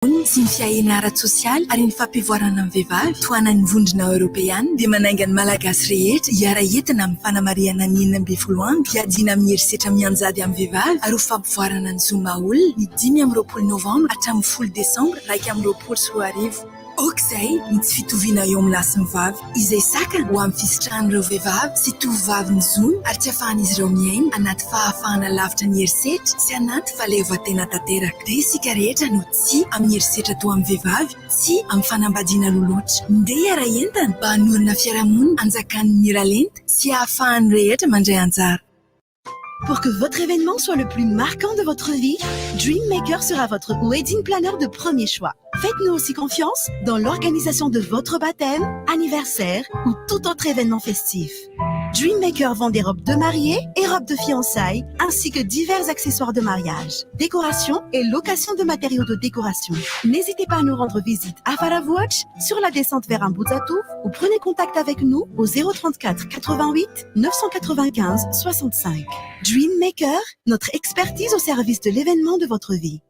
Fiarahamonina sy ny fiahiana ara-tsosialy ary ny fampivoarana ny vehivavy, tohanan'ny Vondrona Eoropeana, dia manainga ny Malagasy rehetra hiara-hientana amin'ny fanamarihana ny 16 andro hiadiana amin'ny herisetra mianjady amin'ny vehivavy ary ho fampivoarana ny zo maha-olona, ny 25 novambra hatramin'ny folo desambra 2021. Aoka izay ny tsy fitoviana eo amin'ny lahy sy ny vavy, izay sakana ho amin'ny fisitrahan'ireo vehivavy sy tovovavy ny zony ary tsy ahafahan'izy ireo miaina anaty fahafahana lavitra ny herisetra sy anaty fahaleovantena tanteraka. Dia isika rehetra no tsia amin'ny herisetra atao amin'ny vehivavy, tsia amin'ny fanambadiana aloha loatra. Ndeha hiara-hientana mba hanorina fiarahamonina anjakan'ny miralenta sy ahafahan'ny rehetra mandray anjara. Pour que votre événement soit le plus marquant de votre vie, Dream Maker sera votre wedding planner de premier choix. Faites-nous aussi confiance dans l'organisation de votre baptême, anniversaire ou tout autre événement festif. Dream Maker vend des robes de mariée et robes de fiançailles, ainsi que divers accessoires de mariage, décoration et location de matériaux de décoration. N'hésitez pas à nous rendre visite à Faravouach, sur la descente vers Ambohijatovo ou prenez contact avec nous au 034 88 995 65. Dream Maker, notre expertise au service de l'événement de votre vie.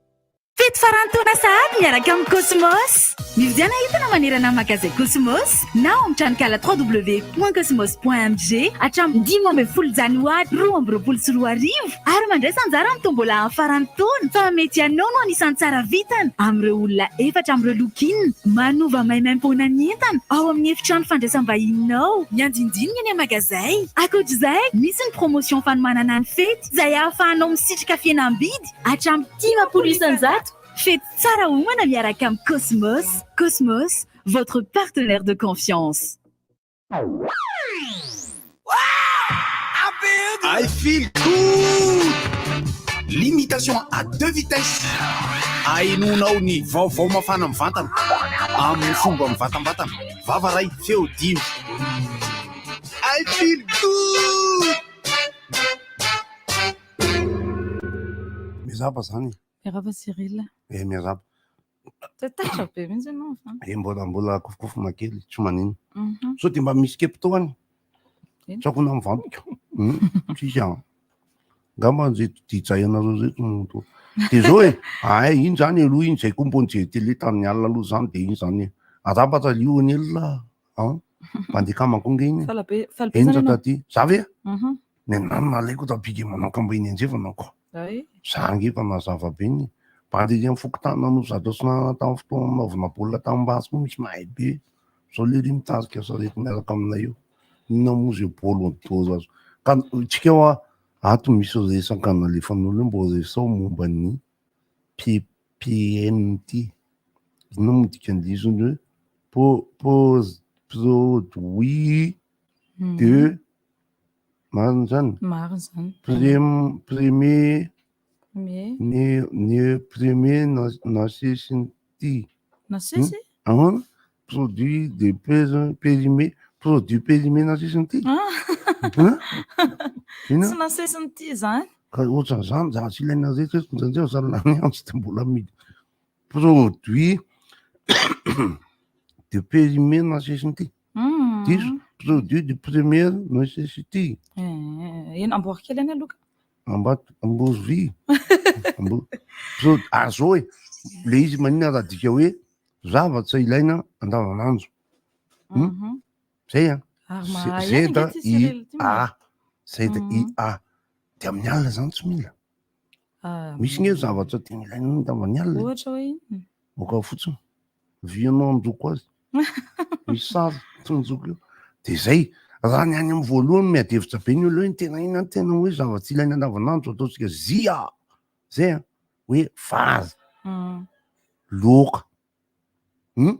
Fety faran'ny taona sahady miaraka amin'ny Cosmos! Mividiana entana manerana ny magazay Cosmos na ao amin'ny tranonkala www.cosmos.mg hatramin'ny 15 janoary 2022 ary mandraisa anjara amin'ny tombola amin'ny faran'ny taona fa mety ianao no anisan'ny tsara vintana amin'ireo olona efatra amin'ireo look-in manova maimaimpoana ny entana ao amin'ny efitrano fandraisam-bahininao. Ny andindininy eny amin'ny magazay. Ankoatr'izay, misy ny promotion fanomanana ny fety izay ahafahanao misitraka fihenam-bidy hatramin'ny 50%. Fety tsara homana miaraka amin'ny Cosmos. Cosmos, votre partenaire de confiance. I feel good! Limitation à deux vitesses. Ahenoanao ny vaovao mafana mivantana amin'ny fomba mivantambatana. Vava ray, feo dimy. I feel good! Miarahaba zany e. Miarahaba Cyril. Eh miarahaba. Taitra be mihitsy ianao fa. Eh mbola mbola kofokofona kely tsy manino. Mhm. Sao dia mba misy kepto any. Eny. Tsakona mivadika. Hmm, Tsisy an. Ngamba zeto DJ anareo zeto no to. Dia zao e, ay iny zany aloha iny zay koa mbo nijery télé tamin'ny alina aloha zany dia iny zany e. Arahaba talio iny elona an. Mandeha kama koa nge iny. Faly be, faly be Eny zany ianao. taty. Za ve? Mhm. Ny anah no nalaiko tapiky manao mba iny anjevana ko. Ay. Za ange efa nazava be ny bandy ery amin'ny fokontany nanao zato sy nanana tamin'ny fotoana nanaovana baolina tamin'ny basy koa misy mahay be. Zao lery mitarika sarety miaraka aminay io. Inona moa zay baolina doza azo. Ka tsika hoa ato misy resaka nalefan'olo io mbo resaho momba ny PPN ity. Inona moa dikan'ilay izy hoe po- pose produit de Marina izany? Marina izany. Prem, premier, Premier. ne, ne, premier nasesiny-ty. Nasesy? Ahoana? Produit de père, périmé, produit périmé nasesiny-ty? Ah. Hein? Inona? Tsy nasesiny-ty izany. Ka ohatran'izany, za tsy ilaina rehetra eto, indraindray aza lany andro dia mbola amidy. Produit de périmé nasesiny-ty. Diso, produit de première nécessité. Eh, eny amboary kely any aloha. Ambato, ambory vy. Ambory. Pro- ah, zao e, le izy maninona raha adika hoe zavatra ilaina andavanandro. Hmm? Mhm. Zay an. Ary Z- mahay Z ihany ange ity I Cyril ity A. Z I Mhm. A. Dia amin'ny alina zany tsy mila. Ah, Misy nge zavatra tena ilaina andavan'ny alina e. Ohatra hoe inona? Boka fotsiny. Vy anao handoko azy. Misy sary tonjoko eo. Dia zay, raha ny any amin'ny voalohany miady hevitra be ny olona hoe ny tena inona ny tena hoe zavatra ilaina andavanandro ataontsika zia. Zay an, hoe vary, laoka. Hum?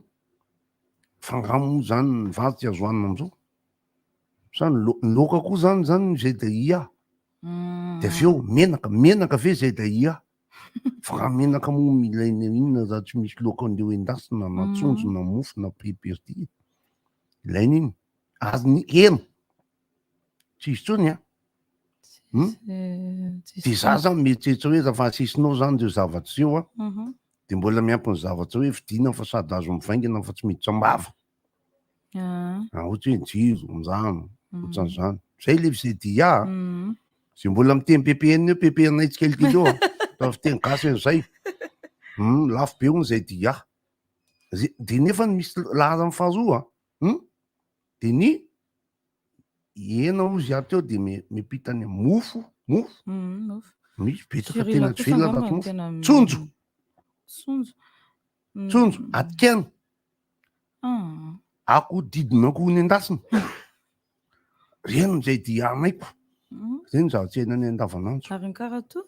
Fa angaha moa zany ny vary tsy azo hanina amizao? Sa ny lao- ny laoka koa zany zany ZIA. Dia avy eo menaka, menaka ve ZIA? Fa raha menaka moa mila inona raha tsy misy laoka andeha endasina na tsonjo na mofo na prix-perdi. Ilaina iny. Ary ny hena tsy izy intsony an. Hmm? Dia za zany mieritreritra hoe raha asisinao zany ireo zavatra ireo an, dia mbola miampy ny zavatra hoe vidiana fa sady azo mivaingana fa tsy miditra am-bava. Ah. Ah, ohatra hoe ny jiro, ny rano, ohatran'izany. Zay le ZIA a. Zay mbola miteny PPN eo, PPN-nay tsikelikely eo a. Fa fiteny gasy an'izay. Hum, lafo be hono zay dia. Ze- De nefa misy laharany faharoa a. Hum? De ny hena ozy aho teo de miampita ny mofo, mofo. Mofo. Misy betsaka Cyril tena tsy kosa velona angamba raha mofo. tena Tsonjo. Tsonjo. Tsonjo, atikena. Ah. Akoho didin'akoho nendasina. Reny izay dia anaiko. Reny zavatra iainanay andavanandro. Ary ny karatoa?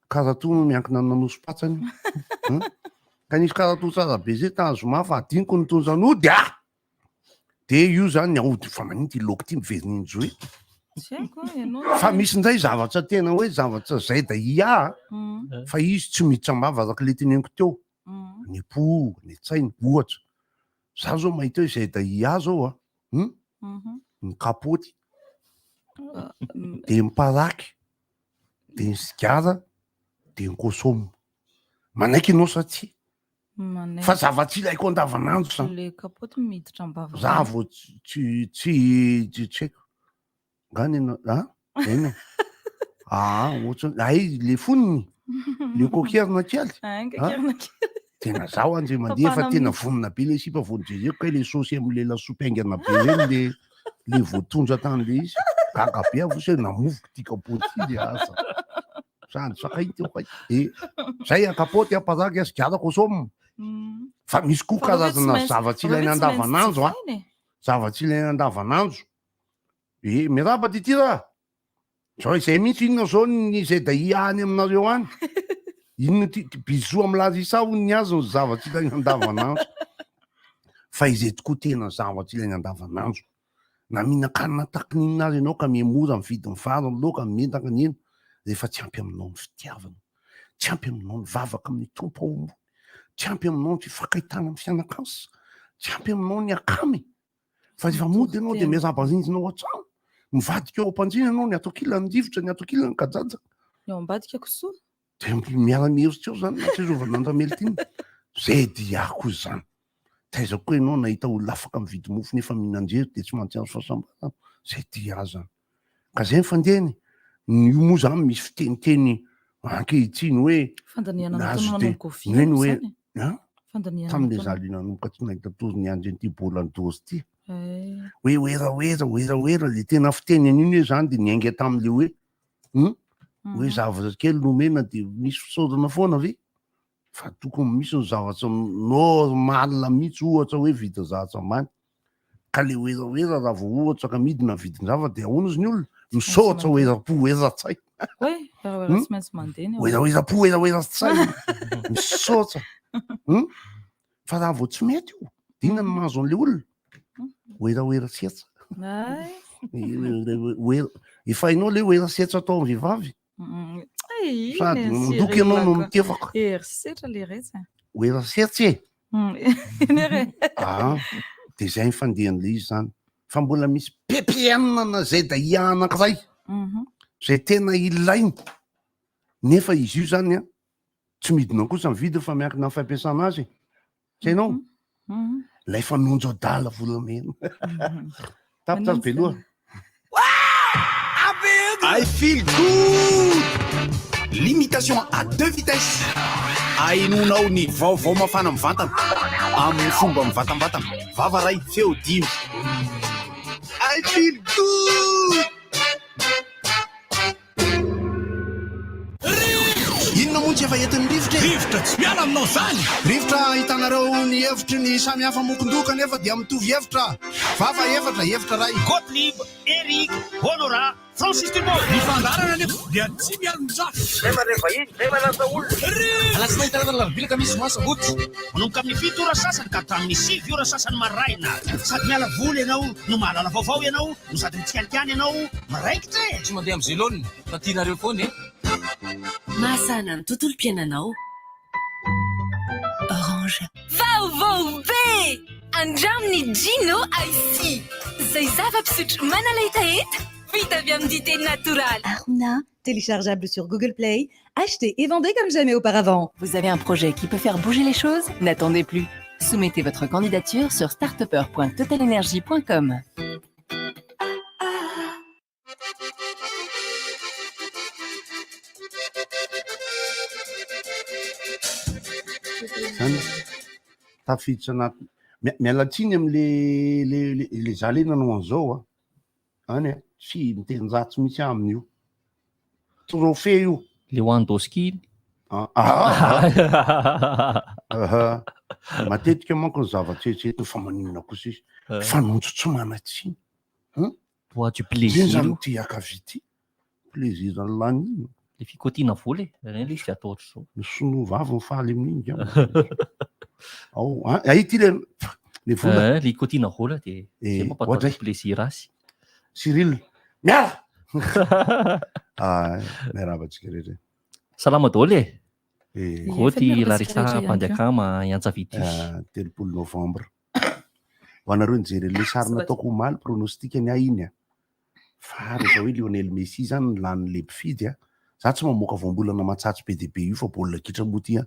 Karatoa no miankina amina nosy-patsany. Ka nisy karatoa tsara be zay tamin'ny zoma fa adinoko nitondra nody ah! De io zany ny aody fa maninona ty laoka ty miverina injoe. Tsy haiko ah, ianao. Fa misy indray zavatra tena hoe zavatra zay da ia fa izy tsy miditra am-bava araka le teneniko teo. Ny po, ny tsaina, ohatra. Za zao mahita hoe zay da ia zao a. Hum? Ny kapoty. De ny paraky. De ny sigara. De ny kôsôma. Manaiky ianao sa tsia? Manaiky. Fa zava-tsy ilaiko andavanandro zany. Le kapoty miditra am-bava. Za vao tsy tsy tsy tsy haiko. Nga ny anao a? Eny e. Aa ohatrany hay le fonony, le kokerina kely. Hein, kokerina kely. Tena zaho anje mandeha fa Tapahana tena mihitsy. vonona be le sipa vao nijereko kay le saosy am'le lasopy haingana be reny le le voatondra tany le izy. Gaga be aho vosy hoe namovoka ty kapoty ty le asa. Sady sakay teo kay. E zay a kapoty a paraky a sigara kosôma. Fa misy koa Fa reo ve tsy karazana maintsy- zava-tsy reo ve ilaina tsy maintsy andavanandro a. jifaina e? Zava-tsy ilaina andavanandro. E, miarahaba ty ty raha. Zao izay mihitsy inona zao ny izay dahia any aminareo any. Inona ty, ty bisous amin'ny Larissa hono ny azy ny zava-tsy ilaina andavanandro. Fa izay tokoa tena zava-tsy ilaina andavanandro. Na mihinan-kanina tahaky ny inona ary ianao ka miha-mora mividy ny vary, ny laoka, ny menaka, ny hena, rehefa tsy ampy aminao ny fitiavana, tsy ampy aminao ny vavaka amin'ny Tompo ao ambony, tsy ampy aminao ny fifankaitana amin'ny fianakaviana, tsy ampy aminao ny akamy. Fa rehefa mody ianao dia miarahaba rindrina ao an-trano, mivadika eo am-pandriana ianao, ny ato ankilany rivotra, ny ato ankilany kajaja. Ny ao ambadika kisoa. Dia miara-mieritra eo zany na tsy arovana an-dRamelitiny. Zay diako izany. Taiza koa ianao nahita olona afaka mividy mofo nefa mihinan-jery dia tsy mahatsiaro fahasambarana. Zay dia zany. Ka zay ny fandehany. Io moa zany misy fiteniteny ankehitriny hoe Fandaniana nahazo nataonao de nanomboka ny hoe oviana ny hoe izany e? An? Fandaniana Tamin'ilay nataonao. za aloha nanomboka tsy nahita tory niandry an'ity Bolan d'Or ity. Eh. Hoe oeraoera, oeraoera, le tena fiteny an'iny hoe zany de niainga tamin'le hoe hum, hoe zavatra kely nomena de misy fisaorana foana ve? Fa tokony misy ny zavatra normal mihitsy ohatra hoe vita zavatra ambany. Ka le oeraoera raha vao ohatra ka midina ny vidin-javatra de ahoana ozy ny olona? Misaotra oera-po oera-tsaina. Hoe oeraoera tsy maintsy mandeha ny ao. Oeraoera-po oeraoera-tsaina. Misaotra. Hum? Fa raha vao tsy mety io, de inona no mahazo an'le olona? Oeraoera setsa. Ay. Oera, efa hainao le oera setsa atao amin'ny vehivavy? Ay, Sady iny mandoky ianao no mitefaka. Herisetra le retsy a. Oera setsa e. Iny re. Ah, de zay ny fandehan'le izy zany. Fa mbola misy PPN na zay dahia anankiray. Zay tena ilaina. Nefa izy io zany an, tsy midina kosa ny vidiny fa miankina amin'ny fampiasana azy e. Tsy hainao? Ilay fanonjo adala volamena. Tapitra azy be loha. I feel good! Limitation à deux vitesses. Ahenoanao ny vaovao mafana mivantana amin'ny fomba mivantambatana. Vava iray, feo dimy. I feel good! Inona moa tsy efa entin'ny rivotra e? Rivotra tsy miala aminao zany! Rivotra ahitanareo ny hevitry ny samy hafa mokondoha kanefa dia mitovy hevitra. Vava efatra, hevitra iray. Gottlieb, Eric, Honorat, Francis Thibault. Ny fandaharana anefa dia tsy mialon-jafy. Zay mandray vahiny, zay manasa olona. Alatsinainy, talata, alarobia, alakamisy, zoma, sabotsy. Manomboka amin'ny 7 ora sasany ka hatramin'ny 9 ora sasany maraina. Sady miala voly ianao no mahalala vaovao ianao no sady mitsikalikany ianao miraikitra e! Tsy mandeha amin'ny zelone fa tianareo foana e! Mahasahana ny tontolom-piainanao. Orange. Vaovao be! Andramo ny Gino Icy, izay zava-pisotro manala hetaheta vita avy amin'ny dite natoraly. Aruna, téléchargeable sur Google Play, achetez et vendez comme jamais auparavant. Vous avez un projet qui peut faire bouger les choses? N'attendez plus. Soumettez votre candidature sur startupper.totalenergie.com. zany tafiditra anaty miala tsiny am'le le le za le nanao an'izao a any a tsy miteny ratsy mihitsy aho amin'io trophée io. Lewandowski iny. Ah, ah, ah. Matetika manko ny zava-tsy eritreretina fa maninona kosa izy Eh. fanonjo tsy manan-tsiny. Hum? Bois du Iny plaisir zany io. ity ankavia ity. Plaisir lany iny. Le fikotiana vola e, reny le izy de atao ohatr'izao. Ny sinoa vavy mifaly amin'iny ngamba. Ao, ah, ah, ity le le vola. Eh, le ikotiana vola de Eh, zay mampatao ohatray. plaisir azy. Cyril, miala! Ah, miarahaba antsika rehetra. Salama daholo e. Eh. Goty Efa miarahaba Larissa antsika rehetra ihany koa. Mpandiakama Iantsavidy. Ah, 30 novembre. Ho anareo nijery an'ilay sary nataoko omaly pronostic ny ahy iny a. Fa rehefa hoe Lionel Messi zany ny lanin'ilay mpifidy a. Za tsy mamoaka voambolana matsatso be dia be io fa baolina kitra moa ty a.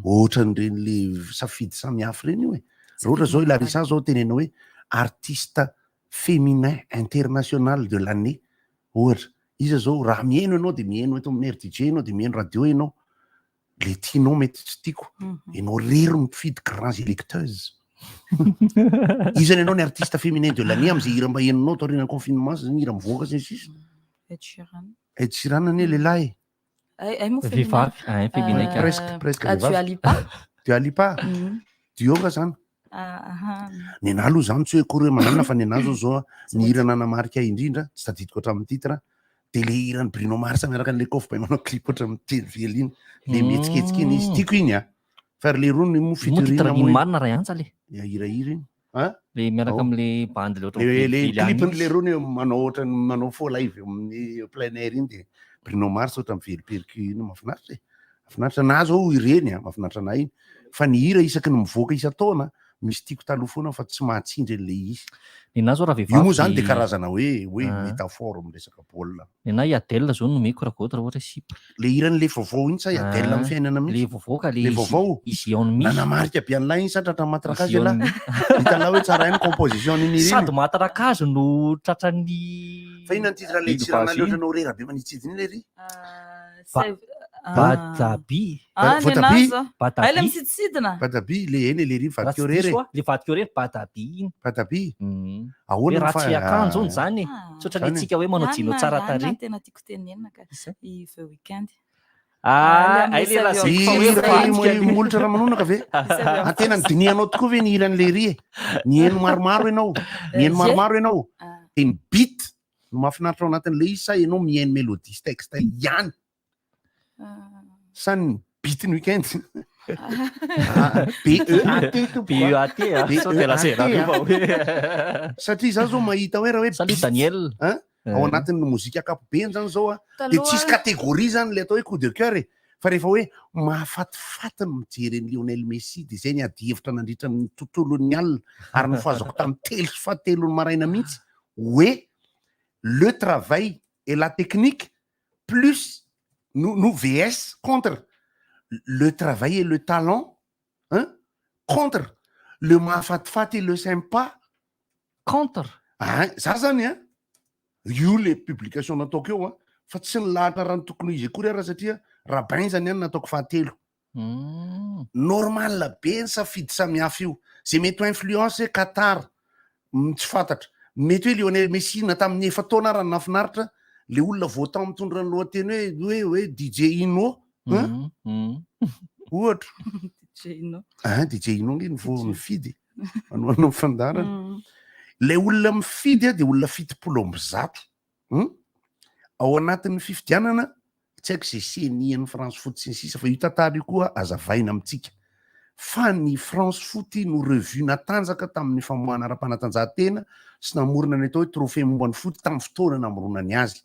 Ohatran'ireny le safidy samihafa ireny io e. Raha ohatra zao i Larissa zao tenena hoe artiste féminin international de l'année ohatra. Iza zao raha mihaino ianao dia mihaino eto amin'ny RDJ ianao dia mihaino radio ianao. Le tianao mety tsy tiako. Ianao rery no mpifidy grands électeurs. Iza ny ianao ny artiste féminin de l'année amin'izay hira mba henonao taorian'ny confinement sy ny hira mivoaka sy ny sisa. Ed Sheeran. Ed Sheeran anie lehilahy e. Ay, ay moa féminin. Vehivavy, ah, féminin ka. Presque, presque Ah, Dua vehivavy. Lipa. Dua Lipa. Duo nga zany. Ah, aha. Ny anahy aloha zany tsy hoe akory hoe mananona fa ny anahy zao zao a, ny hira nanamarika ahy indrindra, tsy tadidiko hatramin'ny titre, dia le hiran'i Bruno Mars miaraka an'ilay kôfy be manao clip ohatran'ny miteny vely iny, le mihetsiketsika iny izy, tiako iny a. Fa ry leroa ny moa Moa featuring titre moa iny iny. marina ray antsa le. Ya hirahira iny. Hein? Le miaraka Ao. am'le bandy le ohatran'ny Le le velively any clip-ny izy. leroa ny manao ohatran'ny manao faux live eo amin'ny plein air iny dia Bruno Mars ohatran'ny miverimberika iny mahafinaritra e. Mahafinaritra anah zao ireny a, mahafinaritra anah iny. Fa ny hira isaky ny mivoaka isan-taona misy tiako taloha foana fa tsy mahatsindry an'ilay izy. Nenahy zao raha Io moa vehivavy zany dia de karazana hoe hoe Ah. métaphore amin'ny resaka baolina. Nenahy i Adele zao no nomeko raha goty raha ohatra hoe sipa. Le hiran'le vaovao iny sa i Adele amin'ny Ah, fiainana le mihitsy? vaovao ka le Le Easy vaovao? Easy on Me. Nanamarika be an'ilay iny sa tratra matraka azy Easy on ialahy? Me. Hitan'lah hoe tsara ihany composition n'iny hira iny. Sady matraka azy no tratran'ny Fa inona ny titre an'ilay iny tsirana vazo le iny? ohatranao rera be manitsidina iny le ry? Ba- Save- ah. Badabi. Ah, ny Voatabia. anazy zao. Badabi. Ay, le misiditsidina. Badabi, le eny le ry Raha tsy vadiko rery diso e. aho, le vadiko rery Badabi iny. Badabi. Hoe Ahoana ny ratsy fa- akanjo hono zany e. Ah. Tsy ohatran'ny Zany e. antsika hoe manao jean Anona, tsara anona tarehy. tena tiako tenenina ka. I The Weeknd. Ah, Ah, ay le le lazaiko amin'ny fa hoe Hira vadika iny molotra ramanonaka ve? Ah, tena nidinihanao tokoa ve ny hiran'le ry e? Nihaino maromaro ianao. Nihaino Ze. maromaro ianao. Ah. Dia ny beat no mahafinaritra ao anatin'le izy sa ianao mihaino mélodie sy texte ihany? Sa ny beat ny weekend? Ah, B-E-A-T tompoko a. B-E-A-T, ah. Sao dia lazaina B-E-A-T, fa hoe- ah. Satria za zao mahita hoe raha hoe Salut beat, Daniel. hein? Ao Eh. anatin'ny mozika ankapobeny zany zao a, dia Taloha- tsisy catégorie zany le atao hoe coup de cœur e. Fa rehefa hoe mahafatifaty ny mijery an'i Lionel Messi dia zay ny adihevitra nandritra ny tontolon'ny alina ary nofohazako tamin'ny telo sy fahatelon'ny maraina mihitsy hoe le travail et la technique plus no, no VS contre le travail et le talent hein, contre le mahafatifaty et le sympa contre. Ah, za zany a io le publication nataoko eo a fa tsy nilahatra raha ny tokony ho izy akory ara satria raha bain zany ihany nataoko fahatelo normal be ny safidy samihafa io zay mety ho influence Qatar tsy fantatra mety hoe Lionel Messi na tamin'ny efa-taona raha nahafinaritra le olona voatao mitondra ny lohateny hoe hoe hoe DJ Ino hein? Ohatra DJ Ino. Ah, DJ Ino nge ny vo mifidy manohanao fandaharana le olona mifidy a de olona 170 Ao anatin'ny fifidianana tsy haiko izay CENI an'ny France Foot sy ny sisa fa io tantara io koa azavaina amintsika fa ny France Foot no revue natanjaka tamin'ny famoahana ara-panatanjahantena sy namorona ny atao hoe trophée momba ny foot tamin'ny fotoana namoronany azy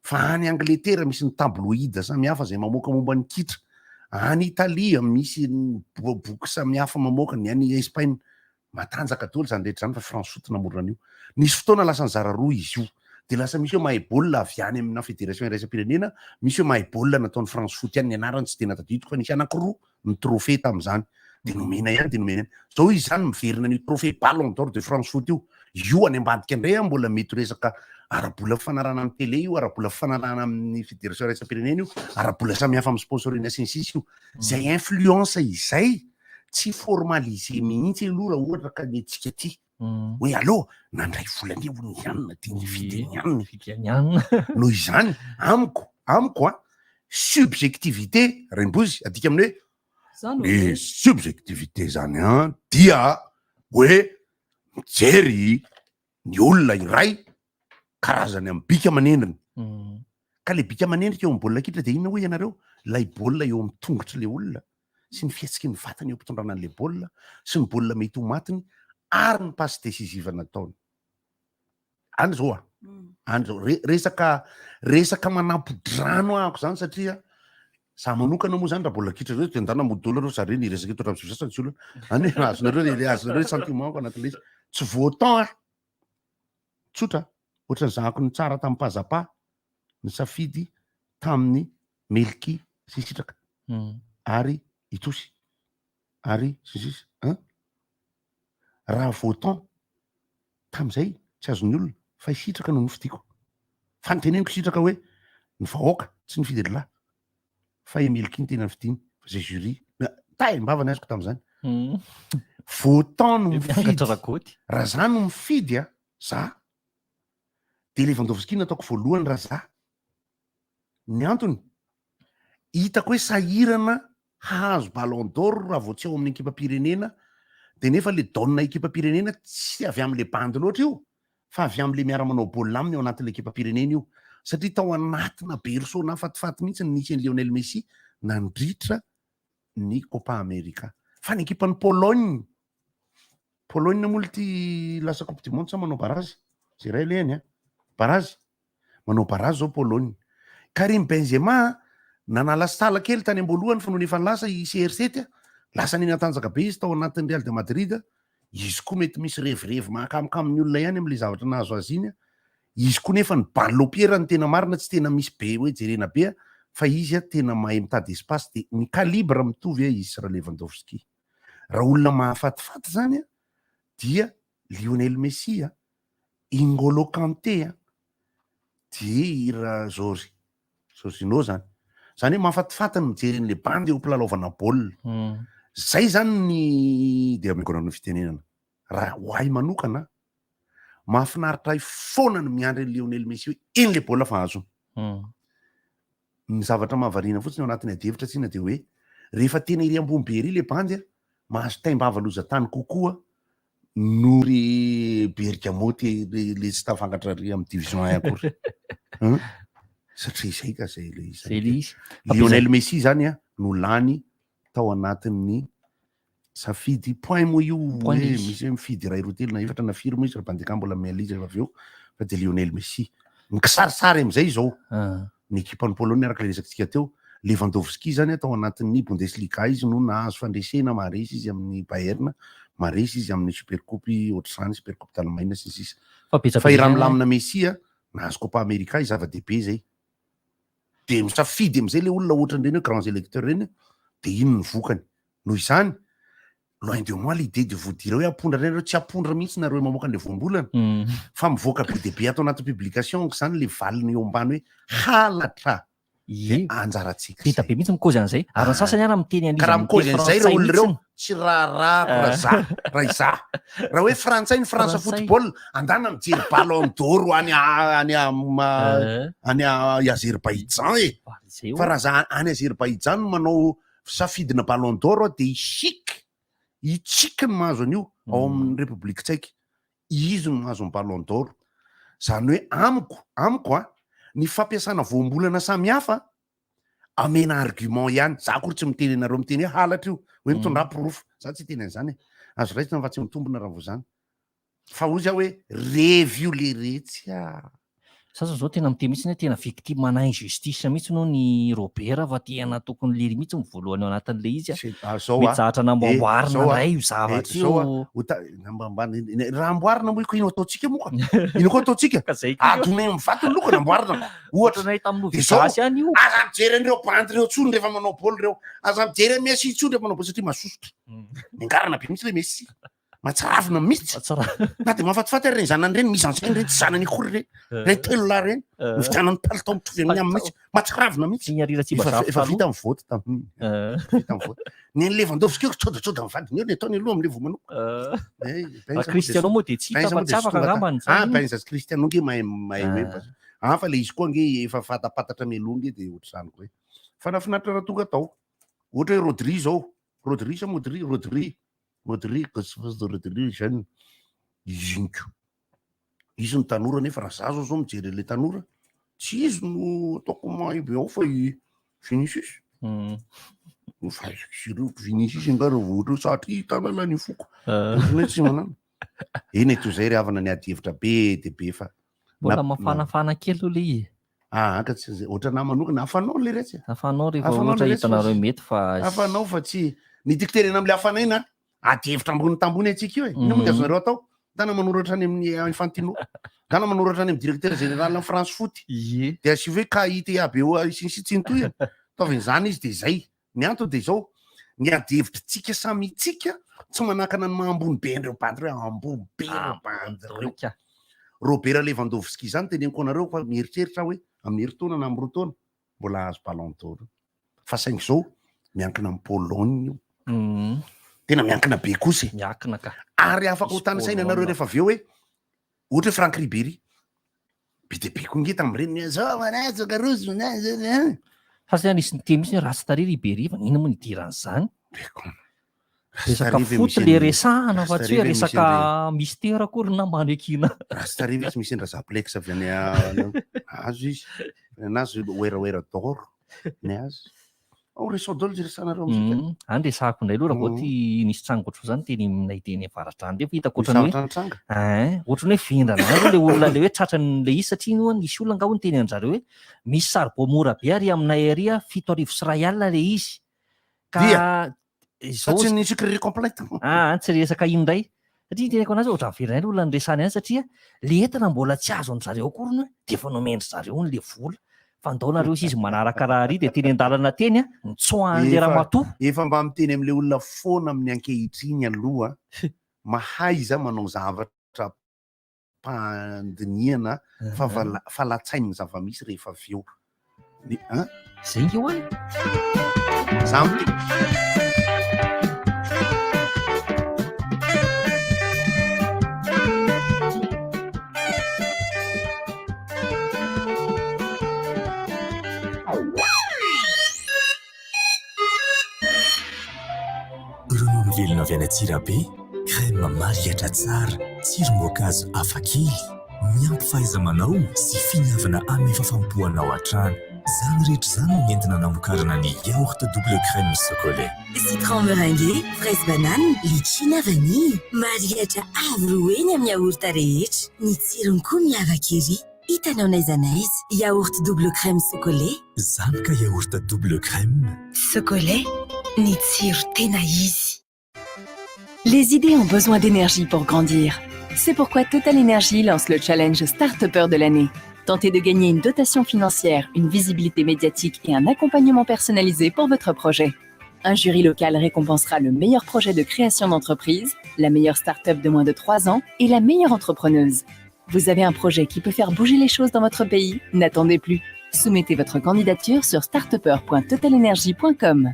fa any Angletera misy ny tabloïd samihafa izay mamoaka momba ny kitra any Italia misy ny boky samihafa mamoaka ny any Espagne Matanjaka daholo izany rehetra izany fa France Foot namorona an'io. Nisy fotoana lasa nizara roa izy io. Dia lasa misy hoe mahay baolina avy any amina fédération iraisam-pirenena, misy hoe mahay baolina nataon'ny France Foot ihany, ny anarany tsy tena tadidiko fa nisy anankiroa ny trophée tamin'izany. Dia nomena ihany, dia nomena ihany. Izao izy izany miverina an'io trophée ballon d'or de France Foot io. Io any ambadika indray an, mbola mety ho resaka ara-bola fifanarahana amin'ny télé io, ara-bola fifanarahana amin'ny fédération iraisam-pirenena io, ara-bola samihafa amin'ny sponsoring sy ny sisa io. Izay influence izay. Tsy formalisé mihitsy aloha raha ohatra ka ny antsika aty hoe allo nandray vola anie hono i anona de nividy ny anona. Nividy ny anona. Noho izany amiko amiko a subjectivité Raimbozy adika amin'ny hoe Zany ny subjectivité zany an dia hoe mijery ny olona iray karazany amin'ny bika aman'endriny. Ka le bika aman'endrika eo amin'ny baolina kitra dia inona hoy ianareo? Ilay baolina eo amin'ny tongotry le olona sy ny fihetsiky ny vatany eo am-pitondrana an'ilay baolina sy ny baolina mety ho matiny ary ny passe décisive nataony. Any zao a, any zao re- resaka resaka manampo-drano ahako zany satria za manokana moa zany raha baolina kitra zao de ndana mody daholo nareo zareo niresaka eto hatramin'ny sasany tsy olona any azonareo le azonareo sentiment-ko anatin'ilay izy tsy votant ah tsotra ohatran'ny zahako ny tsara tamin'ny pazapa ny safidy tamin'ny Melky sy Sitraka ary Itosy ary sy ny sisa an raha votant tamin'izay tsy azon'ny olona fa i Sitraka no nofidiko fa noteneniko Sitraka hoe ny vahoaka tsy nifidy an-dRalahy fa i Melky no tena nifidiny fa zay jury taim-bava ny azoko tamin'izany votant no mifidy raha za no mifidy a za de Lewandowski no ataoko voalohany raha za Ny antony, hitako hoe sahirana hahazo ballon d'or raha vao tsy ao amin'ny ekipam-pirenena dia nefa le donne ekipam-pirenena tsy avy amin'le bandy loatra io fa avy amin'le miara-manao baolina aminy ao anatin'le ekipam-pirenena io satria tao anatina berceau nahafatifaty mihitsy ny nisy an'i Lionel Messi nandritra ny Copa America. Fa ny ekipan'i Pologne, Pologne moa ity lasa coupe du monde sa manao barazy? Zay iray alehany an! Barazy? Manao barazy zao Pologne. Karim Benzema nanala sahala kely tany am-boalohany fa nony efa lasa i CR7, lasa ninatanjaka be izy tao anatin'ny Real de Madrid. Izy koa mety misy revirevy mahakamokamo ny olona ihany amin'ilay zavatra nahazo azy iny. Izy koa nefa ny balle au pied raha ny tena marina tsy tena misy be hoe jerena be fa izy tena mahay mitady espace dia ny calibre mitovy izy sy Ra-Lewandowski. Raha olona mahafatifaty zany dia Lionel Messi i N'Golo Kanté a, dia i ra Jorge, Jorginho zany. Zany hoe mahafatifaty ny mijery an'le bandy eo am-pilalaovana baolina. Zay zany ny dia ameko anareo ny fitenenana. Raha ho ahy manokana, mahafinaritra ahy foana ny miandry an'i Lionel Messi hoe iny le baolina fa azony. Ny zavatra mahavariana fotsiny ao anatin'ny adihevitra tsinona dia hoe rehefa tena ery ambony be ery le bandy a, mahazo taim-bava loza-tany kokoa noho ry Bergamo te le le tsy tafangatra ry amin'ny division 1 akory. Hein? Satria izay ka zay le izy. Zay le izy. Lionel Messi zany a no lany tao anatin'ny safidy point moa io Point hoe izy. misy hoe mifidy iray roa telo na efatra na firy moa izy raha Bandeka mbola miala izy rehefa avy eo fa dia Lionel Messi. Ny kisarisary amin'izay izao ny ekipan'i Pologne araka ilay resakintsika teo, Lewandowski zany tao anatin'ny Bundesliga izy no nahazo fandresena, maharesy izy amin'ny Bayern, maharesy izy amin'ny Supercoupe ohatr'izany, Supercoupe d'Allemagne sy ny sisa. Fa betsaka Fa i be zany Ramilamina Messi a, nahazo Copa America izy, zava-dehibe izay. Dia misafidy amin'izay ilay olona ohatran'ireny hoe grands électeurs ireny, dia iny ny vokany. Noho izany, loin de moi l'idée de vous dire hoe apondra indray nareo, tsy apondra mihitsy nareo mamoaka an'le voambolana fa mivoaka be dia be ato anaty publication zany le valiny eo ambany hoe halatra Ie. anjarantsika Be dia be mihitsy mikozy an'izay. Ary ny sasany ara miteny an'izy ka raha amin'ny mikozy teny an'izay ireo frantsay olona ireo mihitsiny. tsy raharahako raha za raha izaho raha hoe frantsay ny France Frantsay. football andana mijery ballon d'or any a- any a- ma- any a- i Azerbaïdjan e Izay fa raha za any Azerbaïdjan no manao safidina ballon d'or aho dia i Chic, i Chic no mahazo an'io ao amin'ny République Tchèque. Izy no mahazo ny ballon d'or. Izany hoe amiko, amiko a, ny fampiasana voambolana samihafa amena argument ihany. Za akory tsy miteny anareo miteny hoe halatra io, hoe mitondrà porofo. Za tsy hiteny an'izany e. Azo raisina fa tsy mitombina raha vao izany. Fa hozy aho hoe revy io leretsy a! Sasany zao tena miteny mihitsy hoe tena victime ana injustice mihitsy hono ny Robert fa tena tokony lery mihitsy ny voalohany ao anatin'ilay izy a. Zao a, Mety zavatra namboamboarina eh, zao a, indray io eh, zavatra zao a, io. ho ta- namboamboarina, ina- raha amboarina moa io, ino ataontsika moa ka? Ino koa ataontsika? Ka zay koa io. Adonay amin'ny vato ny lokony amboarina ko. Ohatra. Ohatranay tamin'ny De zao, Novigasy ihany io. aza mijery an'ireo bandy ireo intsony rehefa manao baolina ireo. Aza mijery an'i Messi intsony rehefa manao baolina satria masosotra. Miangarana be mihitsy ilay Messi. Mahatsiravina mihitsy. Na dia mahafatifaty ary ireny zanany ireny, mise en scène ireny, tsy zanany akory ireny. Ireny telo lahy ireny, nividianany palitao mitovy amin'ny aminy mihitsy. Mahatsiravina mihitsy. Efa efa vita ny vote tamin'iny. Vita ny vote. Ny an'i Lewandowski io tsodotsoda ny vadiny eo ny ataony aloha amin'ilay vao manomboka. Eh, Benza Fa Cristiano moa dia tsy hita fa tsy afaka angambany Ah, izany. Benza sy Cristiano nge mahay mahay hoe Ah, fa le izy koa nge efa fatapatatra mialoha nge dia ohatr'izany koa e. Fa nahafinaritra raha tonga tao. Ohatra hoe Rodri izao. Rodri sa Modri? Rodri. Modri, Rodri jeune. Izy iny ko. Izy ny tanora nefa raha za zao zao mijery an'ilay tanora, tsy izy no ataoko mahay be ao fa i Vinicius. Ny fahaizako izy ireo, Vinicius angaha raha vao ohatra hoe satria tanana ny foko. Ohatran'ny hoe tsy manana. Eny e, toy izay ry havana ny ady hevitra be dia be fa. Mbola mafanafana kely aloha ilay izy. Ah, ka tsy ohatra anah manokana, afanao le retsy. Afanao rehefa ohatra hitanareo mety fa. Afanao fa tsy ny tiako tenena amin'ilay afanaina ady hevitra ambony tambony antsika io e. Inona moa ny azonareo atao? Ndana manoratra any amin'ny Infantino. Ndana manoratra any amin'ny directeur général ny France Foot. Ie. Dia asio hoe KITABO sy ny sisa tsy nitohy. Ataovy an'izany izy dia izay. Ny antony dia izao, ny ady hevitritsika samy itsika tsy manakana ny maha ambony be an'ireo bandy ireo, ambony be ireo bandy ireo. Robert Lewandowski izany teneniko anareo fa mieritreritra aho hoe amin'ny herintaona na amin'ny 2 taona mbola hahazo ballon d'or io. Fa saingy izao miankina amin'i Pologne io. Tena miankina be kosa e. Miankina ka. Ary afaka ho tanisaina anareo rehefa avy eo hoe ohatra hoe Franck Ribéry. Be dia be koa nge tamin'ireny hoe zao manajo karozo na zao na. Fa zay nisy niteny mihitsy hoe ratsy tarehy Ribéry fa inona moa no idiran'izany? Resaka Ratsy tarehy ve foot misy le an'i- resahana fa ratsy tsy hoe tarehy ve misy resaka an'ireny- mystère akory na manekina. Ratsy tarehy ve tsy misy an-dRazaplex avy any a- azo izy. Ny anazy werawera d'or ny azy. Ao resao daholo zay resahanareo amin'izay. Any resahako indray aloha raha vao ty nisy tranga ohatr'izany teny aminay teny Avaradrano teny fa hitako ohatran'ny hoe Nisy zavatra nitranga? Ein, ohatran'ny hoe vendrana ihany aloha ilay olona ilay hoe tratran'ilay izy satria hono nisy olona angaha hono niteny an-dry zareo hoe misy saribao mora be ary aminay ary 1700 ilay izy. Ka Dia? izao Fa tsy ny sucrerie complète. Ah, tsy resaka iny indray. Satria ny teneniko anazy ohatran'ny very indray ny olona niresahany azy satria le entana mbola tsy azon-dry zareo akory hono dia efa nomen-dry zareo hono le vola. Fa ndao nareo hozy izy manaraka raha ary dia teny an-dalana teny a, nitsoahan'le Efa ramatoa. efa mba miteny amin'ilay olona foana amin'ny ankehitriny aloha, mahaiza manao zavatra am-pandinihana fa vala- fa latsain'ny zava-misy rehefa avy eo. Ny an? Zay nge ho'a e! Za mite- Ronono velona avy any Antsirabe, crème marihatra tsara, tsirom-boankazo hafakely, miampy fahaiza-manao sy finiavana amin'ny fahafaham-po anao hatrany. Izany rehetra izany no nentina namokarana ny yaourt double crème Socolait. Citron meringué, fraise banane, litchi na vanille. Marihatra avo roa heny amin'ny yaourt rehetra. Ny tsirony koa miavaka ery. Hitanao n'aiza n'aiza. Yaourt double crème Socolait. Izany ka yaourt double crème. Socolait, ny tsiro tena izy. Les idées ont besoin d'énergie pour grandir. C'est pourquoi Total Energy lance le challenge Start-upper de l'année. Tentez de gagner une dotation financière, une visibilité médiatique et un accompagnement personnalisé pour votre projet. Un jury local récompensera le meilleur projet de création d'entreprise, la meilleure start-up de moins de 3 ans et la meilleure entrepreneuse. Vous avez un projet qui peut faire bouger les choses dans votre pays? N'attendez plus. Soumettez votre candidature sur startupper.totalenergy.com.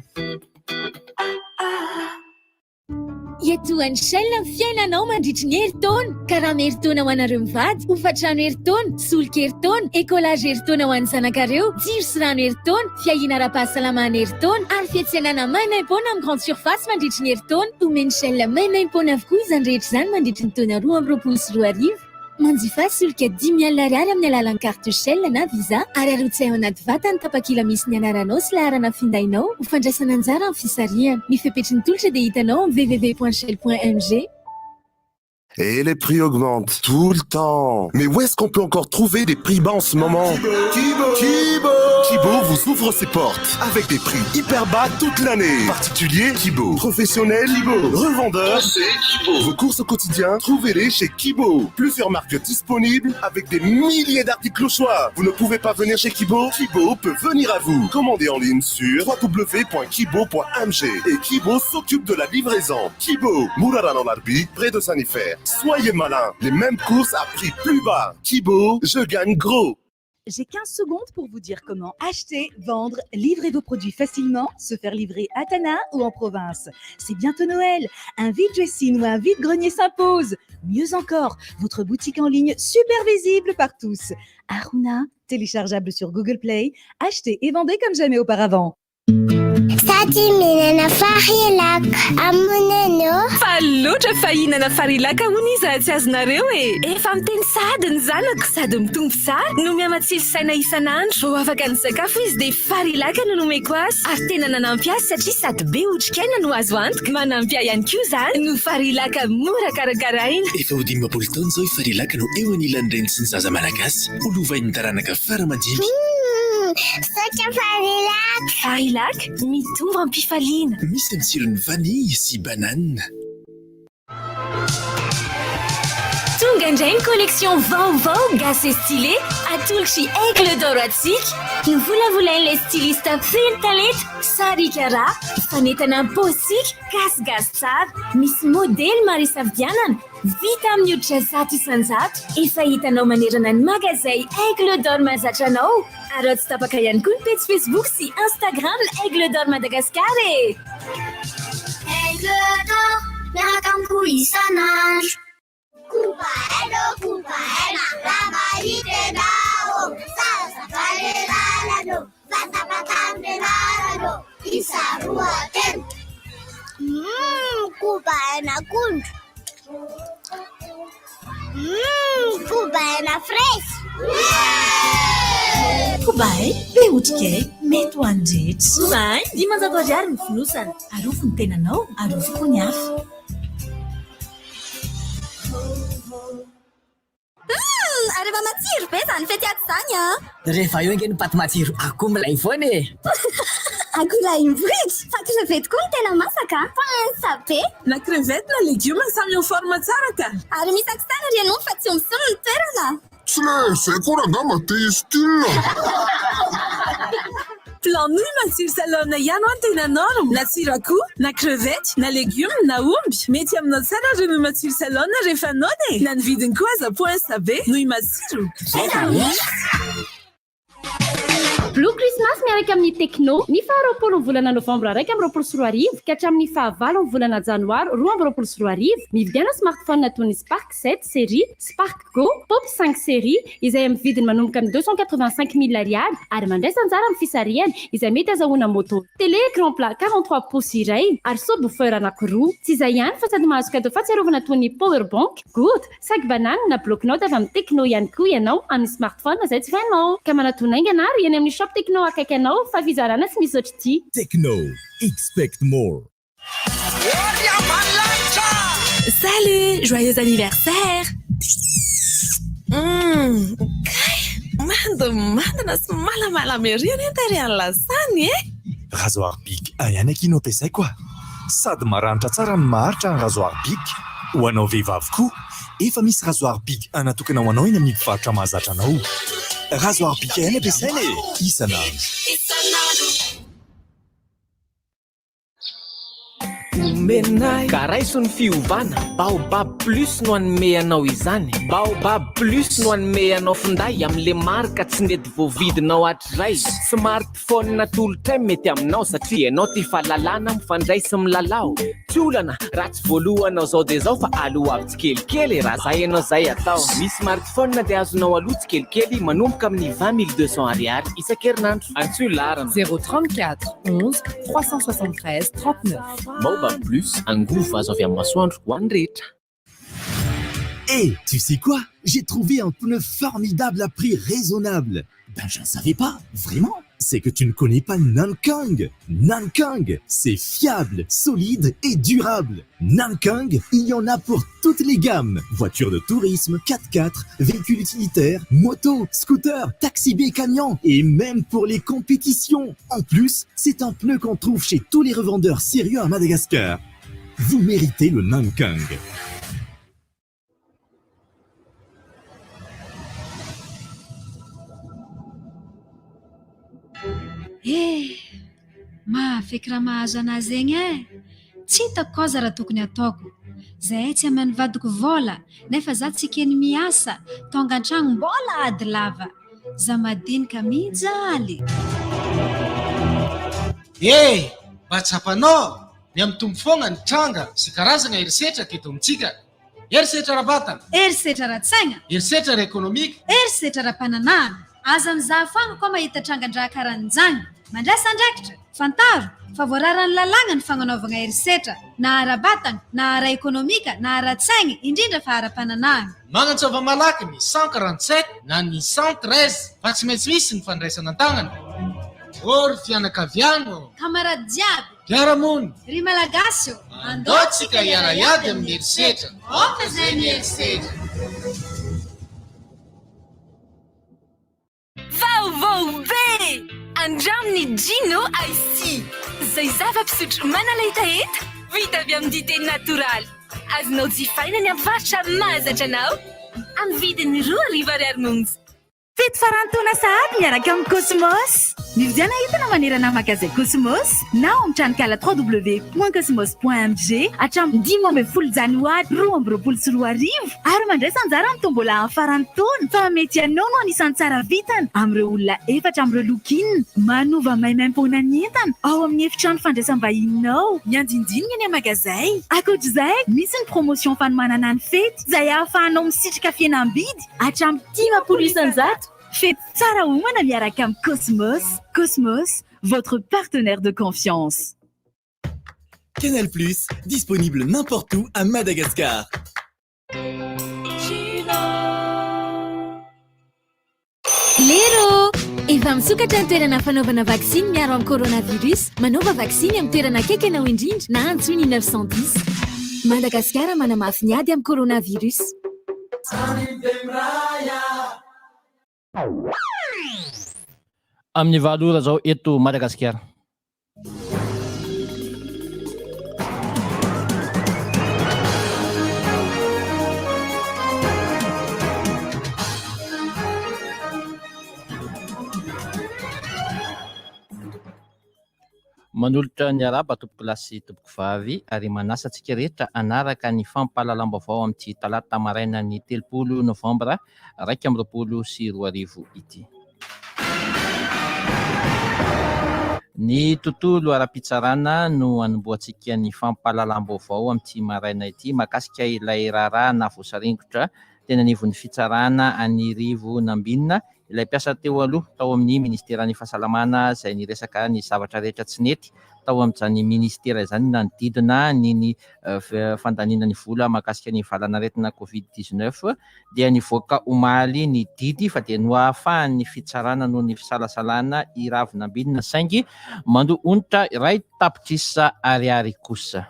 Iatohan'ny Shell ny fiainanao mandritry ny herintaona. Karama herintaona ho anareo mivady, hofan-trano herintaona, solika herintaona, écolage herintaona ho an'ny zanakareo, jiro sy rano herintaona, fiahiana ara-pahasalamana herintaona ary fiantsenana maimaimpoana amin'ny grande surface mandritry ny herintaona. Omen'ny Shell maimaimpoana avokoa izany rehetra izany mandritry ny taona 2022. Manjifa solika 50 alina ariary amin'ny alalan'ny carte Shell na Visa ary arotsay ao anaty vata ny tapakila misy ny anaranao sy laharana findainao ho fandraisana anjara amin'ny fisarihana. Ny fepetry ny tolotra dia hitanao amin'ny www.shell.mg. Et les prix augmentent tout le temps. Mais où est-ce qu'on peut encore trouver des prix bas en ce moment? Tchibo! Tchibo! Kibo vous ouvre ses portes avec des prix hyper bas toute l'année. Particulier, Kibo. Professionnel, Kibo. Revendeur, c'est Kibo. Vos courses au quotidien, trouvez-les chez Kibo. Plusieurs marques disponibles avec des milliers d'articles au choix. Vous ne pouvez pas venir chez Kibo? Kibo peut venir à vous. Commandez en ligne sur www.kibo.mg et Kibo s'occupe de la livraison. Kibo, Morarano Alarobia, près de Sanifer. Soyez malin, les mêmes courses à prix plus bas. Kibo, je gagne gros. J'ai 15 secondes pour vous dire comment acheter, vendre, livrer vos produits facilement, se faire livrer à Tana ou en province. C'est bientôt Noël. Un vide dressing ou un vide-grenier s'impose. Mieux encore, votre boutique en ligne super visible par tous. Aruna, téléchargeable sur Google Play. Achetez et vendez comme jamais auparavant. Sady mihinana Farilac amoneno. Fa loatra fa hihinana Farilac hono izy raha tsy azonareo e. Efa miteny sady ny zanako sady mitombo tsara no mihamatsilo saina isan'andro. Vao afaka ny sakafo izy dia Farilac no nomeko azy ary tena nanampy azy satria sady be otrikaina no azo antoka. Manampy ahy ihany koa izany no Farilac mora karakaraina. Efa ho 50 taona izao i Farilac no eo anilan'ny reny sy ny zaza malagasy. Ho lovain'ny taranaka fara-mandimby. Saotra Farilac. Farilac mitombo am-pifaliana. Misy amin'ny tsirony vanille sy banane. Tonga indray ny collection vaovao gasy stylé atolotry Aigle d'Or atsika. Novolavolain'ilay styliste feno talenta Sarika raha fanetana am-paosika gasigasy tsara. Misy modely maro isafidianana vita amin'ny hoditra 100%. Efa hitanao manerana ny magazay Aigle d'Or mahazatra anao. Ary ao tsy tapaka ihany koa ny page Facebook sy Instagram Aigle d'Or Madagascar e. Aigle d'Or, miaraka amiko isan'andro. Kobaelo, kobaela, raha mahita ianao. Zazavale lalano, fatapatany anarano, isa roa telo. Kobaina akondro. Kobaina fraise. Kobay, be otrikay, mety ho an'ny rehetra. Kobay, 500 ariary ny fonosana. Arovy ny tenanao, arovy koa ny hafa. Ary efa matsiro be izany fety ato izany an! Rehefa eo ange ny paty matsiro akoho milay foana e! Akoho lahim-bohitra! Fa crevette koa no tena masaka an! Pince be! Na crevette na legioma samy en forme tsara ka! Ary misy akisana ry ianao fa tsy omby ny toerana! Tsy le zay koa rangamba te style. Plan nouille matsiro salone ihany ho tena norme. Na tsiro akoho, na crevette, na légume, na omby. Mety aminao tsara ry nouille matsiro salone rehefa noana e. Na ny vidiny koa aza poince be. Nouille matsiro. Blue Christmas miaraka amin'ny Tecno ny faha-20 ny volana novambra 2021 ka hatramin'ny faha-8 ny volana janoary 2022. Mividiana smartphone toy ny Spark 7 série, Spark Go, Pop 5 série izay amin'ny vidiny manomboka amin'ny 285 000 ariary ary mandraisa anjara amin'ny fisarihana izay mety azahoana moto télé écran plat 43 pouces iray ary subwoofer anankiroa. Tsy izay ihany fa sady mahazo cadeau fahatsiarovana toy ny power bank, gourde, sac banane na bloc-notes avy amin'ny Tecno ihany koa ianao amin'ny smartphone izay tsy vainao. Ka manatona haingana ary eny amin'ny shop Tecno akaiky anao fa fizarana tsy misy ohatry ity. Tecno, expect more. Salut, joyeux anniversaire. Kay, mandimandina sy malamala meriana tarehan'ny lasany e. Rasoir Bic ihany aky no ampiasaiko a. Sady maranitra tsara ny maharitra ny rasoir Bic. Ho anao vehivavy koa, efa misy rasoir Bic natokana ho anao eny amin'ny mpivarotra mahazatra anao. Rasoir Bic ihany ampiasaina e, isan'andro. Isan'andro. Ka raiso ny fiovana Baobab Plus no anome anao izany. Baobab Plus no anome anao finday amin'le marika tsy nety voavidinao hatrizay. Smartphone natolotray mety aminao satria ianao tia fahalalana mifandray sy milalao. Tsy olana raha tsy voalohanao zao dia zao fa aloha avy tsikelikely raha zay ianao zay atao. Ny smartphone dia azonao aloha tsikelikely manomboka amin'ny 20 200 ariary isan-kerinandro. Antsoy laharana 034 11 373 39. Baobab Plus, angovo azo avy amin'ny masoandro ho an'ny rehetra. Hé, tu sais quoi? J'ai trouvé un pneu formidable à prix raisonnable. Ben, je ne savais pas, vraiment. C'est que tu ne connais pas Nankang. Nankang, c'est fiable, solide et durable. Nankang, il y en a pour toutes les gammes. Voitures de tourisme, 4x4, véhicules utilitaires, moto, scooter, taxi B camion et même pour les compétitions. En plus, c'est un pneu qu'on trouve chez tous les revendeurs sérieux à Madagascar. Vous méritez le Nankang. Eh! Mahafeky raha mahazo anah zegny eh! Tsy hitako aza raha tokony ataoko. Zahay tsy amen'ny vadiko vôla nefa za tsy keny miasa, tonga an-tragno mbôla ady lava. Za madinika mijaly. Eh! Mba tsapanao? Mihamitombo foagna ny tranga sy karazagna herisetra teto amintsika. Herisetra ara-batana. Herisetra ara-tsaigna. Herisetra ara-ekonomika. Herisetra ara-pananahana. Aza mizaha foagna koa mahita trangan-draha karahan'izany. Mandraisa andraikitra. Fantaro fa voararan'ny lalàgna ny fagnanaovagna herisetra, na ara-batagna, na ara-ekonomika, na ara-tsaigna, indrindra fa ara-pananahana. Magnantsova malaky ny 147 na ny 113 fa tsy maintsy misy ny fandraisana an-tagnana. Ô ry fianakaviagna ô! Camarade jiaby! Mpiara-monina! Ry Malagasy ô! Andao tsika hiara-hiady amin'ny herisetra! Aoka izay ny herisetra! Vaovao be! Andramo ny Gino Ice Tea, izay zava-pisotro manala hetaheta, vita avy amin'ny dite natoraly. Azonao jifaina any amin'ny mpivarotra mahazatra anao, amin'ny vidiny 2000 ariary monja. Fety faran'ny taona sahady miaraka amin'ny Cosmos! Mividiana entana manerana ny magazay Cosmos na ao amin'ny tranonkala www.cosmos.mg hatramin'ny 15 janoary 2022 ary mandraisa anjara amin'ny tombola amin'ny faran'ny taona fa mety ianao no anisan'ny tsara vintana amin'ireo olona efatra amin'ireo look-in manova maimaimpoana ny entana ao amin'ny efitrano fandraisam-bahininao ny andinindininy eny amin'ny magazay. Ankoatr'izay, misy ny promotion fanomanana ny fety izay ahafahanao misitrika fihenam-bidy Hatramin'ny 50%, fety tsara homana miaraka amin'ny Cosmos. Cosmos, votre partenaire de confiance. Canal Plus, disponible n'importe où à Madagascar. Lero! Efa misokatra ny toerana fanaovana vaksiny miaro amin'ny coronavirus. Manaova vaksiny amin'ny toerana akaiky anao indrindra na antsoy ny 910. Madagasikara manamafy ny ady amin'ny coronavirus. Amin'ny valo ora izao eto Madagasikara. Manolotra ny arahaba tompokolahy sy tompokovavy ary manasa antsika rehetra hanaraka ny fampahalalam-baovao amin'ity talata maraina ny 30 novambra 2021 ity. Ny tontolo ara-pitsarana no hanombohantsika ny fampahalalam-baovao amin'ity maraina ity mahakasika ilay raharaha nahavoasaringotra teny anivon'ny fitsarana an'i Rivo Nambinina ilay mpiasa teo aloha tao amin'ny ministeran'ny fahasalamana izay niresaka ny zavatra rehetra tsy nety tao amin'izany ministera izany nanodidina ny ny fandaniana ny vola mahakasika ny valanaretina covid 19 dia nivoaka omaly ny didy fa dia noahafahan'ny fitsarana noho ny fisalasalana i Ravinambinina saingy mandoa onitra iray tapitrisa ariary kosa.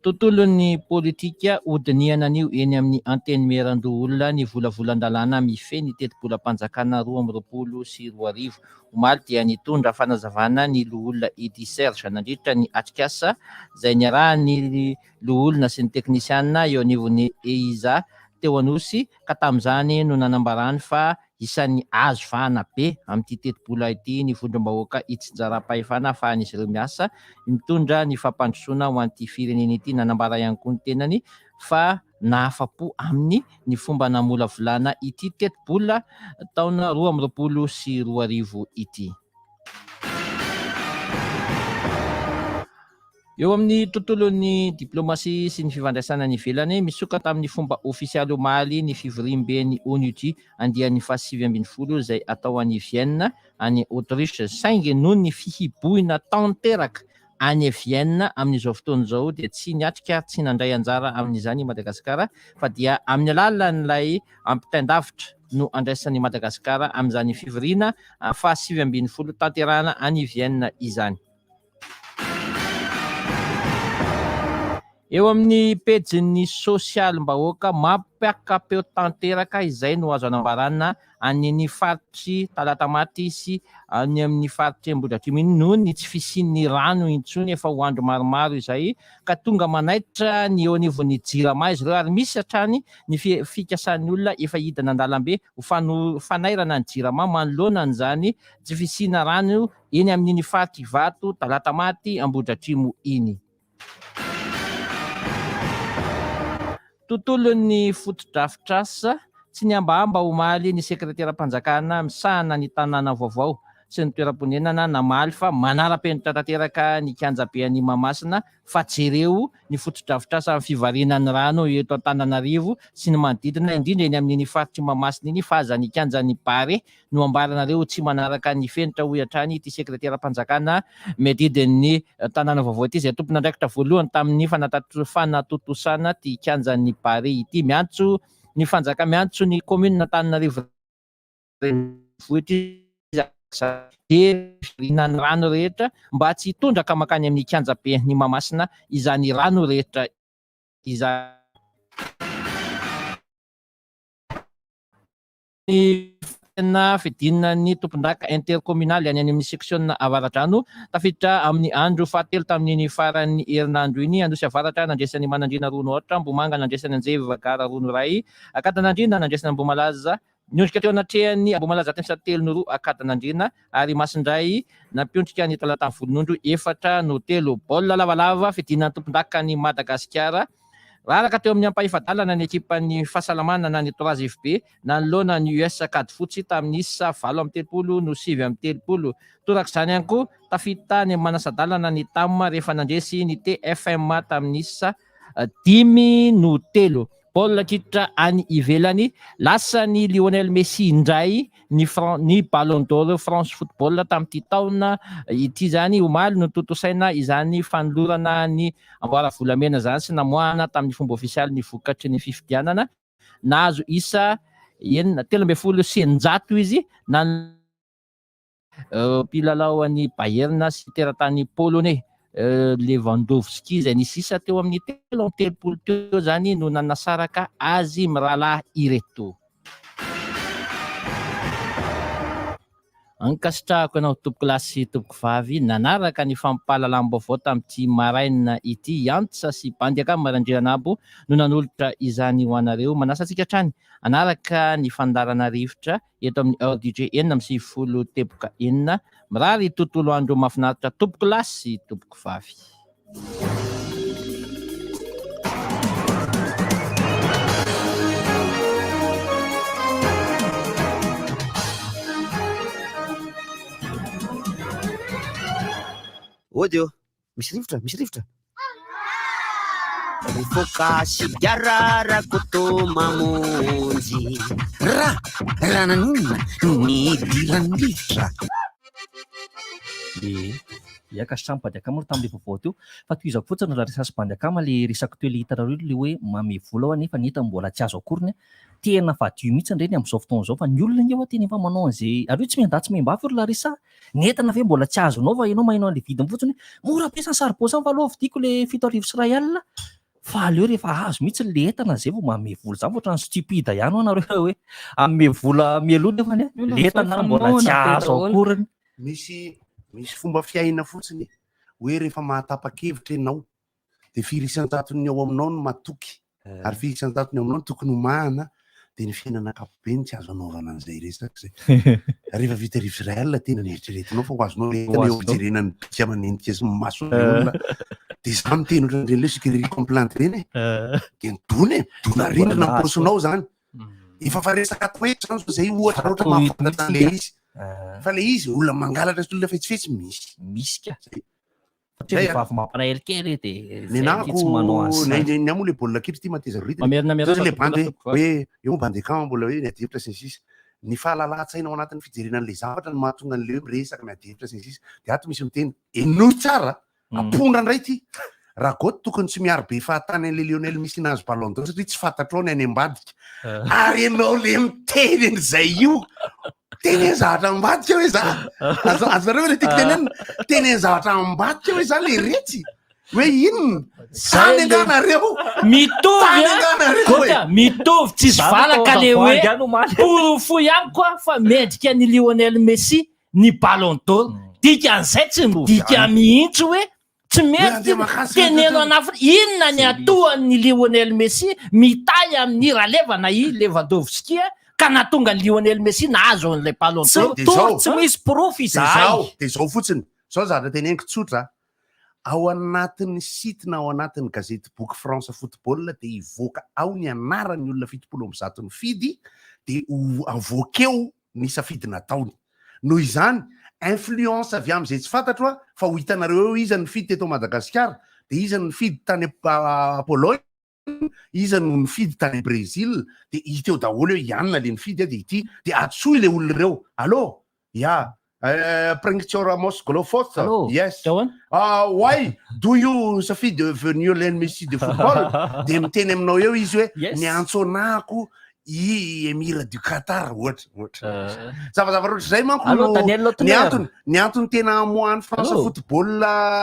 Tontolon'ny politika, Hodinihana anio eny amin'ny Antenimierandoholona ny volavolan-dalàna mifehy ny tetibolam-panjakana 2022. Omaly dia nitondra fanazavana ny loholona Eddy Serge nandritra ny atrikasa izay niarahan'ny loholona sy ny teknisiana eo anivon'ny EISA teo Anosy ka tamin'izany no nanambarany fa Isan'ny azo vahana be amin'ity tetibola ity ny vondrom-bahoaka itsinjaram-pahefana ahafahan'izy ireo miasa mitondra ny fampandrosoana ho an'ity firenena ity. Nanambara ihany koa ny tenany fa nahafa-po aminy ny fomba namolavolana ity tetibola taona 2022 ity. Eo amin'ny tontolon'ny diplaomasia sy ny fifandraisana any ivelany, misokatra amin'ny fomba ofisialy omaly ny fivoriamben'ny ONUDI andiany faha-19 izay atao any Vienne, any Autriche, saingy noho ny fihibohina tanteraka any Vienne amin'izao fotoana izao dia tsy niatrika ary tsy nandray anjara amin'izany i Madagasikara fa dia amin'ny alalan'ilay ampitain-davitra no andraisan'i Madagasikara amin'izany fivoriana faha 19 tanterahana any Vienne izany. Eo amin'ny pejin'ny sosialim-bahoaka mampiaka-peo tanteraka izay no azo anambarana any ny faritr'i Talatamaty sy any amin'ny faritr'i Ambohidratrimo iny noho ny tsy fisian'ny rano intsony efa ho andro maromaro izay ka tonga manaitra ny eo anivon'ny Jirama izy ireo ary misy hatrany ny fikasan'ny olona efa hidina an-dalambe ho fanairana ny Jirama manoloana an'izany tsy fisiana rano eny amin'iny faritr'Ivato, Talatamaty, Ambohidratrimo iny. Tontolon'ny fotodrafitrasa, tsy nihambahamba omaly ny sekreteram-panjakana misahana ny tanàna vaovao sy ny toeram-ponenana namaly fa manara-penitra tanteraka ny kianjaben'i Mahamasina fa jereo ny fotodrafitrasa amin'ny fivarinan'ny rano eto Antananarivo sy ny manodidina indrindra eny amin'iny faritr'i Mahamasina iny fa aza ny kianjan'i Barea no ambaranareo tsy manaraka ny fenitra hoy hatrany ity sekreteram-panjakana miadidy ny tanàna vaovao ity izay tompon'andraikitra voalohany tamin'ny fanatontosana ity kianjan'ny Barea ity. Miantso ny fanjaka miantso ny kaominina Antananarivo renivohitra izy hiverina ny rano rehetra mba tsy hitondraka mankany amin'ny kianjaben'i Mahamasina izany rano rehetra izany. Ny tena fidinan'ny tompondaka intercommunal any amin'ny seksiona Avaradrano. Tafiditra amin'ny andro fahatelo tamin'iny faran'ny herinandro iny. Anosy Avaratra nandresy an'i Manandriana 2-0, Ambohimanga nandresy an'i Anjeva Gara 2-1, Akadanandriana nandresy an'Ambohimalaza Niondrika teo anatrehan'ny Ambohimalaza tamin'ny isa 3-2 Akadanandriana ary Masindray nampiondrika ny Talatany Volonondry 4-3. Baolina lavalava fidinan'ny tompondakan'i Madagasikara. Raraka teo amin'ny ampahefa-dalana ny ekipan'ny fahasalamana na ny Trois FB nanoloana ny US Ankadifotsy tamin'ny isa 38 no 39. Torak'izany ihany koa, tafita any amin'ny manasa-dalana ny Tam rehefa nandresy ny TFMA tamin'ny isa 5 no 3. Baolina kitra any ivelany, lasan'i Lionel Messi indray ny ny Ballon d'Or France Football tamin'ity taona ity izany. Omaly no notontosaina izany fanolorana ny amboara volamena izany sy namoahana tamin'ny fomba ofisialy ny vokatry ny fifidianana. Nahazo isa enina, 613 izy, nan. Mpilalao an'i Bayern sy teratany Poloney, Lewandowski, izay nisy isa teo amin'ny 33 teo izany no nanasaraka azy mirahalahy ireto. Ankasitrahako ianao tompokolahy sy tompokovavy nanaraka ny fampahalalam-baovao tamin'ity maraina ity. I Antsa sy Bandy Akama Randrianabo no nanolotra izany ho anareo. Manasa antsika hatrany hanaraka ny fandaharana Rivotra eto amin'ny Heure DJ 96.6. Mirary tontolo andro mahafinaritra tompoko lahy sy tompoko vavy. Ody ô! Misy rivotra, misy rivotra. Mifoka sigara Rakoto mamonjy. Ra, raha naninona no nidiran'ny rivotra? Ie, ie ankasitrahana Bandy Akama aloha tamin'ilay vaovao teo. Fa tohizako fotsiny raha resaka Bandy Akama ilay resako teo ilay hitanareo ilay hoe manome vola aho nefa ny entana mbola tsy azo akoriny. Tena fadio mihitsy ireny amin'izao fotoana izao fa ny olona ange hoa tena efa manao an'izay, ary io tsy miandahy tsy miambavy ry Larissa a! Ny entana ve mbola tsy azonao fa ianao maheno an'le vidiny fotsiny hoe mora be zany saribao zany fa aleo vidiako le 1700 fa aleo rehefa azo mihitsy le entana zay vao manome vola zany fa ohatran'ny stupide ihany ho'a nareo hoe hanome vola mialoha nefany Ny olona le entana efa mbola tsy noana be azo daholo. akoriny. Misy misy fomba fiaina fotsiny hoe rehefa mahatapa-kevitra ianao dia firy isan-jaton'ny ao aminao no matoky ary firy isan-jaton'ny ao aminao no tokony homahana dia ny fiainana ankapobeny tsy azo anaovana an'izay resaka izay. Rehefa vita rivo Israel tena nieritreretinao fa ho azonao le entana eo am-pijerena ny bika manenika sy ny mason'ny olona. Dia izaho miteny ohatran'ireny hoe sucrerie complainte ireny e. Dia nidona e, midona rindrina ny paosinao izany. Efa fa resaka toetra izany zao izay ohatra raha ohatra mahafantatra an'ilay izy. Fa ilay izy olona mangalatra sy olona fetsifetsy misy. Misy ka. Zay. Satria vehivavy mampalahelo kely de Ny zay ity tsy manao anako, an'izany. ny ahy moa le baolina kitra ity mateza rohitiny. Mamerina miarahaba Zay le tompoko bandy lahy tompoko vavy. hoe eo moa bandy akama mbola hoe miady hevitra sy ny sisa. Ny fahalalahan-tsaina ao anatin'ny fijerena an'ilay zavatra no mahatonga an'ilay hoe miresaka, miady hevitra sy ny sisa. Dia ato misy miteny, henoy tsara! Apondra indray ity. Ragoty tokony tsy miaro be fahatany an'le Lionel Messi nahazo ballon d'or satria tsy fantatrao ny any ambadika. Ary ianao le miteny an'izay io. Teny ny zavatra ambadika hoe za. Azo azonareo ve le tiako tenenina? Teny ny zavatra ambadika hoe za le retsy. Hoe inona? Zany angaha nareo? Mitovy Zany a! angaha nareo e? Gota, mitovy tsisy Zany valaka atao le hoe tavoahangy any omaly. porofo ihany koa fa mendrika ny Lionel Messi ny ballon d'or. Dikan'izay tsy midika mihitsy hoe tsy mendrika teneno an'Afrika. Inona ny atoan'ny Lionel Messi mitahy amin'ny Ralevana i Lewandowski ka nahatonga an'i Lionel Messi nahazo an'ilay ballon d'or. Tsy mitory, tsy misy porofo izahay. Zao, dia zao fotsiny. Zao zavatra teneniko tsotra. Ao anatin'ny site na ao anatin'ny gazety boky France Football dia hivoaka ao ny anaran'ny olona 170 nifidy dia ho avoaka eo ny safidy nataony. Noho izany, influence avy amin'izay tsy fantatro aho fa ho hitanareo eo iza nifidy teto Madagasikara, dia iza nifidy tany Pologne, iza no nifidy tany Brésil, dia hita eo daholo eo i anona le nifidy dia ity, dia antsoy le olona ireo, allo, ya, Prince Ramos Glofos, yes, why do you safidy venir Lionel Messi de football, dia miteny aminao eo izy hoe niantso anahako i Emir du Qatar ohatra ohatra zavazava ohatr'izay manko Allô, no Daniel ny Lautner. antony ny antony tena amoahan'ny France Allô. football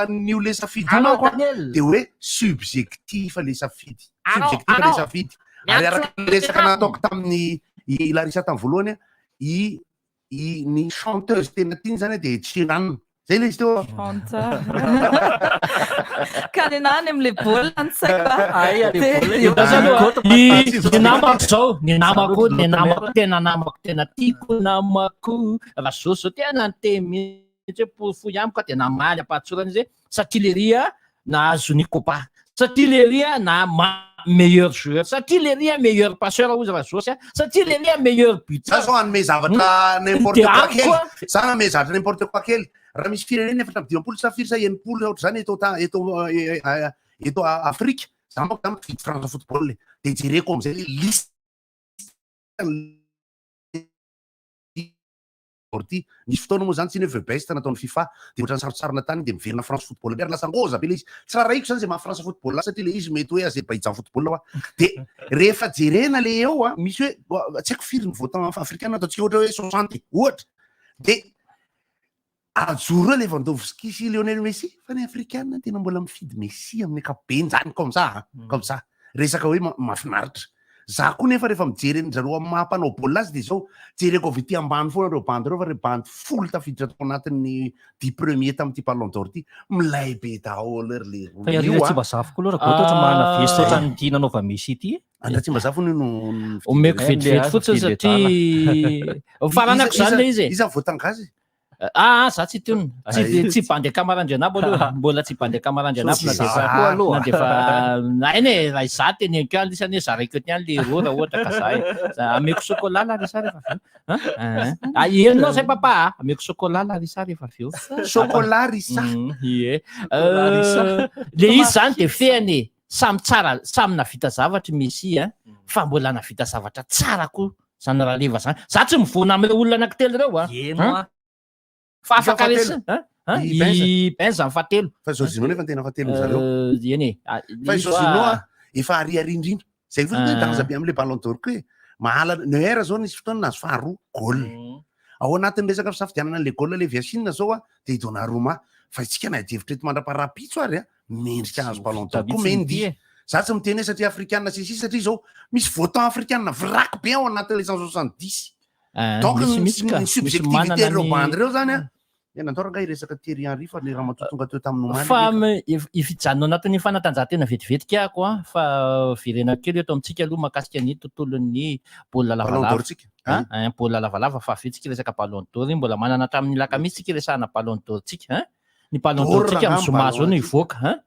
nio le safidy io Allô, manko a, Daniel. de hoe subjectif le safidy Allô, subjectif le allô. safidy ary araka ny resaka nataoko tamin'ny i Larissa tamin'ny voalohany a, i i ny chanteuse tena tiany zany de Ed Sheeran zay le izy teo a. Chanteur. Ka ny anahy any amin'ilay baolina no tsy haiko a. Ay, ale Dia- baolina. Io zany aloha, Goto, ny namako zao, ny namako, ny namako tena namako tena tiako namako Razoa zao tena niteny mihitsy hoe porofoy amiko aho dia namaly am-pahatsorana izy hoe satria lery a nahazo ny Copa, satria lery a na meilleur joueur, satria lery a meilleur passeur hozy Razoa a, satria lery a meilleur buteur. Za zao hanome zavatra n'importe Dia quoi amiko kely. a- Za hanome zavatra n'importe quoi kely. Raha misy firenena 54 sa firy sa 60 ohatr'izany eto ta- eto eh, eh, eto Afrika, za manko za mifidy France football e. Dia jereko am'izay le liste Orti. Nisy fotoana moa zany tsy iny hoe the best nataon'ny FIFA dia ohatran'ny sarotsarona tany dia miverina France football indray ary lasa ngôza be le izy. Tsy rarahiko zany zay maha France football ahy satria le izy mety hoe Azerbaijan football hoa. Dia rehefa jerena le eo a, misy hoe tsy haiko firy ny votant afrikana ataontsika ohatra hoe 60 ohatra. Dia ajoro eo Lewandowski sy Lionel Messi fa ny afrikana tena mbola mifidy Messi amin'ny ankapobeny zany comme ça a, comme ça. Resaka hoe mahafinaritra. Za koa nefa rehefa mijery an-dry zareo amin'ny maha mpanao baolina azy dia izao, jereko avy ety ambany foana ireo bandy ireo fa ireo bandy folo tafiditra tao anatin'ny dix premiers tamin'ity ballon d'or ity, milay be daholo ry leroa Fa i io Arina a. Tsimbazafy koa aloha Ragoto ohatra manana veste ohatran'ity nanaovan'i Messi ity e. Andry Ratsimbazafy hono io no nifidy Omeko an'ilay. vetivety fotsiny satria faranako Iza- izany ilay izy e. Iza voatangazy? Ah, ah, za tsy tonona. Tsy Ay. tsy bandy akamaran-dRanabo aloha. Mbola tsy bandy akamaran-dRanabo na Tsy dia za efa koa aloha. na dia efa aina e, raha izaho teneniko ihany lisany hoe zaraiko eto ihany le euro raha ohatra ka za e. Za ameko chocolat Larissa rehefa avy eo. Hein? Hein? Ah, henonao zay papa a? Ameko chocolat Larissa rehefa avy eo. Chocolat Rissa. Ie. Chocolat Rissa. Le izy zany dia fehiny e. Samy tsara, samy nahavita zavatra i Messi a, fa mbola nahavita zavatra tsara koa Zany Raleva zany. Za tsy mivoana amin'ireo olona anankitelo ireo a. Eno a. Fa afaka Iza resy. fahatelo? Hein? I Benza. I Benza ny fahatelo. Fa Jorginho nefa ny tena fahatelo zareo. Eny e. Ah, Fa i izy Jorginho a- a, efa ariary indrindra. Zay fotsiny hoe Ah. danza be amin'ilay ballon d'or koa e. Mahala Neuer zao nisy fotoana nahazo faharoa goal. Ao anatin'ny resaka fisafidianana an'ilay goal le Viasina zao a, dia i Donnarumma. Fa isika na hevitra eto mandra-parapitso ary a, mendrika hahazo ballon d'or koa mihitsy Mendy. ity e. Za tsy miteny hoe satria afrikana sy sisa satria zao misy votant afrikana vraky be ao anatin'ilay 170. Ah, Donc misy ny mihitsy ka. ny Misy subjectivité manana ireo ny- bandy ireo zany a. Dia nandao rangahy hiresaka Thierry Henry fa le ramatoa tonga teo tamin'ny omaly. Fa hijanona anatin'ny fanatanjahantena vetivety ako a, fa verena kely eto amintsika aloha mahakasika ny tontolon'ny baolina Ballon lavalava. d'or tsika. Hein? Hein, baolina lavalava fa avy eo tsika hiresaka ballon d'or iny, mbola manana hatramin'ny alakamisy tsika hiresahana ballon d'or tsika, hein? Ny ballon d'or D'or tsika amin'ny angamba zoma zao no ballon hivoaka, hein?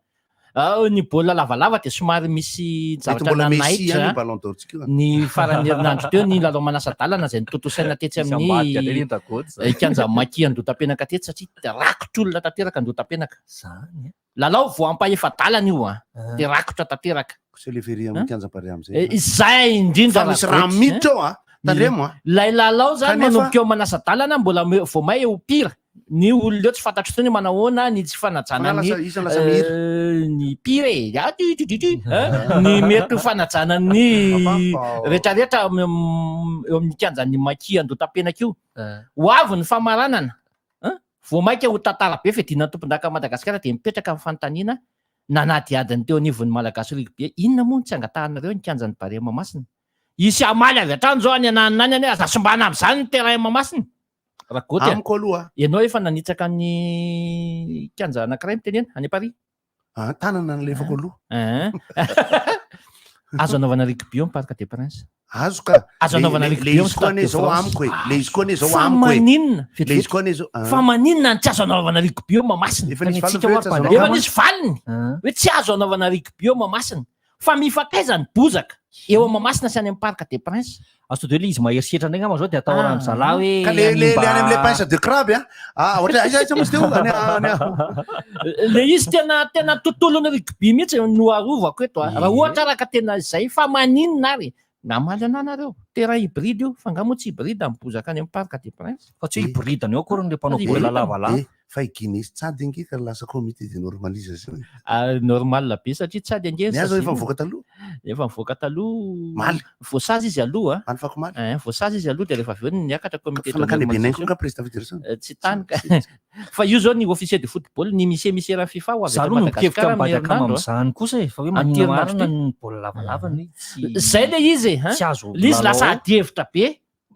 Ah, ny baolina lavalava dia somary misy Mety zavatra mbola Messi nanaitra ihany io ballon d'or tsika io. a. ny faran'ny herinandro teo ny lalao manasa-dalana izay notontosaina tetsy Misy ambadika indray amin'ny iny Dagoty zany. kianja Maki Andohatapenaka tetsy satria rakotr'olona tanteraka Andohatapenaka. Zany e. Lalao vao ampahefa-dalana io a, dia rakotra tanteraka. Se le fery amin'ny kianja Barea amin'izay. Eh, Izay indrindra Fa misy raha Ragoty, miditra hein. ao a. Tandremo a. Ilay lalao zany Kanefa- manomboka eo manasa-dalana mbola vao may ho pire. Ny olona eo tsy fantatro intsony hoe manahoana ny tsy fanajana Fa ny lasa- iza lasa mihira? ny pire e, ah, tu, tu, tu, tu, hein? Ny mety ho fanajana ny rehetrarehetra eo amin'ny kianjan'ny Maki Andohatapenaka io. Ho avy ny famaranana. Hein? Vao mainka ho tantara be fiadiana ny tompondaka Madagasikara dia mipetraka ny fanontaniana nanadihady ny teo anivon'ny Malagasy Rugby inona moa no tsy angatahanareo ny kianjan'ny Barea Mahamasina? Hisy hamaly avy hatrany izao any ananona any anie aza simbana amin'izany ny terrain Mahamasina. Ragoty a. Amiko aloha. Ianao efa nanitsaka ny kianja anankiray mitenena any Paris. Ah, tanana nalefako aloha. Hein. Azo anaovana rugby eo amin'ny Parc des Princes. Azo ka. Azo anaovana Le- rugby le eo amin'ny izy koa Stade anie de zao France. amiko e. Le izy koa anie zao Fa amiko e. maninona? Le Vetivety. izy koa anie zao. ah. Fa maninona ny tsy azo anaovana rugby eo Mahamasina? Efa nisy valiny ve hoe tsy azo anaovana? Efa nisy valiny hoe tsy azo anaovana rugby eo Mahamasina. Fa mifankaiza ny bozaka eo Mahamasina sy any amin'ny Parc des Princes. Azo de le izy mahery setra indray angamba zao de atahoran'ny zalahy hoe Ka le le le any am'le pince de crabe a. Ah, ohatra aiza aiza moa izy teo? Any any. Le izy tena tena tontolon'ny rugby mihitsy no arovako eto a. Raha ohatra araka tena izay fa maninona ary? Namaly anah nareo. Terrain hybride io, fa angaha moa tsy hybride ny bozaka any amin'ny Parc des Princes? Fa tsy hoe hybride ny eo akory ny mpanao baolina lavalava. Eh, fa i Guinée sy Tchad ange ka lasa comité de normalisation e. Ah, normal be satria Tchad ange Ny azy efa saziana. nivoaka taloha. Efa nivoaka taloha. Maly. Voasazy izy aloha. Maly fako maly. Eh, voasazy izy aloha dia rehefa avy eo niakatra comité de Fa nankany Bénin normalisation. koa nga président fédération. Eh, Tsy tany ka. Fa io zao ny officier de football, ny misé misera FIFA ho avy Za eto aloha miombon-kevitra Madagasikara amin'ny amin'ny Badiakama herinandro. amin'izany kosa e, fa hoe Amin'ity maninona herinandro marina ity. ny baolina lavalava ny tsy Zay le izy e, hein? tsy azo Le izy lasa lalao. adihevitra be.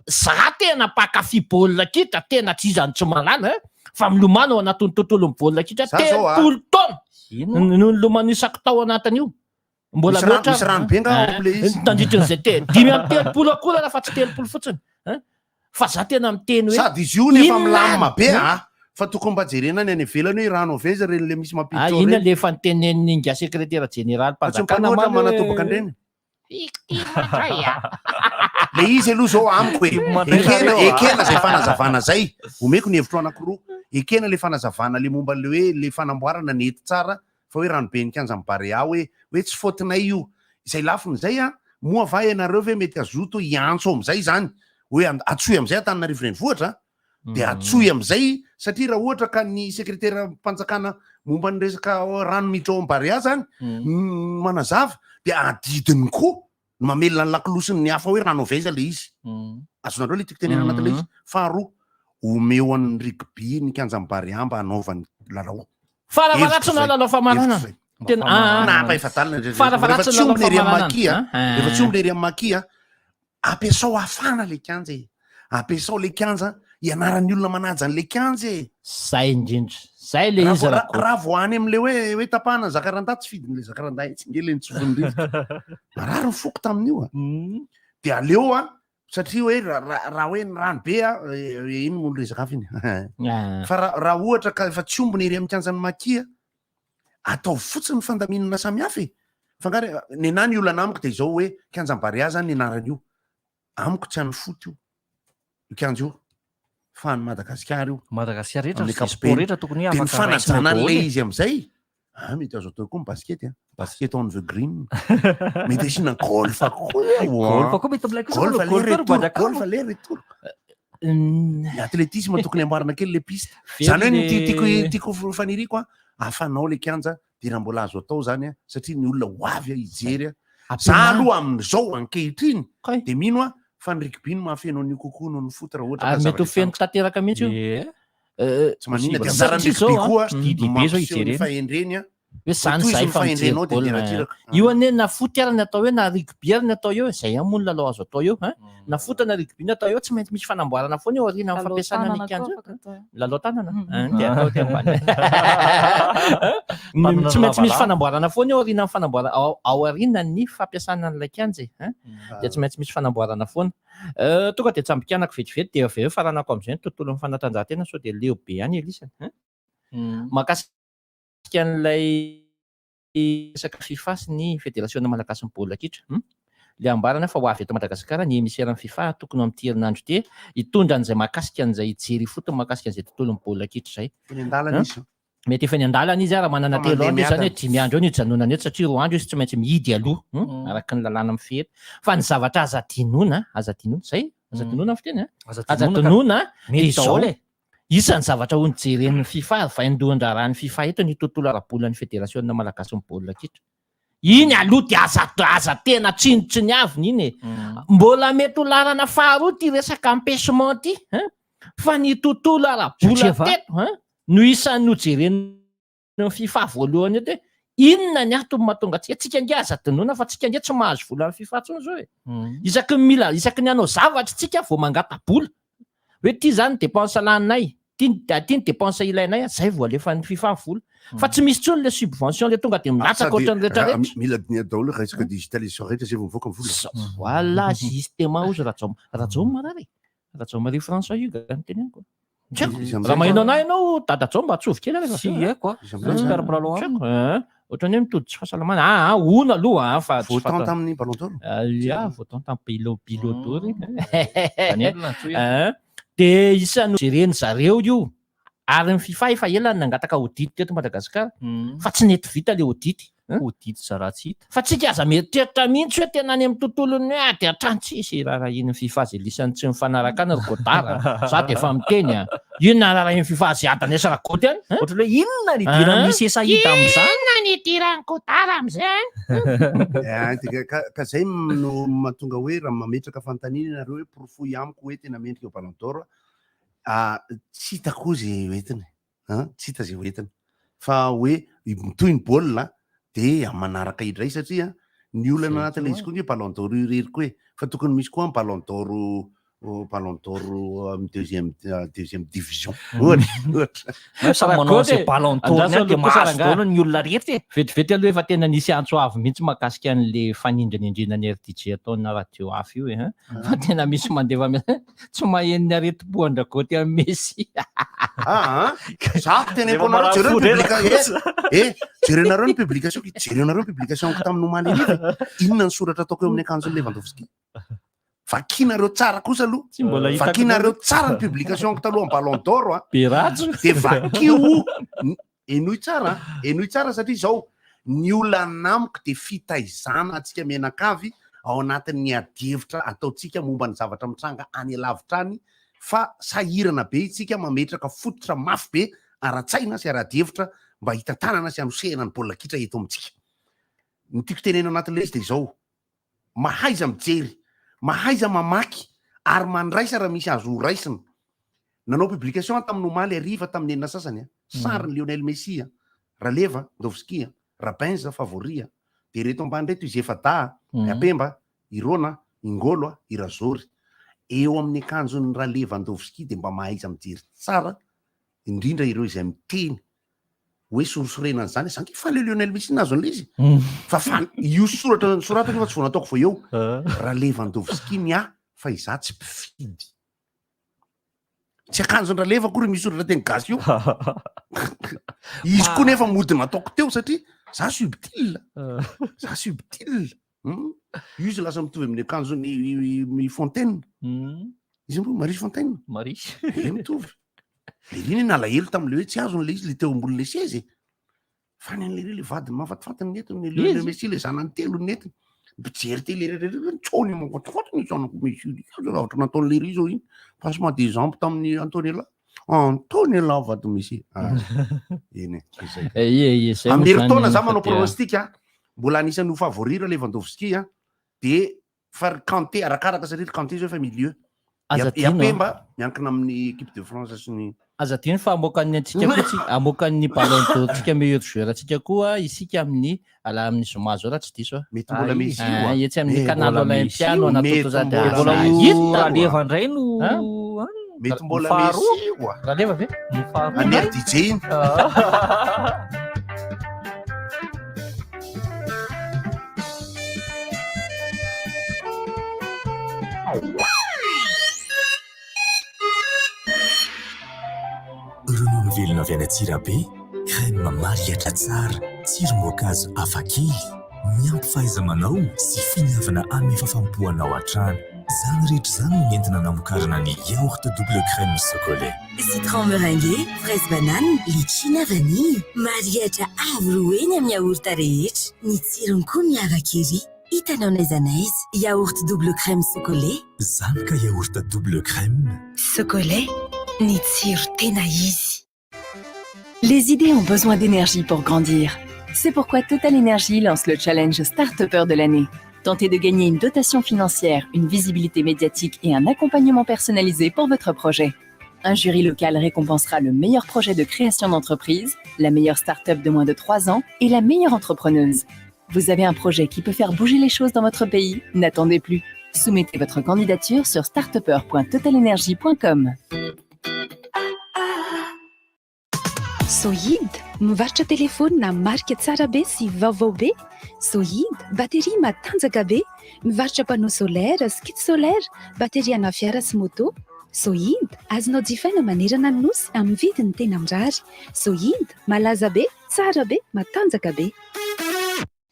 Za tena mpankafy baolina kitra, tena tsy iza no tsy mahalala hein? Fa milomano ao anatin'ny tontolon'ny baolina kitra Za zao a. 30 taona Ino? no nilomanosako tao anatin'io. Mbola Misy rano- mihoatra misy rano be nga ao am'le izy? Tandritrin'izay te 35 akory raha fa tsy 30 fotsiny. Hein? Fa za tena miteny hoe Sady izy io nefa inona milamina be ary? a. Fa tokony mba jerena ny any ivelany hoe rano avy aiza ireny le misy Ah, mampiditra ao inona ireny. le efa nitenenin'ny ingahy sekretera jeneraly Fa tsy mpanjakana mipanohitra omaly hoe manatobaka an'ireny. Victime indray a. Le izy aloha zao amiko e. Mandray Ekena, nareo, ah. ekena zay fanazavana zay. Omeko ny hevitro anankiroa. Ekena le fanazavana le momba le hoe le fanamboarana nety tsara fa hoe ranoben'ny kianjan'i Barea hoe hoe tsy faute-nay io. Izay lafiny izay an, moa va ianareo ve mety hazoto hiantso amin'izay izany? Hoe antsoy amin'izay Antananarivo Renivohitra an? Dia antsoy amin'izay satria raha ohatra ka ny sekreteram-panjakana momba ny resaka rano miditra ao amin'ny Barea izany manazava dia adidiny koa ny mamelona ny lakolosin'ny hafa hoe rano avy aiza ilay izy. Azonareo ilay tiako tenenana anatin'ilay izy. Faharoa, omeo an'ny rugby ny kianjan'i Barea mba hanaovany lalao. Farafaharatsiny Hevitro lalao zay. famaranana. Hevitro zay. Tena, ah, Na ampahefa-dalana indray. Farafaharatsiny Rehefa tsy omby lalao lery amin'ny famaranana. Maki, ah. Ah. Rehefa tsy omby lery amin'ny Maki, ah. Ampiasao hafana le kianja e. Ampiasao le kianja hianaran'ny olona manaja an'le kianja e. Zay indrindra. Zay le Raha izy vao- Rakoto. raha vao any amin'le hoe hoe tapahana ny zakarandà tsy fidiny le zakarandà etsy nge le nitsofohiny rivotra. Marary ny foko tamin'io a. De aleo a satria hoe raha hoe ny rano be a iny moa ny resaka hafa iny. Fa raha ohatra ka efa tsy ombony ery amin'ny kianjan'ny Maki a, ataovy fotsiny ny fandaminana samihafa e. Fa nga re- nenà ny olana amiko de izao hoe kianjan'i Barea zany ny anaran'io. Amiko tsy an'ny foot io. Io kianja io. Fa an'i Madagasikara io. Madagasikara rehetra, Amin'ny izay sport ankapobeny. rehetra tokony hoe De ny afaka raisina fanajana daholo an'ilay e. izy amin'izay, ah, mety azo atao koa ny basket a. Basket on the green. Mety asiana golf koa eo a. Golf koa mety milay kosa Golf aloha, le golf ry retour, Badakamo. golf le retour. Ny athlétisme tokony amboarina kely le piste. Very Zany hoe ny le- tiako tiako faniriako a, afanao le kianja de raha mbola azo atao zany a, satria ny olona ho avy a hijery a. Za aloha amin'izao ankehitriny de mino a fa ny rugby no mahafeno an'io kokoa noho ny foot raha ohatra ka Ary mety ho zavatra feno tanteraka mihitsy io. Tsy maninona de anjaran'ny Satria rugby zao, a, koa no didy be zao mampiseho ny hijerena. fahendreny a. Hoe zany Tohizo zahay ny fa mijery fahendrenao de baolina. deradiraka. Io anie na foot ary ny atao eo na rugby ary ny atao eo, izay ihany moa ny lalao azo atao eo hein. Na foot na rugby ny atao eo tsy maintsy misy fanamboarana foana eo aoriana amin'ny Lalao fampiasana ny tanana koa kianja. afaka atao eo. Lalao tanana? Mm. Hein, dia atao aty ambany. Ny- Tanana Tsy maintsy misy lavalava. fanamboarana foana eo aoriana amin'ny fanamboarana ao ao aorianan'ny fampiasana an'ilay kianja e, hein. Dia tsy maintsy misy fanamboarana foana. Tonga dia tsambikanako vetivety dia avy eo faranako amin'izay ny tontolon'ny fanatanjahantena sao dia leo be ihany Elisa, hein. Mahakasika an'ilay resaka fifa sy ny federasiona malagasin'ny baolina kitra. Hum? Ilay ambarana fa ho avy eto Madagasikara ny émissaire ny fifa tokony ho amin'ity herinandro ity hitondra an'izay mahakasika an'izay hijery ifotony mahakasika an'izay tontolon'ny baolina kitra izay. Eny an-dalana Hum? izy. Mety efa eny an-dalana izy raha manana Fa 3 mandeha andro izy izany hoe miadana. 5 andro eo no hijanonany eto satria 2 andro izy tsy maintsy mihidy aloha, hum? Araka ny lalàna mifehy eto. Fa ny zavatra aza adinoina, aza adinoina, izay? Aza adinoina ny fiteny, Aza aza adinoina ka. adinoina Mety dia izao. daholo e. Isan'ny zavatra ho nojeren'ny fifa ary vaindohan-draharahan'ny fifa eto ny tontolo ara-bolan'ny federasiona malagasin'ny baolina kitra. Iny aloha dia aza aza tena tsinontsiniavina iny e. Mbola mety ho laharana faharoa ity resaka empêchement ity hein. Fa ny tontolo ara-bola Satria va? teto hein no isan'ny nojeren'ny fifa voalohany eto hoe inona ny antony mahatonga antsika, tsika ange aza adinoina fa tsika ange tsy mahazo vola amin'ny fifa intsony izao e. Isaky ny mila, isaky ny hanao zavatra tsika vao mangata-bola. Hoe ty zany dépense laninay, ty ty ny dépense ilainay, zay vao alefan'ny fifa ny vola. Fa tsy misy intsony le subvention le tonga de milatsaka ohatran'ny rehetra rehetra. Mila diniha daholo resaka digitalisation rehetra zay vao mivoaka ny vola. Voilà, justement ozy Rajao, Rajao marary e. Rajaomaria François Hugues no teneniko. Tsy haiko. Raha maheno anah ianao Dada Jao mba atsovy kely rehefa Tsy haiko a. Tsy haiko. Tsy haiko. Eh, Ohatran'ny hoe mitody tsy fahasalamana. Ah, ah, hono aloha ah, fa tsy Votant fanta- tamin'ny Ballon d'Or. Ah, ya, votant tamin'ny Bilo Bilo d'Or. Daniel Antsoy. Eh, dia isan'ny jereny zareo io. Ary ny FIFA efa ela no nangataka audit teto Madagasikara fa tsy nety vita le audit. Audit zara tsy hita. Fa tsika aza mieritreritra mihitsy hoe tena any amin'ny tontolon'ny hoe ady an-trano tsisy raharahian'ny FIFA zay lisany tsy mifanaraka any ry Godard a. Za dia efa miteny a. Inona raharahian'ny FIFA zay adany sy Rakoto any? Ohatran'ny hoe inona ny idiran'ny Sesa Ida amin'izany? Inona ny idiran'i Godard amin'izay? Eh, ka zay no mahatonga hoe raha mametraka fanontaniana ianareo hoe porofoy amiko hoe tena mendrika Ballon d'Or Ah, tsy hita koa ze hoentiny an, tsy hita ze hoentiny fa hoe mitohy ny baolina de amin'ny manaraka indray satria ny olana anatin'ilay izy koa nge ballon d'or io irery koa e, fa tokony misy koa ny ballon d'or ballon d'or amin'ny deuxième deuxième division ohatra ohatra. Hoe samy manao an'izay ballon d'or ny any dia mahazo daholo ny olona rehetra e. Vetivety aloha efa tena nisy antso avo mihitsy mahakasika an'le fanindrinindrina ny RDJ ataon'ny radio hafa io e hein. Fa tena misy mandefa Tsy maheno ny aretim-po an-dRagoty amin'i Messi. Ah, za teneniko anareo jereo ny publication eh jerenareo ny publication jerenareo ny publication tamin'ny omaly hariva inona ny soratra ataoko eo amin'ny akanjon'i Lewandowski vakinareo tsara kosa aloha Tsy mbola hitako vakinareo tsara ny publication taloha amin'ny ballon d'or a Be ratsy. de vakio henoy tsara henoy tsara satria izao ny olana amiko dia fitaizana antsika mianakavy ao anatin'ny adihevitra ataontsika momba ny zavatra mitranga any alavitra any fa sahirana be isika mametraka fototra mafy be ara-tsaina sy ara-adihevitra mba hitantanana sy hanosehana ny baolina kitra eto amintsika. Ny tiako tenenina anatin'ilay izy dia izao, mahaiza mijery, mahaiza mamaky ary mandraisa raha misy azo horaisina. Nanao publication aho tamin'ny omaly hariva tamin'ny enina sasany, sarin'i Lionel Messi, Raleva, Ndovski, Rabenz, Favori, dia ireto ambany ireto izy efa-dahy, i Apemba, i Rona, i Ngolo, i Razory. Eo amin'ny akanjon'i Raleva Ndovski dia mba mahaiza mijery tsara, indrindra ireo izay miteny hoe sorisorena an'izany, za nge faly Lionel Messi nahazo an'ilay izy fa fa io soratra nosoratako io fa tsy vao nataoko vao eo, Ralevandowski ny ahy fa izaho tsy mpifidy. Tsy akanjon-dRaleva akory misy soratra teny gasy io. Izy koa nefa mody nataoko teo satria za subtil. Za subtil. Hmm? Io izy lasa mitovy amin'ny akanjon'i Fontaine. Izy moa Marie Fontaine. Marie. Eh, mitovy. Le iny nalahelo tamin'le hoe tsy azony le izy le teo ambonin'le seza e. Fa ny an'le le vadiny mahafatifaty ny nentiny, le Lionel Messi le zanany telo ny nentiny. Mpijery télé rehetra nitsony mahafatifaty ny zanako Messi. Io zavatra nataon'le ry zao iny. Passement des jambes tamin'ny Antonella. Antonella vadin'i Messi. Ah, eny e, izay. Eh, ie, ie, izay moa Amin'ny herintaona zany za manao fa dia- pronostic a, mbola anisan'ny ho favori ra Lewandowski a, de fa ry Kanté arakaraka satria ry Kanté zao efa milieu. Aza I adino, a. Apemba miankina amin'ny équipe de France sy ny Aza adino fa hamoakan'ny antsika koa tsika, hamoakan'ny ballon d'or tsika meilleur joueur antsika koa isika amin'ny ala amin'ny zoma zao raha tsy diso aho. Mety mbola Messi io a. Ah, etsy amin'ny Eh, canal mbola Olympia Messi no io. Mety anatontosa mbola Mbola Messi ho io a. Raleva indray no Hein? Mety mbola faharoa. Messi io a. Raleva ve? Ny faharoa. An'i RDJ iny. Ronono velona avy any Antsirabe, crème mariatra tsara, tsirom-boankazo hafakely, miampy fahaiza-manao sy finiavana amin'ny fahafaham-po anao hatrany. Izany rehetra izany no nentina namokarana ny yaourt double crème Socolait. Citron meringué, fraise banane, litchi na vanille. Mariatra avo roa heny amin'ny yaourt rehetra. Ny tsirony koa miavaka ery. Hitanao n'aiza n'aiza. Yaourt double crème Socolait. Zany ka yaourt double crème. Socolait. Ny tsiro tena izy. Les idées ont besoin d'énergie pour grandir. C'est pourquoi Total Energy lance le challenge Start-upper de l'année. Tentez de gagner une dotation financière, une visibilité médiatique et un accompagnement personnalisé pour votre projet. Un jury local récompensera le meilleur projet de création d'entreprise, la meilleure start-up de moins de 3 ans et la meilleure entrepreneuse. Vous avez un projet qui peut faire bouger les choses dans votre pays? N'attendez plus. Soumettez votre candidature sur startupper.totalenergy.com. Sohid, mivarotra telefaonina marika tsara be sy vaovao be. Sohid, bateria matanjaka be. Mivarotra panneau solaire sy kit solaire, bateria ana fiara sy moto. Sohid, azonao jifaina manerana ny nosy amin'ny vidiny tena mirary. Sohid, malaza be, tsara be, matanjaka be.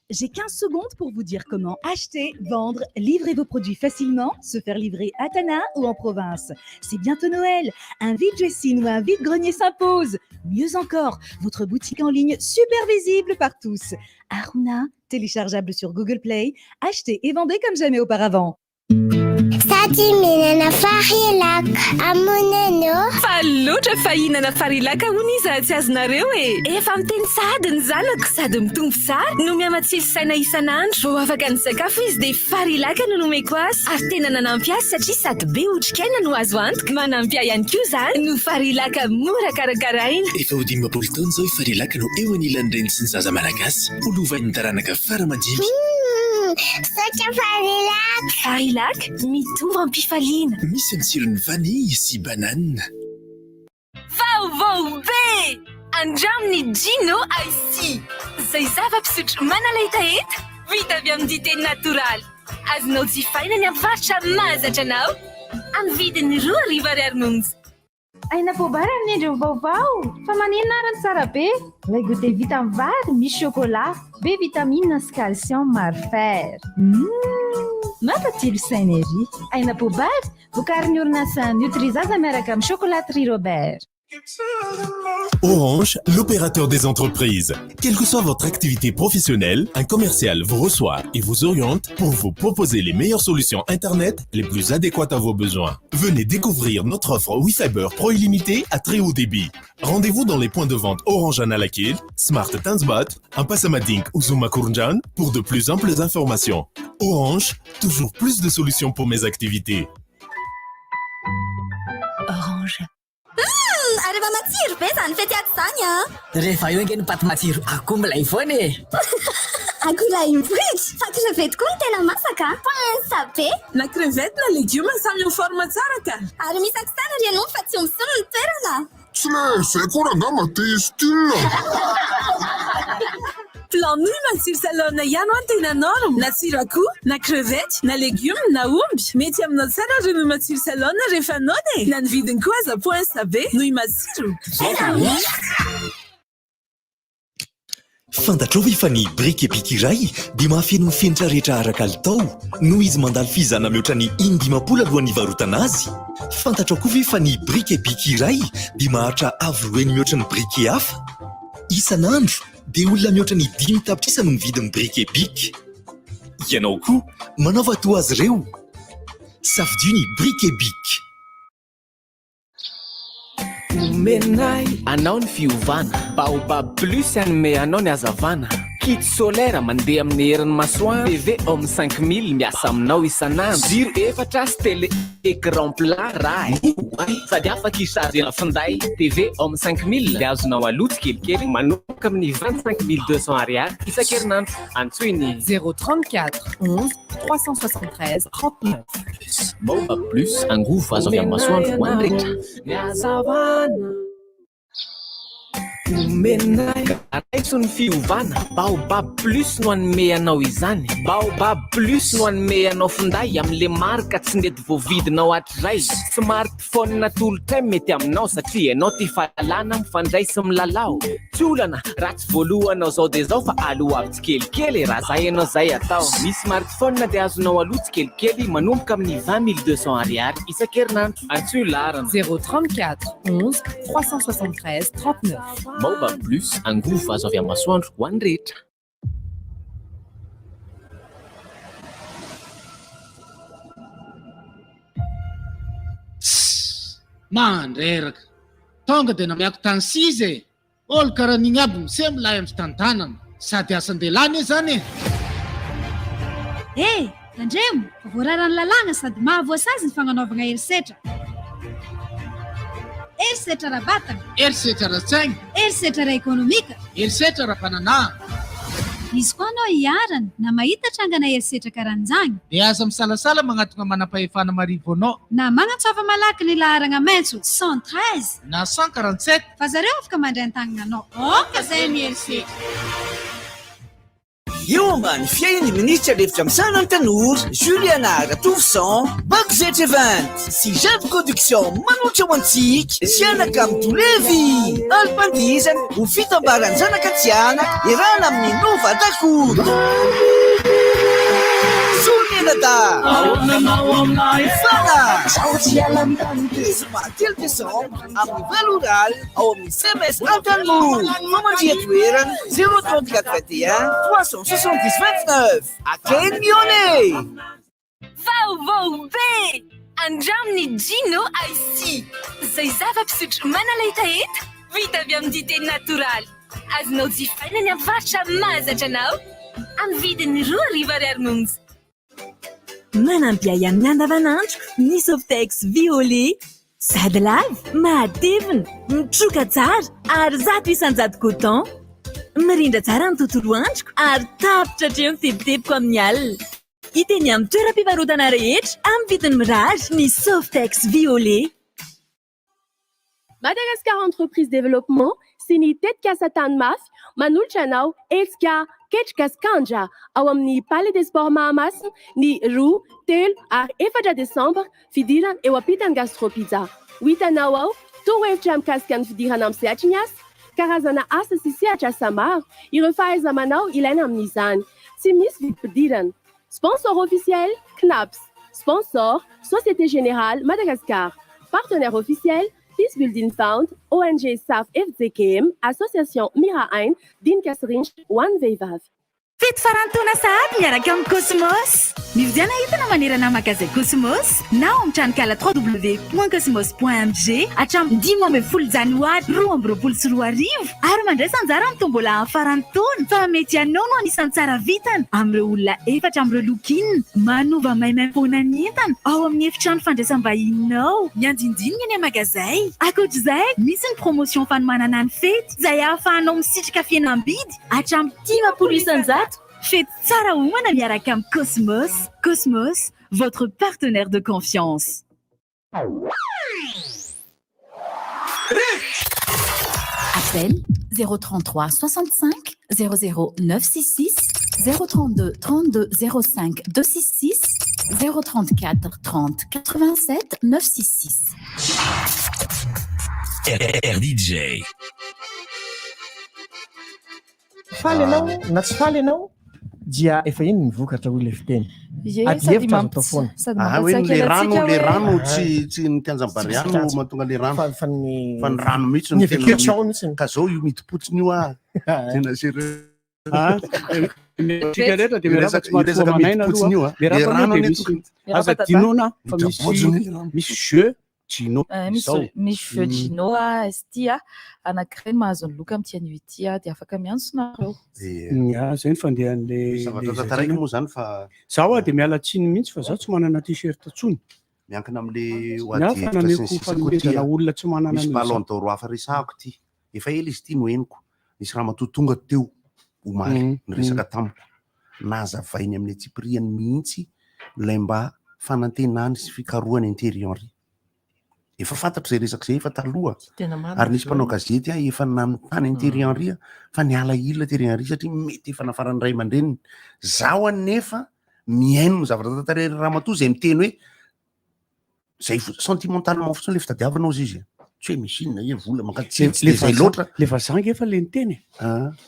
J'ai 15 secondes pour vous dire comment acheter, vendre, livrer vos produits facilement, se faire livrer à Tana ou en province. C'est bientôt Noël. Un vide-dressing ou un vide-grenier s'impose. Mieux encore, votre boutique en ligne super visible par tous. Aruna, téléchargeable sur Google Play. Achetez et vendez comme jamais auparavant. Sady mihinana Farilac amoneno. Faly loatra fa hihinana Farilac hono izy raha tsy azonareo e! Efa miteny sahady ny zanako sady mitombo tsara no mihamatsilo saina isan'andro. Vao afaka nisakafo izy dia Farilac no nomeko azy ary tena nanampy azy satria sady be otrikaina no azo antoka. Manampy ahy ihany koa izany no Farilac mora karakaraina. Efa ho 50 taona izao i Farilac no eo anilan'ny reny sy ny zaza malagasy. Ho lovain'ny taranaka fara aman-dimby. Misaotra Farilac! Farilac, mitombo am-pifaliana. Misy ny tsirony vanille sy banane. Vaovao be! Andramo ny Gino Ice Tea, izay zava-pisotro manala hetaheta, vita avy amin'ny dite natoraly. Azonao jifaina any amin'ny mpivarotra mahazatra anao, amin'ny vidiny 2000 ariary monja. Aina voabary amin'ny endriny vaovao! Fa maninona ary ny tsara be? Ilay goûter vita amin'ny vary misy chocolat, be vitamine sy calcium ary fer. Humm! Mampatsilo saina ery! Aina voabary, vokarin'ny orinasa Nutrizaza miaraka amin'ny Chocolaterie Robert. Orange, l'opérateur des entreprises. Quelle que soit votre activité professionnelle, un commercial vous reçoit et vous oriente pour vous proposer les meilleures solutions Internet les plus adéquates à vos besoins. Venez découvrir notre offre WeFiber Pro illimité à très haut débit. Rendez-vous dans les points de vente Orange Analakely, Smart Tanzbat, Ampasamadink ou Zuma Kourndjan pour de plus amples informations. Orange, toujours plus de solutions pour mes activités. Orange. Humm! Ary efa matsiro be izany fety ato izany an! Rehefa eo ange ny paty matsiro akoho milay foana e! Akoholahy mivohitra! Fa crevette koa no tena masaka an! Pince be! Na crevette na legioma samy en forme tsara ka! Ary misy akisana ry ianao fa tsy omby ny toerana! Tsy le zay koa rangah mba te hi-style. Plan nouille matsiro salone ihany hoa no tena norme, na tsiro akoho, na crevette, na legume, na omby. Mety aminao tsara ry nouille matsiro salone rehefa noana e! Na ny vidiny koa aza poince be, nouille matsiro. Fantatrao ve fa ny brique Bic iray dia mahafeno ny fenitra rehetra ara-kalitao noho izy mandalo fizahana mihoatra ny in-dimampolo alohan'ny hivarotana azy? Fantatrao koa ve fa ny brique Bic iray dia maharitra avo roa heny mihoatra ny briquet hafa? Isan'andro dia olona mihoatra ny 5 tapitrisa no mividy ny briquet Bic. Ianao koa, manaova toa azy ireo. Safidio ny briquet Bic. Omenay anao ny fiovana. Baobab Plus hanome anao ny hazavana. Kit solaire mandeha amin'ny herin'ny masoandro. TV Home 5000 miasa aminao isan'andro. Jiro efatra sy télé écran plat raha sady afaka hi-chargena finday. TV Home 5000 dia azonao aloa tsikelikely manomboka amin'ny 25 200 ariary isan-kerinandro. Antsoy ny 034 11 373 39. Baobab Plus, angovo azo avy amin'ny masoandro ho an'ny rehetra. Ny hazavana omenay raiso ny fiovana. Baobab Plus no hanome anao izany. Baobab Plus no hanome anao finday amin'le marika tsy nety voavidinao hatrizay. Smartphone atolotray mety aminao satria ianao tia fahalalana mifandray sy milalao. Tsy olana raha tsy voalohanao zao dia zao fa aloavy tsikelikely raha zay ianao zay atao. Ny smartphone dia azonao aloa tsikelikely manomboka amin'ny 20 200 ariary isan-kerinandro. Antsoy laharana 034 11 373 39. Baobab Plus, angovo azo avy amin'ny masoandro ho an'ny rehetra. Mandreraka. Tonga dia namiako tany s'izy e! Olo karaha an'igny aby mise milay amin'ny fitantanana. Sady asan-dehilahy anie zany e! Eh! Tandremo fa voararan'ny lalàna sady mahavoasazy ny fagnanaovagna herisetra. Herisetra ara-batana. Herisetra ara-tsaigna. Herisetra ara-ekonomika. Herisetra ara-pananahana. Izy koa anao iharana na mahita trangana herisetra karahan'izagny. Dia aza misalasala magnatogna manam-pahefana marivo anao. Na magnantsoava malaky ny laharagna maitso 113. Na 147. Fa zareo afaka mandray an-tagnana anao. Aoka zay ny herisetra. Eo ambany fiahian'ny minisitra lefitra misahana ny tanora, Juliana Ratovoson, Bakjet Event sy Jeff Production manolotra ho antsika Zanaka Mitolevy, alim-pandihizana ho fitambaran'ny zanaka tsy anaka iarahana amin'ny Nova Dakoto. Solonenada Fana Zoma 3 desambra amin'ny 8 ora alina ao amin'ny CMS Antanimora. Famandriha toerana 034 21 370 29. Akeny Mione. Vaovao be! Andramo ny Gino Ice Tea, izay zava-pisotro manala hetaheta vita avy amin'ny dite natoraly. Azonao jifaina ny amin'ny mpivarotra mahazatra anao, amin'ny vidiny 2000 ariary monja. Manampy ahy amin'ny andavanandroko ny Softex Violet. Sady lava, matevina, mitroka tsara ary 100% coton. Mirindra tsara ny tontolo androko ary tapitra hatreo ny tebitebiko amin'ny alina. Hita eny amin'ny toeram-pivarotana rehetra amin'ny vidiny mirary ny Softex Violet. Madagascar Entreprise Développement sy ny tetikasa Tany Mafy manolotra anao hetsika Ketrika sy Kandra ao amin'ny Palais des Sports Mahamasina ny 2, 3 ary 4 desambra, fidirana eo ampitan'ny Gastro Pizza. Ho hitanao ao torohevitra mikasika ny fidirana amin'ny sehatry ny asa, karazana asa sy sehatr'asa maro, ireo fahaiza-manao ilaina amin'izany. Tsy misy vidim-pidirana. Sponsor officiel, CNaPS. Sponsor, Société Générale Madagascar. Partenaire officiel, Peace Building Fund, ONG SAF FJKM, Association Mira Aina, Dinika sy Rindra ho an'ny vehivavy. Fety faran'ny taona sahady miaraka amin'ny Cosmos! Mividiana entana manerana magazay Cosmos na ao amin'ny tranonkala www.cosmos.mg hatramin'ny 15 janoary 2022 ary mandraisa anjara amin'ny tombola amin'ny faran'ny taona fa mety ianao no anisan'ny tsara vintana amin'ireo olona efatra amin'ireo lokinina manova maimaimpoana ny entana ao amin'ny efitrano fandraisam-bahininao. Ny andindininy eny amin'ny magazay. Ankoatr'izay, misy ny promotion fanomanana ny fety izay ahafahanao misitraka fihenam-bidy hatramin'ny 50%. Fety tsara homana miaraka amin'ny Cosmos. Cosmos, votre partenaire de confiance. Appel 033 65 00 966 032 32 05 266 034 30 87 966. RDJ. Faly ianao na tsy faly ianao dia efa iny ny vokatra hoy ilay fiteny. Ie, Ady sady hevitra azo mampi- atao foana. sady Ah, hoe mampatsiahy le kely rano, antsika le hoe- rano tsy tsy ny kianjan'i Barea no Tsy- mahatonga le rano. Fa- fa ny Fa ny rano mihitsy ny no tena évacuation mihitsy. Ka zao io midim-potsiny io ah. Tena sérieux. Ah, Tsika rehetra dia miarahaba tsy Io resaka mahafoa manaina midim-potsiny io aloha. ah. Le Miarahaba rano aloha dia anie misy tokony- aza Miarahaba tata. adinoina fa misy Midrabojony le rano. misy jeu Gino Eh, misy izao. misy jeu Gino a izy ity a anankiray mahazo ny loka amin'ity anio ity a dia afaka miantso nareo. Ya, zay ny fandehan'le Zavatra le tantaraiko zay. moa zany fa Zaho a dia miala tsiny mihitsy fa zaho tsy manana t-shirt intsony. miankina amin'le ho Ny ady hafa hevitra sy ny nameko sisa koa ty fanomezana ah. olona tsy manana Misy an'izao. ballon d'or hafa resahako ty. Efa ela izy ity no henoko. Nisy ramatoa tonga teo omaly niresaka tamiko. Nazavainy amin'ny antsipiriany mihitsy ilay mba fanantenany sy fikarohany an'i Thierry Henry. Efa fantatro izay resaka izay efa taloha. Tena marina Ary nisy izany. mpanao gazety aho efa nanontany an'i Thierry Henry aho, fa niala ila Thierry Henry satria mety efa nafaran'ny ray aman-dreniny. Zaho anefa mihaino ny zavatra tantarain'ny ramatoa izay miteny hoe zay sentimentalement fotsiny le fitadiavana ozy izy. Tsy hoe misy inona hoe vola mankaty tsy Le de zay vazaha loatra. le vazaha nge efa le niteny e.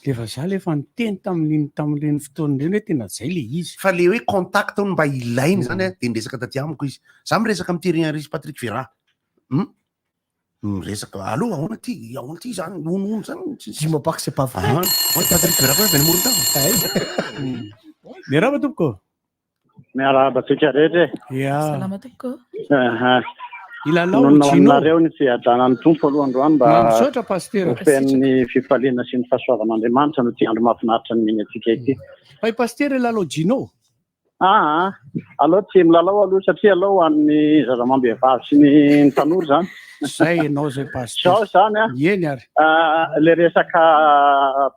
Le vazaha le efa niteny tamin'iny tamin'ireny fotoana ireny hoe tena zay le izy. Fa le hoe contact hono mba ilainy zany a, de niresaka taty amiko izy. Za miresaka amin'i Thierry Henry sy Patrick Vieira. Miresaka allo ahoana ty, ahoana ty zany, hono hono zany. Dis-moi pas que c'est pas vrai. Ah, ouais, Patrick Vieira koa avy any Morondava. Miarahaba tompoko. Miarahaba antsika rehetra e. Ya. Salama tompoko. Aha. Ilalao Nonina ho Gino. aminareo ny fiadanan'ny Tompo aloha androany mba Misaotra, Pasitera. ho feno ny fifaliana sy ny fahasoavan'Andriamanitra no ity andro mahafinaritra nomeny antsika ity. Fa i Pasitera ilalao Gino. Aa, aleo tsy milalao aloha satria aleo ho an'ny zazamam-behivavy sy ny ny tanora izany. Zay ianao zay Pasitera. Zao izany an. Eny ary. Le resaka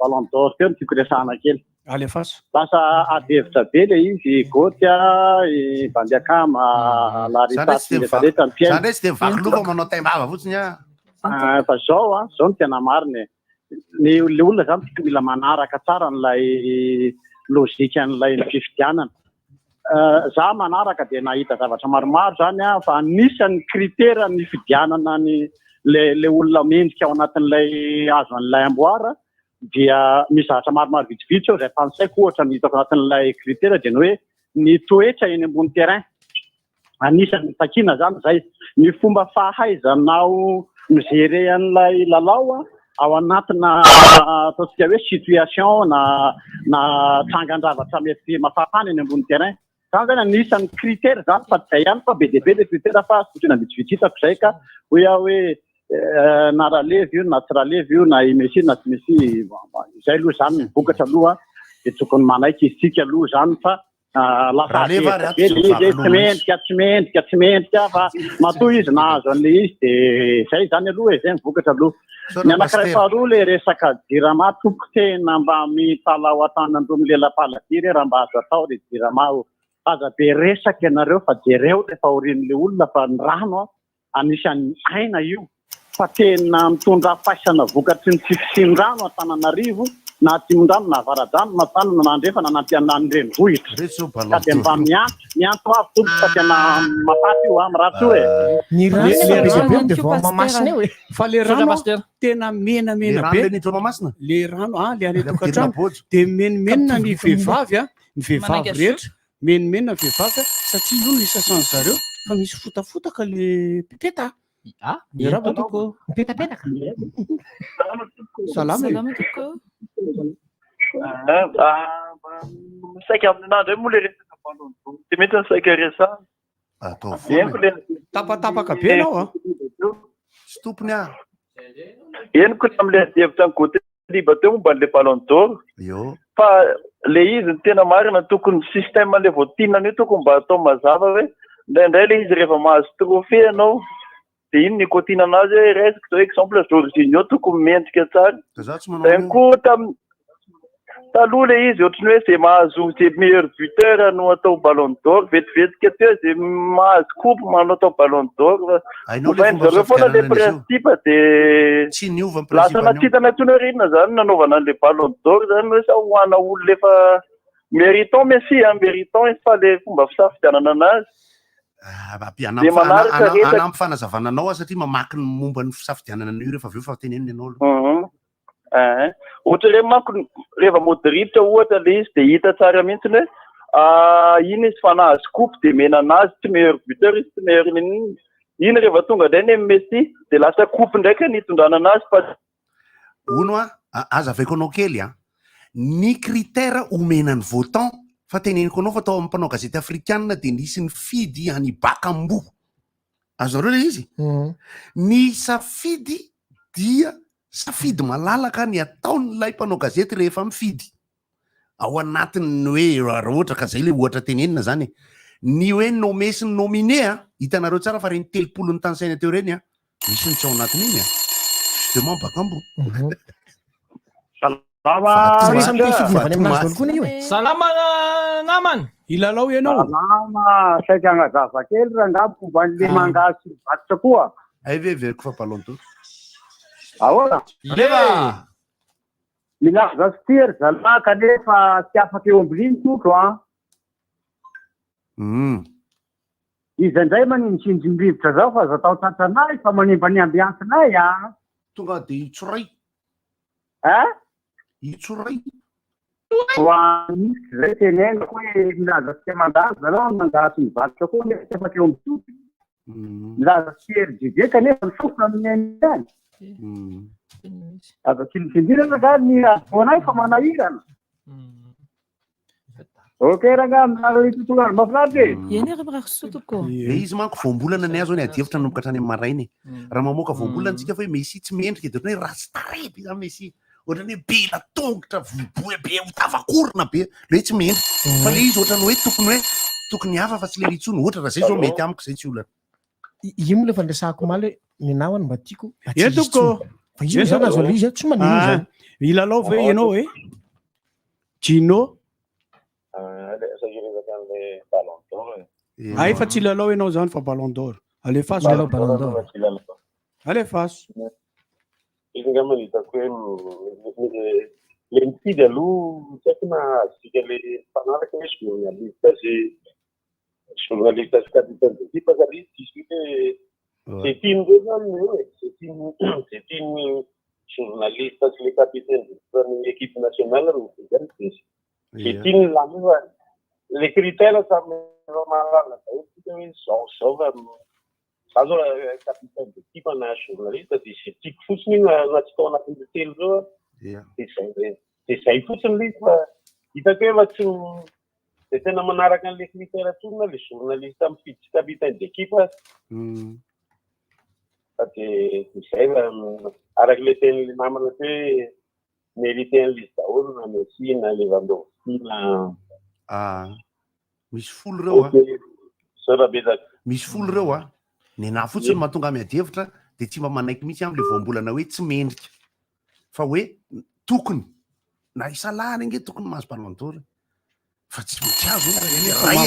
ballon d'or teo no tiako resahana kely. Alefaso. Lasa ady hevitra be le izy, i Goty a, i Bandiakama, Larissa sy ny rehetra rehetra ny mpihaino. Za ndray tsy de mivaky loha fa manao taim-bava fotsiny aho. Ah, Fa zao an, zao no tena marina e. Ny le olona zany tokony mila manaraka tsara an'ilay logique an'ilay fifidianana. Za manaraka dia nahita zavatra maromaro zany aho fa anisan'ny critère nifidianana ny le le olona mendrika ao anatin'ilay azo an'ilay amboara dia misy zavatra maromaro vitsivitsy eo izay tanisaiko ohatra ny hitako anatin'ilay critère dia ny hoe ny toetra eny ambony terrain anisan'ny takiana zany zay ny fomba fahaizanao mi-gérer an'ilay lalao ao anatina ataontsika hoe situation na na trangan-javatra mety mafafana eny ambony terrain zany zany anisan'ny critère zany fa tsy zay ihany fa be dia be le critère fa santionany vitsivitsy hitako zay ka hoy aho hoe na Ralevy io na tsy Ralevy io na i Messi na tsy Messi izay aloha zany ny vokatra aloha dia tokony manaiky isika aloha zany fa lasa Raleva ary adihevitra be ato le tsy izy hoe mivaky tsy loha mihitsy. mendrika tsy mendrika tsy mendrika fa matoa izy nahazo an'le izy dia zay zany aloha e zay ny vokatra aloha Misaotra ny anankiray Pasitera. faharoa le resaka jirama tompoko tena mba mitalaho an-tanan-droa milela-paladia re raha mba azo atao ry jirama ô aza be resaka ianareo fa jereo le fahorian'le olona fa ny rano a Anisan'ny aina io fa tena mitondra faisana vokatry ny tsy fisian-drano Antananarivo na Atsimondrano na Avaradrano na Atsinanana na Andrefana na na ny renivohitra. Ka dia mba miantso, miantso avo tompoko fa tena mafaty io an, mirary soa e. Ny rano Le- nefa le be dia be rano dia vao Mahamasina eo e. Fa le Misaotra, rano Pasitera. tena menamena Le rano be. le niditra Mahamasina? Le rano ah le any Le an-tokantrano ampidirina bôjo. dia menomenona ny vehivavy a, ny vehivavy Manainga rehetra Menomenona ny vehivavy a, satria io no isasan'ny zareo fa misy fotafotaka le pipeta a. Ah, Miarahaba eny tompoko. Mipetapetaka. Salama e. Salama tompoko. Saika amin'ahy indray moa le resaka ballon d'or ty mihitsy no saika resahana. Atao Henoko le Tapatapaka be ianao a. Tsy tompony ah. Henoko le amin'ilay adihevitra ny Gauthier Liba teo momba an'ilay ballon d'or. Io. Fa le izy ny tena marina tokony système an'ilay voatinana io tokony mba atao mazava hoe indraindray le izy rehefa mahazo trophée ianao dia iny ny ikotiana anazy hoe raisiko zao exemple Jorginho tokony mendrika tsara. Za tsy manao Zay an'io. koa tam taloha le izy ohatran'ny hoe zay mahazo zay meilleur buteur no atao ballon d'or vetivetika teo zay mahazo coupe manao atao ballon d'or fa Hainao le ovain-dry fomba zareo foana le fisafidianana an'izy io. principe dia Tsy niova ny lasa principe na an'io. tsy hitana intsony hoe inona zany nanaovana an'le ballon d'or zany hoe sa ho ana olona efa méritant Messi a méritant izy fa le fomba fisafidianana anazy Ampi- dia anampy fa- manaraka ana- resaka anampy fanazavana anao aho satria mamaky ny momba ny fisafidianana an'io rehefa avy eo fa tenenina ianao aloha. Eh, ohatra ireny manko rehefa Modric ohatra le izy dia hita tsara mihitsy hoe ah, iny izy fa nahazo coupe dia mena anazy tsy meilleur buteur izy tsy meilleur n'inona. Iny rehefa tonga indray ny Messi dia lasa coupe ndraika ny hitondrana anazy fa Hono a, azavaiko anao kely a, ny critère omena ny votant fa teneniko anao fa tao amin'ny mpanao gazety afrikana dia nisy nifidy an'i Bakambu. Azonareo ilay izy? Ny safidy dia safidy malalaka ny ataon'ilay mpanao gazety rehefa mifidy. Ao anatin'ny hoe raha ohatra ka zay le ohatra tenenina zany e. Ny hoe nommé sy ny nominé a, hitanareo tsara fa ireny 30 notanisaina teo ireny a, misy ny tsy ao anatin'iny a. Justement Bakambu. Salama Salama namana. Hilalao ianao. Salama, saika hanazava kely rangaha momba an'le mangahazo sy vakotra koa. Hay ve heveriko fa ballon d'or. Ahoana? Aleva! Milaza sy tia ry zalahy kanefa tsy afaka eo ambony sotro an. Iza indray manindrindry rivotra zao fa aza atao tratranay fa manimba ny ambiance-nay an. Tonga dia hitsoray. Hein? Hitsoray. Ho an'isy zay teneniko hoe milaza tsy mandaza zalahy mangahazo sy mivarotra koa nefa tsy afaka eo amin'ny sofina. Milaza tsy RGB kanefa ny sofina no mihaino ihany. Aza tsindritsindrina zany ny afoanay fa manahirana. Ok rangahy, mirary tontolo andro mahafinaritra e. Eny ary mirary soa tompoko. Le izy manko voambolana ny azy zao ny adihevitra nanomboka hatrany amin'ny maraina e. Raha mamoaka voambolana tsika fa hoe Messi tsy mendrika de ohatran'ny hoe ratsy tarehy be zany Messi. Ohatran'ny hoe be la tongotra, vohibohy be, ho tavakorona be. Le hoe tsy mendrika. Fa le izy ohatran'ny hoe tokony hoe tokony hafa fa tsy le intsony. Ohatra raha zay zao mety amiko zay tsy olana. Io moa le efa niresahako omaly hoe ny anah hono mba tiako mba tsy Eny hisy tompoko. intsony. Fa io zany azo aloha izy a, tsy manino Ah, zany. Hilalao ve ianao e? Gino. Ah, efa tsy hilalao ianao zany fa ballon d'or. Alefaso. Hilalao ballon d'or. Alefaso. Izy angamba no hitako hoe le mifidy aloha tsy haiko na azontsika le mpanaraka hoe journaliste sy journaliste sy capitaine d'équipe satria tsisy hoe zay tian'ireo zany no eo e, zay tian'ny zay tian'ny journaliste sy le capitaine d'équipe ny équipe nationale no mifidy azy dia zay tiany ny lany eo fa le critère samy efa mahalala daholo tsika hoe zao sy zao fa za zao raha capitaine d'équipe na journaliste dia zay tiako fotsiny io na tsy tao anatin'ireo telo ireo a dia zay dia zay fotsiny ilay izy fa hitako hoe efa tsy Dia tena manaraka an'ilay critère intsony na le journaliste mifidy sy capitaine d'équipe aza. Fa dia izay fa araka ilay tenin'ilay namana teo hoe mérité an'ilay izy daholo na Messi na Lewandowski na Ah, misy folo ireo a. Misaotra betsaka. Misy folo ireo a. Nenaha fotsiny mahatonga ahy miady hevitra dia tsy mba manaiky mihitsy aho amin'ilay voambolana hoe tsy mendrika. Fa hoe tokony na i Salah ary ange tokony mahazo ballon d'or. Fa tsy mety azo ray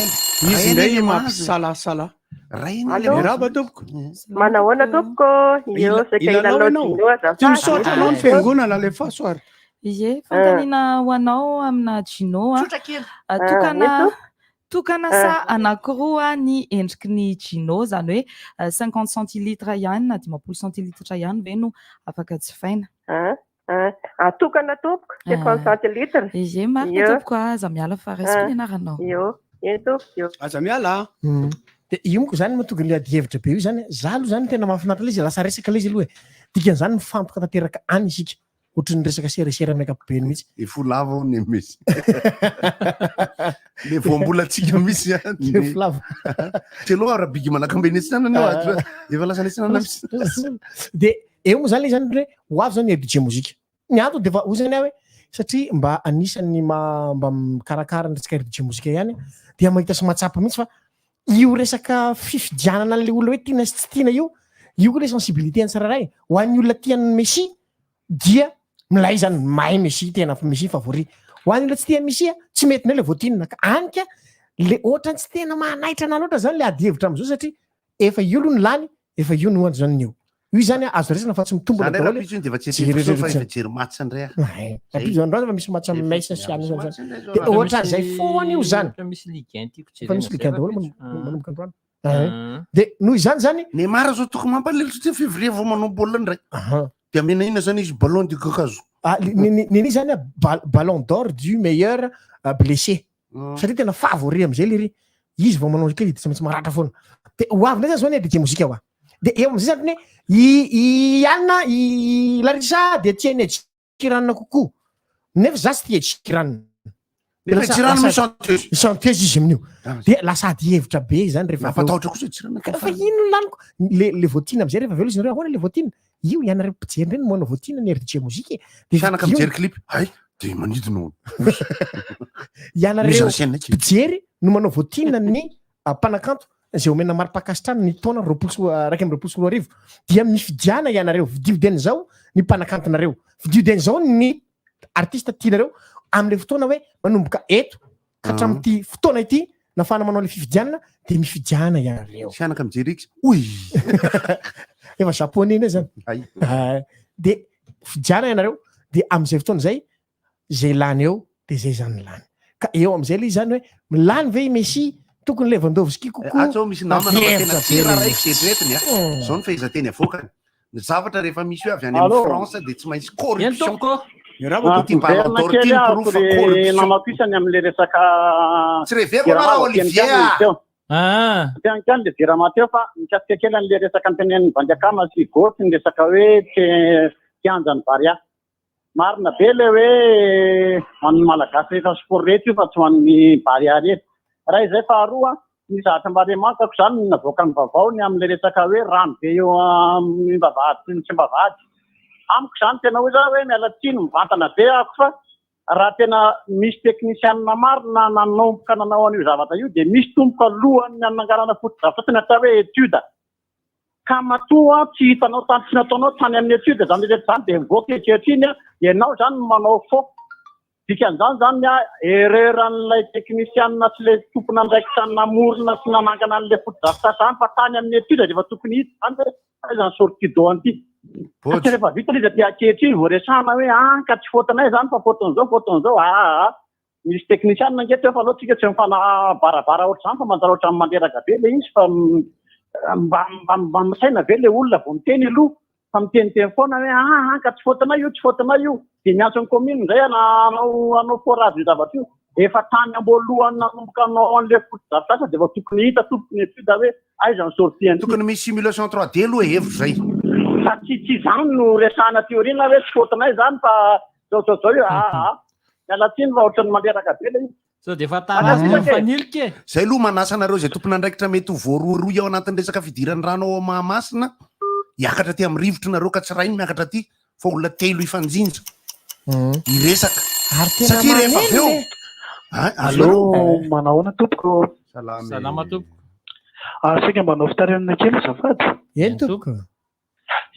Izy indray mampisalasala. Ray Allo. Miarahaba tompoko. Manahoana tompoko? Io saika Hilalao hilalao ianao. Gino azafady. Tsy misaotra anao ny fiangonana, alefaso ary. Ie, fanontaniana ho anao amina Gino a. Tsotra kely. Ah, Tokana Ah, eto. tokana Ah. sa anankiroa ny endriky ny Gino, izany hoe 50 centilitres ihany na 50 centilitres ihany ve no afaka jifaina? Ah, ah. Atokana tompoko, 50 centilitres. Ie, marina Io. tompoko, ah, aza miala fa raisiko ny anaranao. Io, eny tompoko, io. Aza miala a. De io monko zany mahatonga le adihevitra be io zany, za aloha zany tena mahafinaritra le izy, lasa resaka le izy aloha e. Dikan'izany mifantoka tanteraka any isika, ohatran'ny resaka serasera amin'ny ankapobeny mihitsy. Efa ho lava hono ny Messi. Le voambolantsika mihitsy ihany. Efa lava. Telo aloha rabigy manakambeny atsinanana io ato. Efa lasa any atsinanana mihitsy. De eo moa zany le zany hoe ho avy zany ny RDJ mozika. Ny antony de efa hoy zany aho hoe satria mba anisan'ny mba mikarakara ny resaka RDJ mozika ihany dia mahita sy mahatsapa mihitsy fa io resaka fifidianana an'le olona hoe tiana sy tsy tiana io, io koa le sensibilité an'ny tsirairay. Ho an'ny olona tia an'i Messi dia milay zany, mahay Messi, tena Messi favori. Ho an'ny olona tsy tia an'i Messi tsy mety indray le voatinina ka any ka le ohatran'ny tsy tena manaitra anah loatra zany le adihevitra am'zao satria Efa io aloha ny lany, efa io no andro zany ny eo. Io zany azo raisina fa tsy mitombina Za ndray daholo. rahampitso iny dia efa tsy eritreritro intsony fa efa hijery match ndray aho. Ay, rahampitso androany efa misy match amin'ny Metz sy any zany zany. Dia Efa ohatran'izay misy- foana io zany. Efa misy Ligue 1 tiako Efa jerena misy zay Ligue 1 daholo rahampitso. manomboka androany. Ay. Dia noho izany zany. Neymar zao tokony mampalahelo satria février vao manao baolina ndray. Dia amena inona zany izy ballon de kakazo. Ah, ny zany a ballon d'or du meilleur blessé. Satria tena favori am'zay lery. Izy vao manao kely de tsy maintsy maratra foana. De ho avy ndray zany zao ny DJ mozika hoa. De eo am'zay zany hoe i Anna, i Larissa de tia ny Ed Sheeran kokoa. Nefa za tsy tia Ed Sheeran. Nefa Ed Sheeran moa chanteuse. Chanteuse izy amin'io. De lasa ady hevitra be zany rehefa avy eo. Nampatahotra kosa Ed Sheeran. Fa ino laniko? Le voatina am'zay rehefa avy eo izy nareo ahoana le voatina? Io ianareo mpijery ireny no manao voatina ny RDJ mozika e. De Sianaka io- mijery clip. Hay, de manidina hono. Ianareo Mise en scène eky. mpijery no manao voatina ny mpanakanto izay omena mari-pankasitrahana ny taona roapolo sy roa- 2021. Dia mifidiana ianareo, vidio dieny izao ny mpanakantonareo, vidio dieny izao ny artiste tianareo amin'ilay fotoana hoe manomboka eto ka hatramin'ity fotoana ity nafahana manao ilay fifidianana dia mifidiana ianareo. Sianaka mijery X, oy! Efa japonais indray zany. Ay. Ah, dia fidiana ianareo dia amin'izay fotoana izay izay lany eo dia izay zany lany. Ka eo amin'izay ilay izy zany hoe lany ve i Messi tokony Lewandowski kokoa. Atsy ao misy namana fa tena tsy Be rarahiko izay eritreretiny a. Izao ny fehezanteny avoakany. Ny zavatra rehefa misy hoe avy any amin'ny France dia tsy maintsy corruption. Ah, Ity ballon miverina d'or kely ity ny aho porofo fa ry corruption. namako isany amin'ilay resaka Tsy reveko anao raha Olivier a. Teny kely le Jirama teo fa mikasika kely an'ilay resaka notenenin'i Vandiakama sy Goty ny resaka hoe kianjan'ny Barea. Marina be ilay hoe ho an'ny Malagasy rehetra sport rehetra io fa tsy ho an'ny Barea rehetra. Raha izay faharoa, ny zavatra mba remarque-ko izany ny navoakan'ny vaovao ny amin'ilay resaka hoe rano be eo amin'ny vavahady sy ny tsimbavahady. Amiko izany tena hoy za hoe miala tsiny mivantana be ako fa raha tena misy teknisianina marina nanomboka nanao an'io zavatra io dia misy tomboka alohan'ny hananganana fotodrafitrasa ny atao hoe étude. Ka matoa tsy hitanao tany tsy nataonao tany amin'ny étude izany rehetra izany dia mivoaka ankehitriny ianao izany no manao faux. Dikan'izany izany erreur an'ilay teknisianina sy ilay tompon'andraikitra namorona sy nanangana an'ilay fotodrafitrasa izany fa tany amin'ny étude dia efa tokony hita izany hoe aiza ny sortie d'eau an'ity. Fa tsy rehefa vita ilay izy aty ankehitriny vao resahana hoe ah ka tsy faute-nay izany fa faute-n'izao faute-n'izao aa. Misy teknisianina ange teo fa aleo tsika tsy mifanabarabara ohatr'izany fa manjary ohatran'ny mandreraka be ilay izy fa mba mba mba misaina ve ilay olona vao miteny aloha fa miteniteny foana hoe ah ah ka tsy faute-nay io tsy faute-nay io dia miantso ny commune indray hanao hanao forage io zavatra io. Efa tany am-boalohany nanomboka hanao an'ilay fotodrafitrasa dia efa tokony hita tompoko ny étude hoe aiza ny sortie an'ity. Tokony misy simulation 3D aloha e, hevitro izay. Fa tsy tsy izany no resahana aty aoriana hoe tsy faute-nay izany fa zao zao zao io ah ah. Miala tsiny fa ohatran'ny mandreraka be ilay izy. Sao dia efa tara azy mifanilika e. Zay aloha manasa anareo izay tompon'andraikitra mety ho voarohirohy ao anatin'ny resaka fidiran'ny rano ao Mahamasina hiakatra aty amin'ny rivotra nareo ka tsy ray ny miakatra aty fa olona telo hifanjinja hiresaka Ary tena satria rehefa avy eo maneno e. Ah, Allo, azonareo? manahoana tompoko? Salama. Salama tompoko. Ah, saika mba hanao fitarainana kely azafady. Eny tompoko.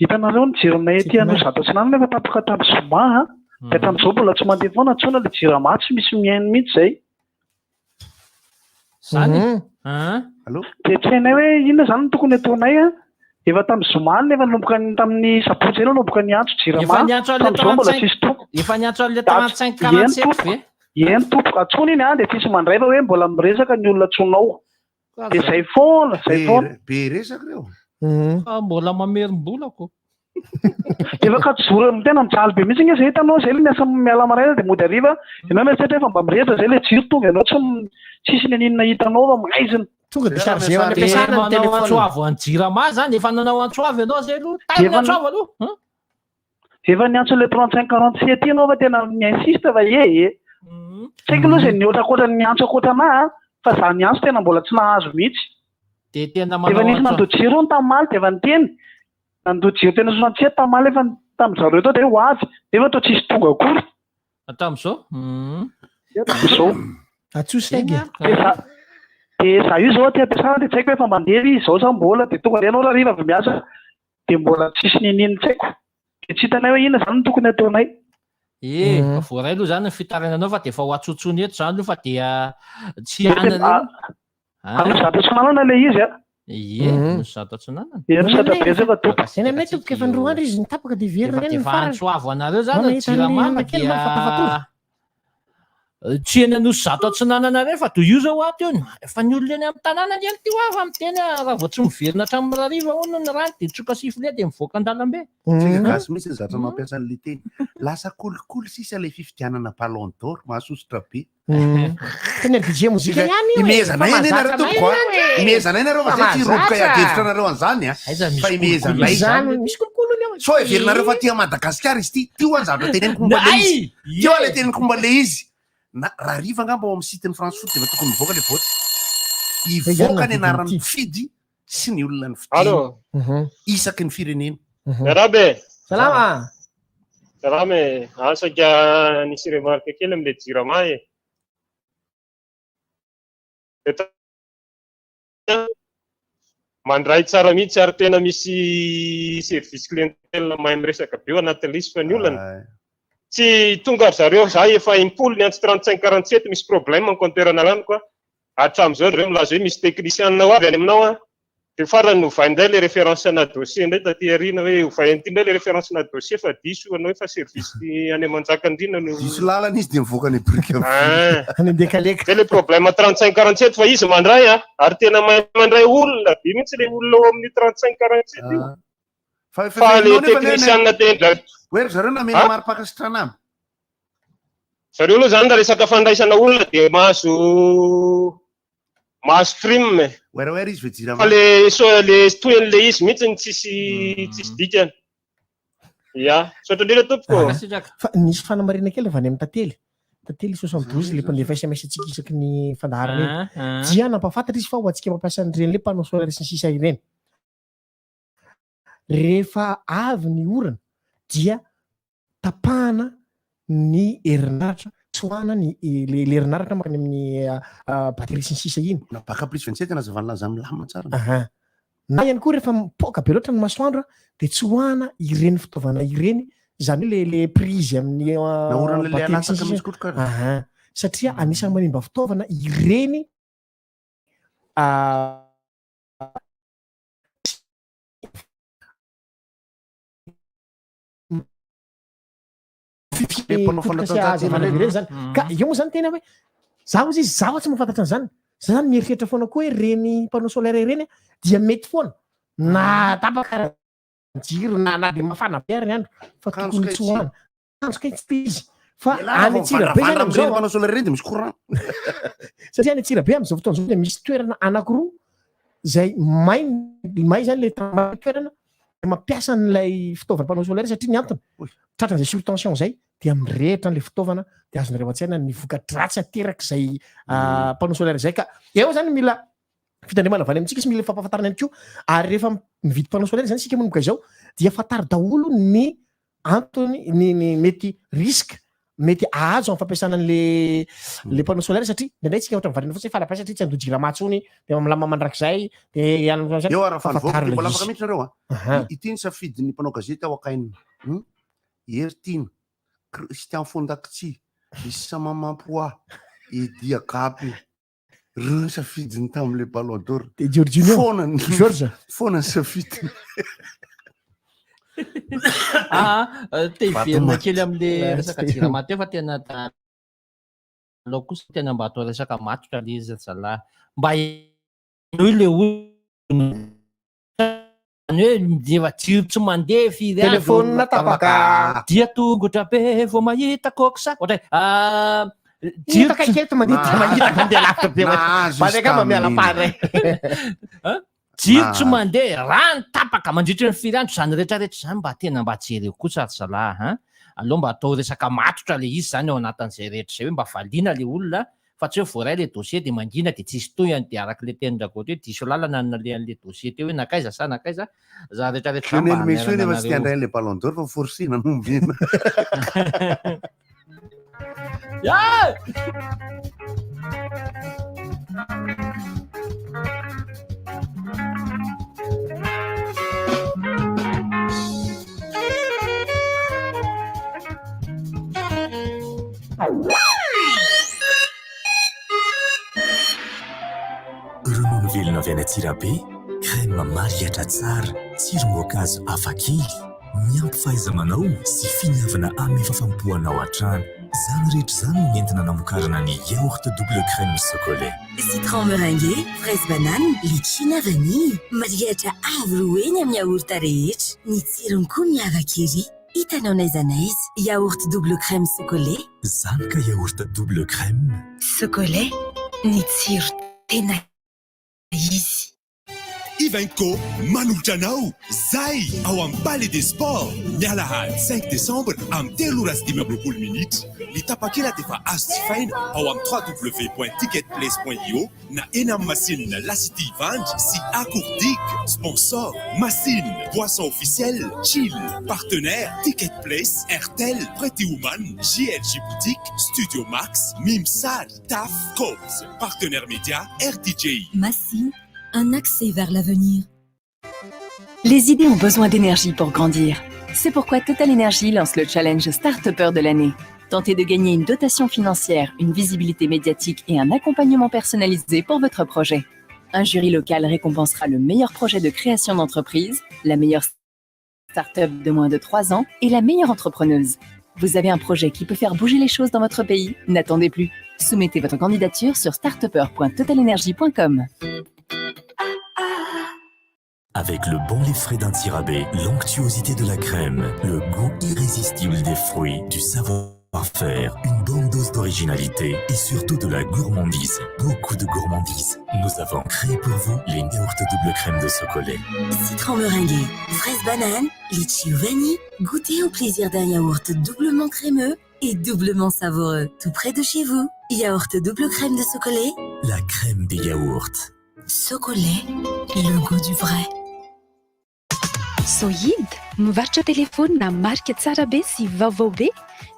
Hitanareo ny jironay ety Anosizato Atsinanana efa tapaka tamin'ny zoma a, dia hatramin'izao mbola tsy mandeha foana antsoina ilay jirama tsy misy mihaino mihitsy izay. Zany? An? Allo? Dia tsy hainay hoe inona izany no tokony hataonay a. Efa tamin'ny zoma alina efa nanomboka ny tamin'ny sabotsy izay nanomboka niantso jirama, Efa niantso an'ilay hatramin'izao mbola 35 tsisy tonga. Efa niantso an'ilay Dia 35 eny 47 tompoko, ve? eny tompoko, antsoina iny a dia tsisy mandray fa hoe mbola miresaka ny olona antsoinao. Dia zay foana, zay foana. Be resaka reo. Fa mbola mamerim-bola ko. Efa ka tsy zoro tena mijaly be mihitsy nge zay hitanao zay le miasa miala maraina dia mody hariva ianao mieritreritra hoe efa mba mirehitra zay le jiro tonga ianao tsy tsisy n'inona hitanao fa maizina. Tonga dia chargé ao any Dia am-piasana ny manao téléphone. antso avo an'i Jirama zany, efa nanao antso avo ianao zay aloha. Taino ny Efa antso avo aloha. Hein? Efa niantso an'ilay 35 47 ianao fa tena mi-insiste fa ee ee. Tsy haiko aloha izay nihoatra ankoatra ny niantso ankoatra anà a, fa za niantso tena mbola tsy nahazo mihitsy. Dia tena Efa manao nisy antso nandoa jiro hono tamin'ny omaly dia efa niteny. Nandoa jiro teny 67 tamin'ny omaly efa tamin-dry zareo tao dia hoe ho avy, nefa toa tsisy tonga akory. Hatramin'izao? Hatramin'izao. Atsoy saigy e. Dia za dia za io izao aty am-piasana dia tsy haiko hoe efa mandeha ve izy izao sa mbola, dia tonga indray ianao rahariva avy miasa dia mbola tsisy niniana tsy haiko dia tsy hitanay hoe inona izany no tokony hataonay. Eh, efa voaray aloha izany ny fitarainanao fa dia efa ho atsontsony eto izany aloha fa dia tsy hanana io. Anosizato Atsinanana ilay izy a. Ie, Anosizato Atsinanana. Ie, misaotra betsaka tompoko. Eny aminay tompoko efa ny roa andro izy nitapaka dia very Efa ihany ny farany. antso avo anareo izany Mba mahita an'ilay Jirama anona kely mba fa tafatory. Tsy eny Anosizato Atsinanana ireny fa toy io zao ato io. Fa ny olona eny amin'ny tanàna anie no tia fa miteny raha vao tsy miverina hatramin'ny hariva hono ny rano dia tsoka sifflet dia mivoaka an-dalambe. Tsika gasy mihitsy ny zatra mampiasa an'ilay teny. Lasa kolikoly sisa ilay fifidianana ballon d'or, mahasosotra be. Tena DJ mozika ihany io e. Imehezanay Fa anie nareo mahazatra tompoko a. anay io e. Imehezanay nareo fa zay tsy hiroboka hiady hevitra anareo an'izany a. Fa imehezanay. Izany misy kolikoly io. Sao heverinareo fa aty Madagasikara izy ity. Ty ho'a ny zavatra teneniko momba ilay izy. Ty ho'a ilay teneniko momba ilay izy. Na rahariva angamba ao amin'ny site-n'ny France Foot dia efa tokony mivoaka ilay vote. Hivoaka ny anaran'ny mpifidy sy ny olona nifidiny. Allô. Isaky ny firenena. Miarahaba e. Salama. Salama e. Saika nisy remarque kely amin'ilay jirama e. Mandray tsara mihitsy ary tena misy service clientèle mahay miresaka be ao anatin'ilay izy fa ny olana tsy tonga ry zareo za efa impolo niantso 35 47 misy problème ny compteur analaniko a hatramin'izao ry zareo milaza hoe misy technicien ho avy any aminao a Dia farany novainy indray ilay référence ana dossier indray taty aoriana hoe ovainy ity indray ilay référence ana dossier fa diso ianao hoe fa service any Manjakandriana no Diso lalana izy dia mivoaka any Brickaville. Ah. Any Andekaleka. Zay ilay problème 35 47 fa izy mandray a ary tena mahay mandray olona be mihitsy ilay olona ao amin'ny 35 47 io. Fa Fa ilay technicien tendra Hoe ry zareo namena mari-pankasitrahana aminy. Zareo aloha zany raha resaka fandraisana olona dia mahazo mahazo prime e. Wera wera izy ve jirama. Fa le so le tohin'le izy mihitsy ny tsisy tsisy dikany. Ya, misaotra indrindra tompoko. Fa nisy fanamarihana kely avy any amin'ny Tantely. Tantely 72 le mpandefa sms antsika isaky ny fandaharana iny. Ah, ah. Dia nampahafantatra izy fa ho antsika mampiasa an'ireny le panneau solaire sy ny sisa ireny. Rehefa avy ny orana dia tapahana ny herinaratra, tsoahana ny le le herinaratra mankany amin'ny batterie sy ny sisa iny. Na bac plus 27 nazavany laza milamina tsara. Aha. Na ihany koa rehefa mipoaka be loatra ny masoandro dia tsoahana ireny fitaovana ireny, izany hoe le le prise amin'ny Na orana le batterie sy ny alatsaka sisa. misy kotroka ary. Aha. Satria anisan'ny manimba fitaovana ireny Le mpanao fanatanjahantena ireny ireny zany ka eo moa zany tena hoe za ozy izy zaho tsy mahafantatra an'izany za zany mieritreritra foana koa hoe reny panneau solaire ireny dia mety foana na tapaka ara jiro na na de mafana be ary ny andro fa Kanjo tokony kay tsy- tsoahana kanjo kay tsy izy fa Ialana any vao Antsirabe zany mivandravandra am'izao amin'ireny panneau solaire ireny de misy courant. satria any Antsirabe am'izao fotoana izao dia misy toerana anankiroa izay may may zany le may toerana dia mampiasa an'ilay fitaovana panneau solaire satria ny antony tratran'izay surtension izay dia mirehitra an'ilay fitaovana dia azonareo an-tsaina ny voka-dratsy aterak'izay ah, panneau solaire izay ka eo zany mila fitandremana avy any amintsika sy mila fampahafantarana ihany koa ary rehefa mividy panneau solaire zany isika manomboka izao dia fantaro daholo ny antony ny ny mety risque mety ahazo amin'ny fampiasana an'le le panneau solaire satria indraindray tsika ohatra mivarina fotsiny fa satria tsy handoa jirama intsony de milamina mandrakizay de Eo ary fa fantaro nivoaka ilay mbola afaka izy. mihitsy nareo a. Aha. Ity ny safidin'ny mpanao gazety ao Akaina. Hmm? Hery Tiana, Christian Fondakitsi, Issa Mamampoa, Eddy Agapy. Ireo ny safidiny tamin'ilay Ballon d'Or. De Giorginio. Foana ny George. Foana ny safidiny. Ah, te hiverina Vatomandry. kely amin'le Raha resaka tsy te- jirama teo fa tena ta- aleo kosa tena mba atao resaka matotra le izy ry zalahy. Mba henoy le olona. Zany hoe rehefa jiro tsy mandeha firy andro. Telefaonina tapaka. Dia tongotra be vao mahita koksa. Ohatra hoe, ah, jiro Hita kay kely to mandeha dia mahita mandeha lavitra be. Nahazo Mba izy angamba miala tamin'iny. fandray. Hein? Jiro tsy Nahazo. mandeha, rano tapaka mandritra ny firy andro, izany rehetrarehetra izany mba tena mba jereo kosa ry zalahy hein. Aleo mba atao resaka matotra le izy izany ao anatin'izay rehetra izay hoe mba valiana le olona fa tsy hoe voaray le dossier dia mangina dia tsisy tohiny dia araka le tenin-dRakoto hoe diso lalana ny nalehan'le dossier teo hoe nankaiza sa nankaiza, izany rehetrarehetra izany mba Lionel Messi hanairana nefa tsy te anareo. handray an'ilay Ballon d'Or fa forcena no omena. Ah! Ronono velona avy any Antsirabe, crème mariatra tsara, tsirom-boankazo hafakely, miampy fahaiza-manao sy finiavana amin'ny fahafaham-po anao hatrany. Izany rehetra izany no nentina namokarana ny yaourt double crème Socolait. Citron meringué, fraise banane, litchi na vanille. Mariatra avo roa heny amin'ny yaourt rehetra. Ny tsirony koa miavaka ery. Hitanao n'aiza n'aiza. Yaourt double crème Socolait. Zany ka yaourt double crème. Socolait, ny tsiro tena izy. Ivenco manolotra anao Zay ao amin'ny Palais des Sports ny alahady 5 décembre amin'ny telo ora sy 25 minitra. Ny tapakila dia efa azo jifaina ao amin'ny www.ticketplace.io na eny amin'ny Masina La City Ivandry sy Akourdik. Sponsor Masina, Boisson Officielle, Chill, Partenaire Ticket Place, Airtel, Pretty Woman, JLG Boutique, Studio Max, Mimsary, TAF, Cops, Partenaire Média, RTJ. Masina, un accès vers l'avenir. Les idées ont besoin d'énergie pour grandir. C'est pourquoi Total Energy lance le challenge Start-upper de l'année. Tentez de gagner une dotation financière, une visibilité médiatique et un accompagnement personnalisé pour votre projet. Un jury local récompensera le meilleur projet de création d'entreprise, la meilleure start-up de moins de 3 ans et la meilleure entrepreneuse. Vous avez un projet qui peut faire bouger les choses dans votre pays? N'attendez plus. Soumettez votre candidature sur startupper.totalenergy.com. Avec le bon lait frais d'Antsirabe, l'onctuosité de la crème, le goût irrésistible des fruits, du savoir. Savoir-faire, une bonne dose d'originalité et surtout de la gourmandise. Beaucoup de gourmandise. Nous avons créé pour vous les yaourts double crème de Socolet. Citron meringué, fraise banane, litchi ou vanille, goûtez au plaisir d'un yaourt doublement crémeux et doublement savoureux. Tout près de chez vous. Yaourt double crème de Socolet. La crème des yaourts. Socolet, le goût du vrai. Soid, mivarotra telefaonina marika tsara be sy vaovao be.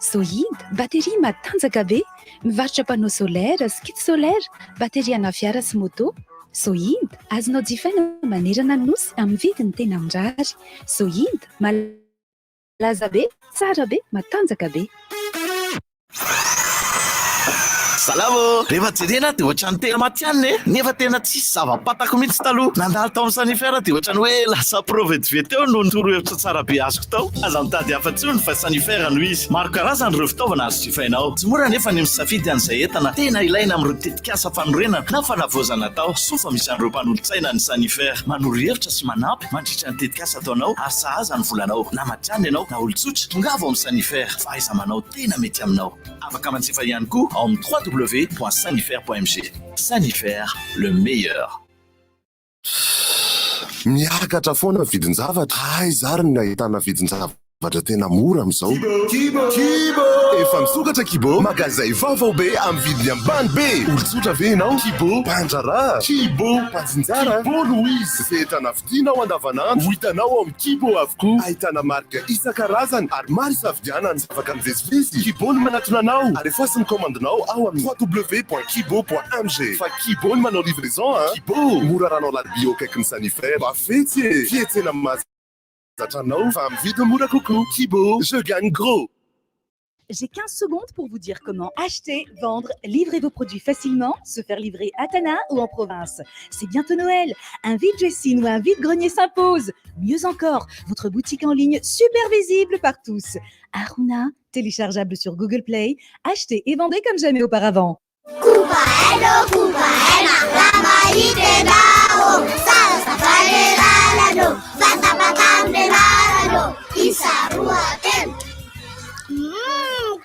Soid, bateria matanjaka be. Mivarotra panneau solaire sy kit solaire, bateria ana fiara sy moto. Soid, azonao jifaina manerana ny nosy amin'ny vidiny tena mirary. Soid, malaza be, tsara be, matanjaka be. Salama ô! Rehefa jerena aho dia ohatran'ny tena matihanina e! Nefa tena tsisy zava-pantako mihitsy taloha. Nandalo tao amin'ny Sanifer dia ohatran'ny hoe lasa pro vetivety teo noho ny torohevitra tsara be azoko tao. Aza mitady hafa intsony fa Sanifer no izy. Maro karazana ireo fitaovana azo jifaina ao. Tsy mora anefa ny misafidy an'izay entana tena ilaina amin'ireo tetikasa fanorenana na fanavaozana atao. Soa fa misy an'ireo mpanolotsaina ny Sanifer. Manoro hevitra sy manampy mandritra ny tetikasa ataonao ary sahaza ny volanao. Na matihanina ianao na olon-tsotra, tongava ao amin'ny Sanifer. Fahaiza-manao tena mety aminao. Afaka manjifa ihany koa ao amin'ny www.sanifer.mg. Sanifer, le meilleur. Miakatra foana ny vidin-javatra, aiza ary no ahitana vidin-javatra tena mora amin'izao? Kibo! Kibo! Efa misokatra Kibo, magazay vaovao be amin'ny vidiny ambany be! Olon-tsotra ve ianao? Kibo! Mpandraharaha? Kibo! Mpatsinjara? Kibo no izy! Izay entana vidianao andavanandro, ho hitanao ao amin'ny Kibo avokoa. Ahitana marika isan-karazany ary maro isafidianana. Tsy afaka mivezivezy? Kibo no manatona anao. Alefaso ny kaomandinao ao amin'ny www.kibo.mg fa Kibo no manao livraison a! Kibo! Mora rano alarobia eo akaikin'ny Sanifer. Mba fetsy e! Fietsena mahazatra anao fa amin'ny vidiny mora kokoa. Kibo! Je gagne gros! J'ai 15 secondes pour vous dire comment acheter, vendre, livrer vos produits facilement, se faire livrer à Tana ou en province. C'est bientôt Noël. Un vide-dressing ou un vide-grenier s'impose. Mieux encore, votre boutique en ligne super visible par tous. Aruna, téléchargeable sur Google Play. Achetez et vendez comme jamais auparavant.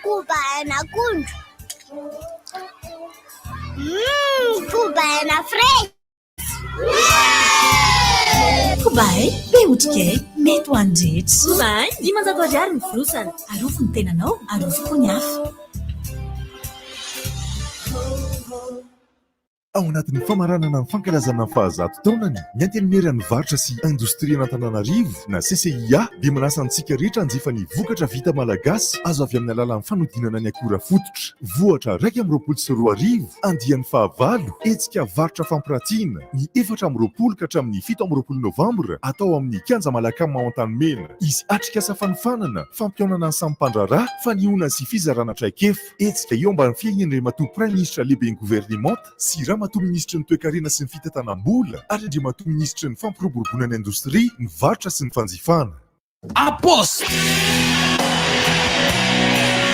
Koba henakondro. Koba hena fraise. Kobay, be otrikay, mety ho an'ny rehetra. Kobay, 500 ariary ny fonosana. Arovy ny tenanao, arovy koa ny hafa. Ao anatin'ny famaranana ny fankalazana ny fahazato taonany, ny Antenimieran'ny Varotra sy Indostrian'Antananarivo na CCIA dia manasa antsika rehetra hanjifa ny vokatra vita malagasy azo avy amin'ny alalan'ny fanodinana ny akora fototra. Vohatra 2021, andiany fahavalo, hetsika varotra fampiratiana, ny 24 ka hatramin'ny 27 novambra, atao amin'ny Kianja Malacam ao Antanimena. Hisy atrikasa fanofanana, fampihaonana ny samy mpandraharaha, fanehoana sy fizarana traikefa. Hetsika eo ambany fiahian-dRamatoa Praiminisitra Lehiben'ny Governemanta sy Ramatoa Minisitry ny Toekarena sy ny Fitantanam-bola ary Andriamatoa Minisitry ny Fampiroboroboana ny Indostria, ny Varotra sy ny Fanjifana. Apost.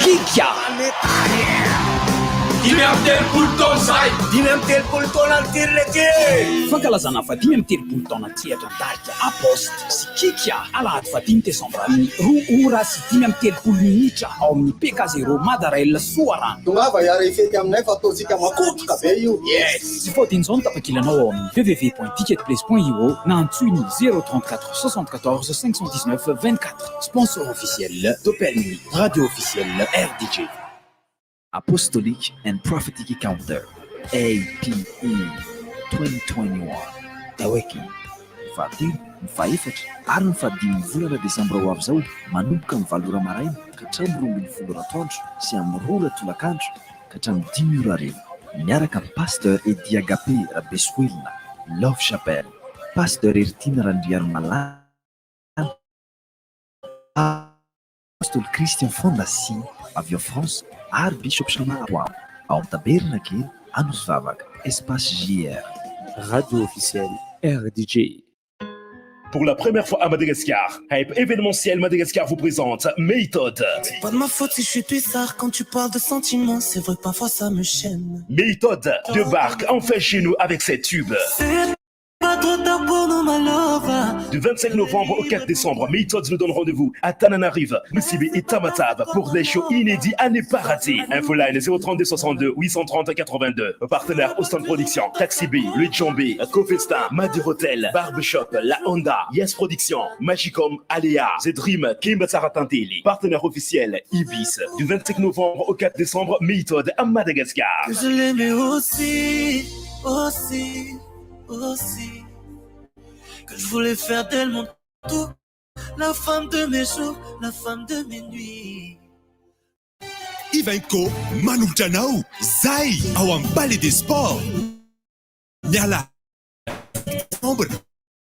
Kika. 35 taona izay. 35 taona ny tirlety. Fankalazana faha 35 taona tsehatra an-tarika Apost sy Kika alahady fahadimy desambra amin'ny 2 ora sy 35 minitra ao amin'ny PK Zéro Madarail Soarano. Tongava hiara hifety aminay fa ataontsika makotroka be io. Yes! Tsy faodin'izao ny tapakilanao ao amin'ny www.ticketplace.io na antsoy ny 034 74 519 24. Sponsor officiel Topelmi, radio officielle RDJ. Apostolic and Prophetic Encounter, APE, 2021, Awaken, ny fahatelo, ny fahefatra ary ny fahadimin'ny volana desambra ho avy izao, manomboka amin'ny 8 ora maraina ka hatramin'ny 12 ora atoandro sy amin'ny 2 ora tolakandro ka hatramin'ny 5 ora hariva. Miaraka amin'ny Pasteur Eddy Agape Rabesoelina, Love Chapel, Pasteur Heritiana Randriarimalala, Apostoly Christian Fonda sy avy ao France ary Bishop Shama Atoam ao amin'ny Tabernakely Anosivavaka, Espace JR. Radio officielle RDJ. Pour la première fois à Madagascar, Hype Événementiel Madagascar vous présente Méthode. C'est pas de ma faute si je suis bizarre quand tu parles de sentiments, c'est vrai que parfois ça me gêne. Méthode débarque enfin chez nous avec ses tubes. C'est pas trop tard pour nous, ma love. Du 25 novembre au 4 décembre, Method nous donne rendez-vous à Tananarive, Nosy Be et Tamatave pour des shows inédits à ne pas rater. Infoline 032 62 830 82. Partenaire Austin Production, Taxi B, Le Djambé, Cofesta, Madur Hotel, Barbershop, La Honda, Yes Production, Magicom, Aléa, The Dream, Kimba Saratanteli. Partenaire officiel, Ibis. Du 25 novembre au 4 décembre, Method à Madagascar. Que je l'aimais aussi, aussi, aussi. Que je voulais faire d'elle mon tout. La femme de mes jours, la femme de mes nuits. Ivanko manolotra anao zay ao amin'ny Palais des Sports miala décembre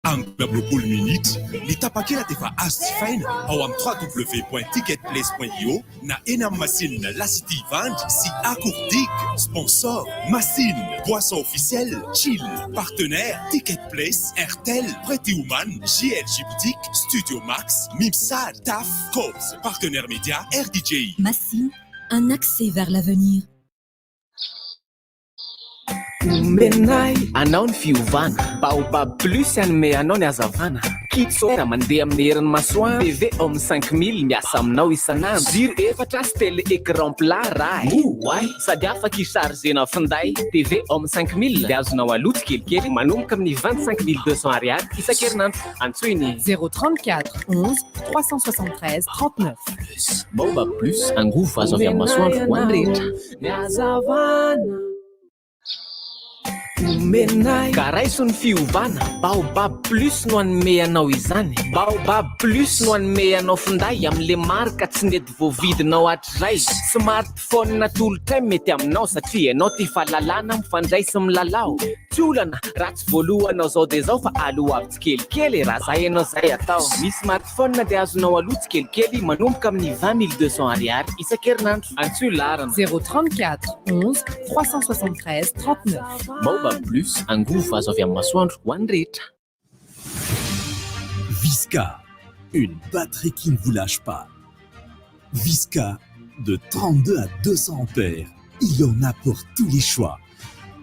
amin'ny 20 minitra ny tapakila dia efa azo jifaina ao amin'ny www.ticketplace.io na eny amin'ny Masina La City Ivandry sy Akourdik sponsor Masina boisson officielle Chill partenaire Ticket Place Airtel Pretty Woman JLG Boutique Studio Max Mimsad TAF Cops partenaire média RDJ Masina, un accès vers l'avenir. Omenay anao ny fiovana Baobab Plus hanome anao ny hazavana Kit solaire mandeha amin'ny herin'ny masoandro TV Home 5000 miasa aminao isan'andro Jiro efatra sy télé écran plat raha e Oay sady afaka hi-chargena finday TV Home 5000 dia azonao aloa tsikelikely manomboka amin'ny 25200 ariary isan-kerinandro Antsoy ny 034 11 373 39. Baobab Plus angovo azo avy amin'ny masoandro ho an'ny rehetra. Ny hazavana omenay. Ka raiso ny fiovana, Baobab Plus no hanome anao izany. Baobab Plus no hanome anao finday amin'le marika tsy nety voavidinao hatrizay. Smartphone atolotray mety aminao satria ianao tia fahalalana mifandray sy milalao. Tsy olana raha tsy voalohanao zao dia zao fa aloavy tsikelikely e, raha zay ianao zay atao. Ny smartphone dia azonao aloa tsikelikely manomboka amin'ny 20200 ariary isan-kerinandro. Antsoy laharana. 034 11 373 39. Baobab Plus, angovo azo avy amin'ny masoandro ho an'ny rehetra. Visca, une batterie qui ne vous lâche pas. Visca, de 32 à 200 ampères, il y en a pour tous les choix.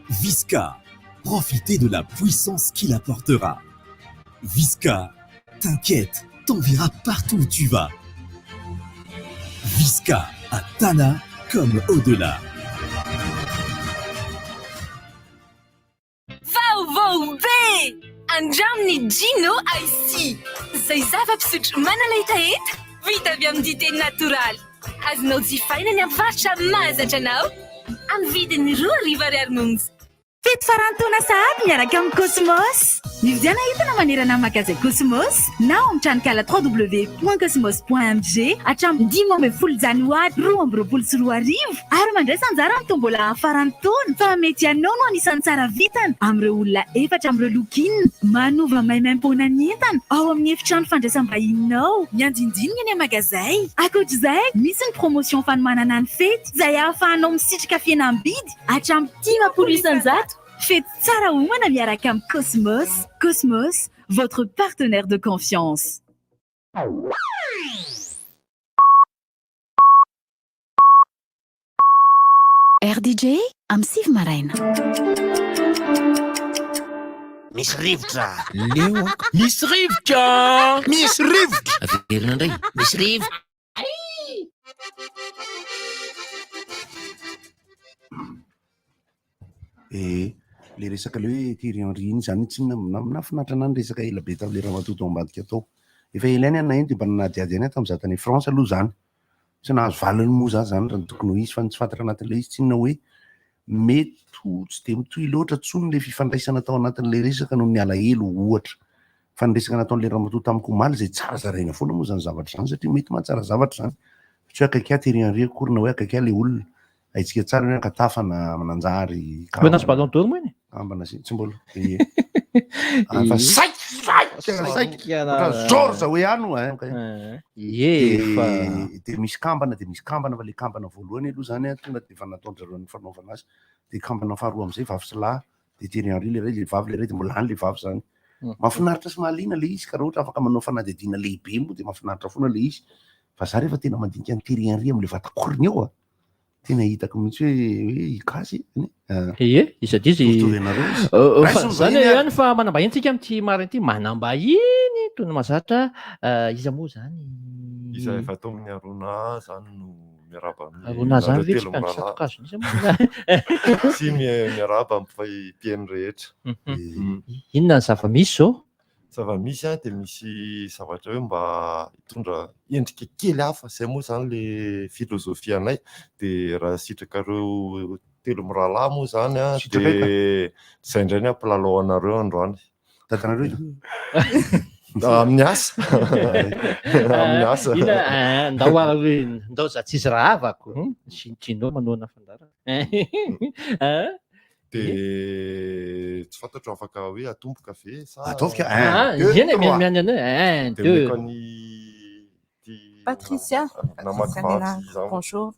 Visca, profitez de la puissance qu'il apportera. Visca, t'inquiète, t'enverra partout où tu vas. Visca, à Tana comme au-delà. Vaovao be! Andramo ny Gino Icy, izay zava-pisotro manala hetaheta, vita avy amin'ny dite natoraly. Azonao jifaina ny amin'ny mpivarotra mahazatra anao, amin'ny vidiny 2000 ariary monja. Fety faran'ny taona sahady miaraka amin'ny Cosmos! Mividiana entana manerana ny magazay Cosmos na ao amin'ny tranonkala www.cosmos.mg hatramin'ny 15 janoary 2022 ary mandraisa anjara amin'ny tombola faran'ny taona fa mety ianao no anisan'ny tsara vintana amin'ireo olona efatra amin'ireo look-in manova maimaimpoana ny entana ao amin'ny efitrano fandraisam-bahininao ny andindininy eny amin'ny magazay. Ankoatr'izay, misy ny promotion fanomanana ny fety izay ahafahanao misitraka fihenam-bidy hatramin'ny 50%. Fety tsara homana miaraka amin'ny Cosmos. Cosmos, votre partenaire de confiance. RDJ amin'ny 9 maraina. Misy rivotra. Leo ako. Misy rivotra. Misy rivotra. Averina indray. Misy rivotra. Eh, le resaka le hoe Thierry Henry iny zany tsy nahafinaritra anah ny resaka ela be tamle ramatoa tao ambadika tao. Efa ela ihany aho naheno de mba nanadihady ihany aho tamza tany France aloha zany. Tsy nahazo valiny moa za zany raha ny tokony ho izy fa ny tsy fantatra anatin'ilay izy tsinona hoe mety ho tsy de mitohy loatra tsony le fifandraisana tao anatin'ilay resaka noho ny alahelo ohatra. Fa ny resaka nataon'ilay ramatoa tamiko omaly izay tsara zaraina foana moa zany zavatra zany satria mety mahatsara zavatra zany. Fa tsy hoe akaiky ahy Thierry Henry akory na hoe akaiky ahy le olona. Haintsika tsara ny hoe Ankatafa na Mananjary, Mbola nahazo ballon d'or moa iny e? Kambana sy tsy mbola. Ie. Ah, fa saika saika saika. Ohatran'ny George hoe ihany ho'a, hein. Ie, efa. Dia misy kambana dia misy kambana fa le kambana voalohany aloha zany an, tonga dia efa nataon-dry zareo ny fanaovana azy. Dia kambana faharoa amin'izay vavy sy lahy, dia Thierry Henry le iray, le vavy le iray dia mbola any le vavy zany. Mahafinaritra sy mahaliana le izy ka raha ohatra afaka manao fanadihadiana lehibe moa dia mahafinaritra foana le izy. Fa za rehefa tena mandinika an'i Thierry Henry amin'le vatakoriny eo a. Tena hitako mihitsy hoe hoe i Gasy anie. Ah. Ie, iza dia izy. Mitovitovy anareo izy. Fa Raiso ny zany vahiny ihany fa manambahiny tsika amin'ity maraina ity, manambahiny toy ny mahazatra. Iza moa zany? Iza efa tao amin'ny Arona zany no miarahaba amin'ny Arona zany nareo ve tsy telo mpiandry mirahalahy. tsatokazo mihitsy moa? Sy miarahaba amin'ny mpihaino rehetra. Inona ny zava-misy zao? Zava-misy an, dia misy zavatra hoe mba hitondra endrika kely hafa, izay moa izany ilay filozofia anay, dia raha sitrakareo telo mirahalahy moa izany an, Sitrakay ka. dia izay indray ny hampilalao anareo androany. Dadanareo io? Amin'ny asa. Amin'ny asa. Inona, ah, ndao ary hoe ndao za tsisy rahavako. Gino manohana fandaharana. Ah. Dia tsy fantatro afaka hoe atomboka ve sa Ataovy ka, Ah, un, deux, eny e, trois. miandry anao, un, Dia deux. omeko an'i ty Patricia, namako Patricia vavy Nenariko, izany. bonjour.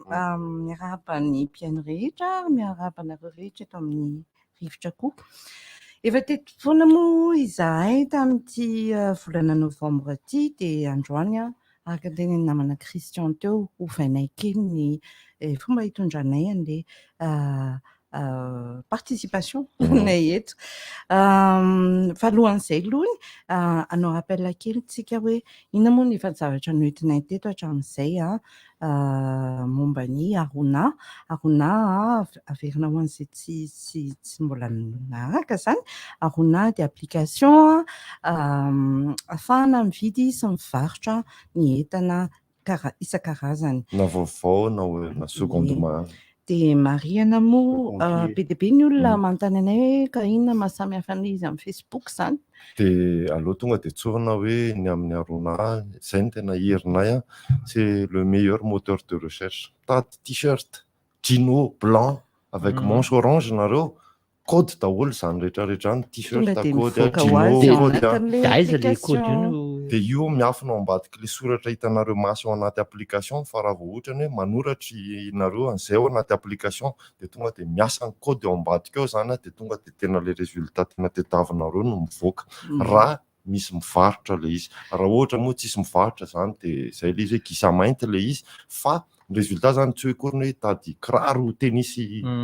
Miarahaba ny mpihaino rehetra, miarahaba anareo rehetra eto amin'ny rivotra koa. Efa teto foana moa izahay tamin'ity volana novambra ity dia androany araka ny tenin'ny namana Christian teo, hovainay kely ny fomba hitondranay an'ilay participation nay eto. Fa alohan'izay alohany, hanao rappel kely tsika hoe inona moa ny efa zavatra noentinay teto hatramin'izay momba ny Arona. Arona averina ho an'izay tsy mbola naharaka izany. Arona dia application ahafahana mividy sy mivarotra ny entana isan-karazany. Na vaovao na hoe na seconde main. Dia marihana moa, Seconde be dia be ny olona Mm. manontany anay hoe ka inona mahasamy hafa an'izy amin'ny Facebook izany? Dia aleo tonga dia tsorina hoe ny amin'ny Arona, izay no tena herinay an, c'est le meilleur moteur de recherche. Mitady t-shirt, chino blanc avec manche orange nareo, code daholo izany rehetrarehetra izany, t-shirt Tonga dia code, mivoaka ho chino azy ao code. anatin'ilay Dia aiza ilay code io application. no Dia io miafina ao ambadik'ilay soratra hitanareo maso ao anaty application fa raha vao ohatra ny hoe manoratra nareo an'izay ao anaty application dia tonga dia miasa ny code ao ambadika ao izany dia tonga dia tena ilay résultat tena tadiavinareo no mivoaka raha misy mivarotra ilay izy. Raha ohatra moa tsisy mivarotra izany dia izay ilay izy hoe gisa mainty ilay izy fa ny résultat izany tsy hoe akory ny hoe hitady kiraro tennis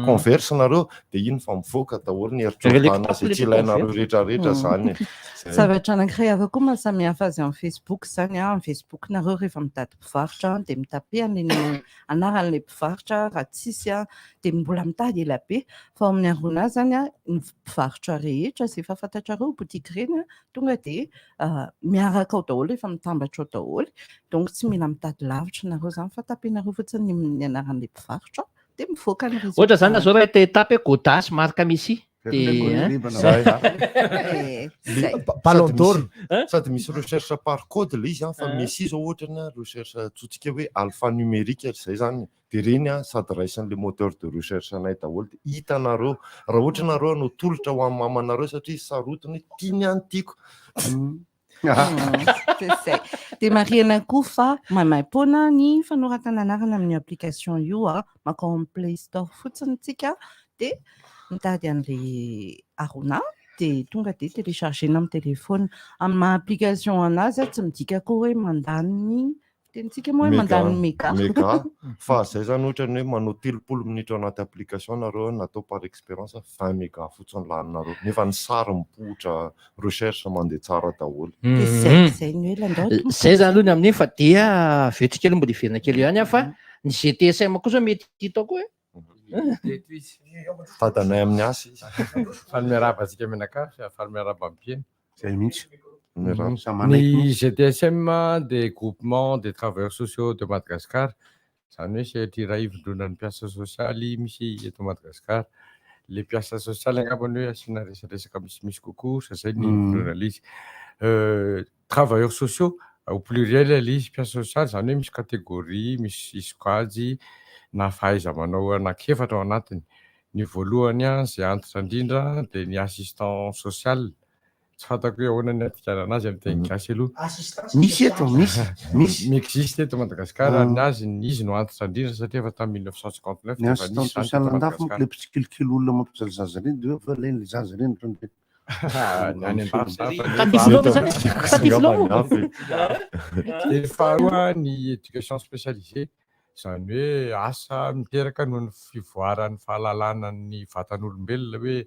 converse nareo dia iny fa mivoaka daholo ny Ireo eritreritra kitapo izay ilay tsy ilainareo converse. rehetrarehetra izany e. Zay. Zavatra anankiray hafa koa mahasamy hafa azy amin'ny Facebook izany an, amin'ny Facebook nareo rehefa mitady mpivarotra dia mitape an'ilay anaran'ilay mpivarotra raha tsisy an, dia mbola mitady ela be fa ao amin'ny Arona izany an, ny mpivarotra rehetra izay efa fantatrareo boutique ireny an, tonga dia miaraka ao daholo, efa mitambatra ao daholo, donc tsy mila mitady lavitra nareo izany fa tapenareo fotsiny ny anaran'ilay mpivarotra dia mivoaka ny Ohatra zany résultat. zao raha te hitapy hoe Godas marque Messi dia hein? Zay. Zay. Ballon d'or. Sady misy recherche par code ilay izy an, fa Messi zao ohatra ny recherche antsointsika hoe alphanumérique izay zany dia ireny an sady raisin'ilay moteur de recherche anay daholo dia hitanareo raha ohatra nareo hanao tolotra ho an'ny mamanareo satria sarotiny hoe tiany ihany tiako. C'est zay. Dia marihana koa fa maimaim-poana ny fanoratana anarana amin'io application io an, mankao amin'ny Play Store fotsiny tsika dia mitady an'ilay Arona dia tonga dia téléchargena amin'ny téléphone. Amin'ny maha application anazy tsy midika koa hoe mandany ny fitenintsika moa hoe mandany ny méga. Méga. Fa zay zany ohatra ny hoe manao 30 minitra ao anaty application nareo natao par expérience 20 méga fotsiny laninareo nefa ny sary mipoitra recherche mandeha tsara daholo. Dia zay, zay ny hoe landao tompoko. Zay zany aloha ny amin'iny fa dia avetsika aloha mbola hiverina kely eo ihany aho fa ny GTSM kosa mety hita koa e. Teto izy. Dadanay amin'ny asa izy. Faly miarahaba antsika mianakavy, faly miarahaba amin'ny mpihaino. Zay mihitsy. Miarahaba. Samy manaiky Ny mihitsy. GTSM dia Groupement des Travailleurs Sociaux de Madagascar, izany hoe sehatra iray ivondronan'ny mpiasa sosialy misy eto Madagasikara. Le mpiasa sosialy angambany hoe asiana resaresaka misimisy kokoa sa zay ny ivondronana izy. Travailleurs sociaux au pluriel ilay izy, mpiasa sosialy izany hoe misy catégorie, misy sokajy na fahaiza-manao anankiefatra ao anatiny. Ny voalohany an, izay antitra indrindra dia ny assistant social. Tsy fantako hoe ahoana ny andikanana azy amin'ny teny gasy aloha. Misy eto, misy, misy. Miexiste eto Madagasikara, ny azy izy no antitra indrindra satria efa tamin'ny 1959 Ny dia efa assistant nisy izany social teto andafy manko Madagasikara. le mpitsikilokilo olona mampijaly zaza ireny dia hoe fa alainy le zaza ireny ohatran'ny hoe Ny any andafy zany fa Taty nefa filoha zany? Taty filoha moa? Dia faharoa ny éducation spécialisée. Izany hoe asa miteraka noho ny fivoaran'ny fahalalana ny vatan'olombelona hoe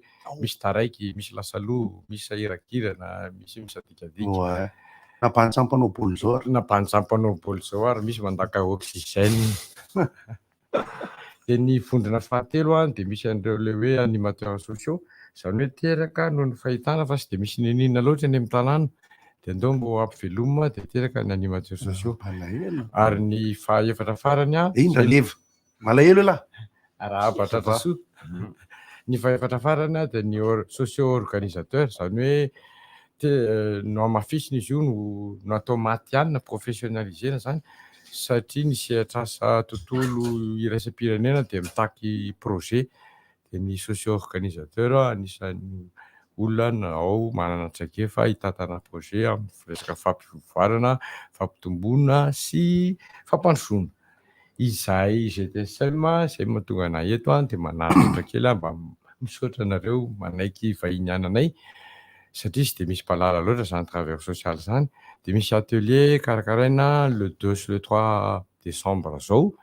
misy taraiky, misy lasa loha, misy sahirankirana, misy misadikadika. Ouais. Na bandy mpanao baolina zao ary. Na bandy mpanao baolina zao ary misy mandaka oxygène. Dia ny vondrona fahatelo dia misy an'ireo ilay hoe animateurs sociaux, izany hoe teraka noho ny fahitana fa tsy dia misy n'inon'inona loatra eny amin'ny tanàna, dia andao mba ho ampivelomina dia teraka ny animateurs sociaux. Ary ny fahaefatra farany an. Iny Raleva, malahelo elah. Arahaba tratra soa. Ny fahefatra farany an dia ny socio organisateur, izany hoe te nohamafisina izy io no natao matihanina, professionnaliser-na izany, satria ny sehatr'asa tontolo iraisam-pirenena dia mitaky projet, dia ny socio organisateur anisan'ny olona ao manana traikefa hitantana projet amin'ny resaka fampivoarana, fampitomboana sy fampandrosoana. Izahay GTSM izay mahatonga anay eto dia manararaotra kely aho mba misaotra anareo manaiky vahiny ananay satria tsy dia misy mpahalala loatra izany travailleur social izany. Dia misy atelier karakaraina le deux sy le trois décembre izao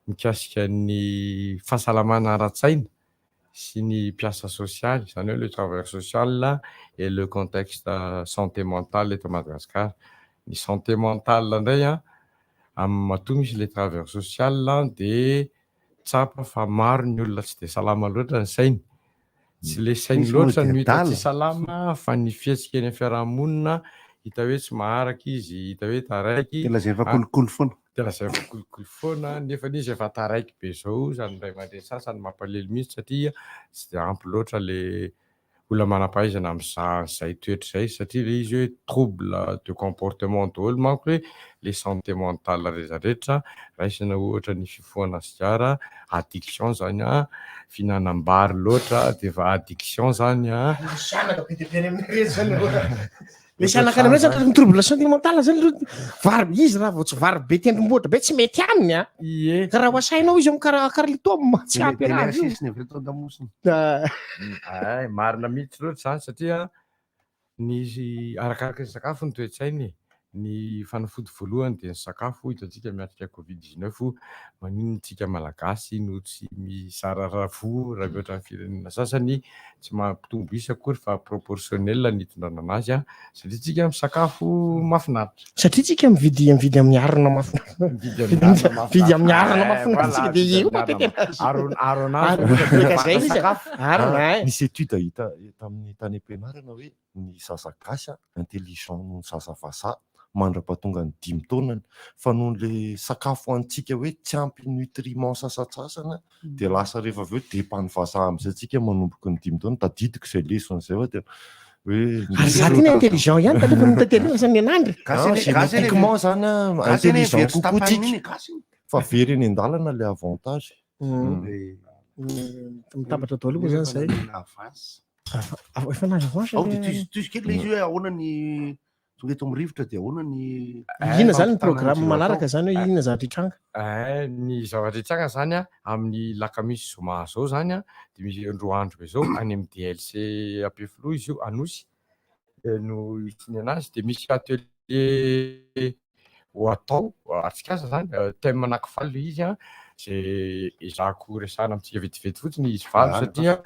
mikasika ny fahasalamana ara-tsaina sy ny mpiasa sosialy, izany hoe le travailleur social et le contexte santé mentale eto Madagasikara. Ny santé mentale indray an, amin'ny matoa misy le travailleur social dia tsapa fa maro ny olona tsy dia salama loatra ny sainy. Tsy le sainy Misy moa loatra dia no hita tsy adala. salama fa ny fihetsika eny amin'ny fiarahamonina hita hoe tsy maharaka izy, hita hoe taraiky. Dia lazainy fa kolikoly foana. Dia lazainy fa kolikoly foana nefa izy efa taraiky be zao izany ray aman-dreny sasany mampalahelo mihitsy satria tsy dia ampy loatra le olona manam-pahaizana mizaha an'izay toetra izay satria ilay izy hoe trouble de comportement daholo manko hoe le santé mentale rehetra rehetra, raisina ohatra ny fifohana sigara, addiction zany an, fihinanam-bary loatra dia efa addiction zany an. Misy anaka be dia be any aminay ireny zany aloha. Misy anaka any aminay zany ny trouble santé mentale zany aloha vary izy raha vao tsy vary be tendrombohitra be tsy mety aminy an. Ie. Ka raha ho asainao izy amin'ny kara Carlito tsy ampy raha io. Sisiny avy eto an-damosina. Ay, marina mihitsy loatra izany satria ny arakaraka ny sakafo ny toe-tsaina e. Ny fanafody voalohany dia ny sakafo, hitantsika miatrika covid 19, maninona isika malagasy no tsy mizara ravoa raha mihoatra ny firenena sasany, tsy mampitombo isa akory fa proportionnel ny hitondrana anazy an, satria isika misakafo mahafinaritra. Satria tsika mividy mividy amin'ny arina mahafinaritra. Mividy amin'ny arina mahafinaritra. Mividy amin'ny arina Eh, mahafinaritra voilà, tsika dia mividy io amin'ny matetika arina anazy. Arona arona azy Arona, ohatra zay izy. sakafo. Arina, eh. Nisy étude hita tamin'ny tany am-pianarana hoe ny zaza gasy intelligent noho ny zaza vazaha mandra-pahatonga ny 5 taonany fa noho le sakafo hohanintsika hoe tsy ampy nutriments sasantsasany dia lasa rehefa avy eo depany vazaha amin'izay tsika manomboka ny 5 taona. Tadidiko izay lesona izay fa tena hoe Ary za tena intelligent ihany taloha fa nitaterina lasa nianandry. Ah, génétiquement zany a, intelligent kokoa tsika fa very eny an-dalana le avantage. Mitambatra daholo moa zany zay. Avance. Efa nahazo avance Ao dia le- tohizo tohizo kely ilay izy hoe ahoana ny tonga eto amin'ny rivotra dia ahoana ny Inona zany ny programme manaraka zany hoe inona zavatra hitranga? Eh, ny zavatra hitranga zany a, amin'ny lakamisy zoma zao zany a, dia misy roa andro be zao any amin'ny DLC Ampefiloha izy io, Anosy no hisiany anazy, dia misy atelier ho atao atrikasa zany, thème anankifaly ilay izy a, izay ezahako resahana amintsika vetivety fotsiny izy valo satria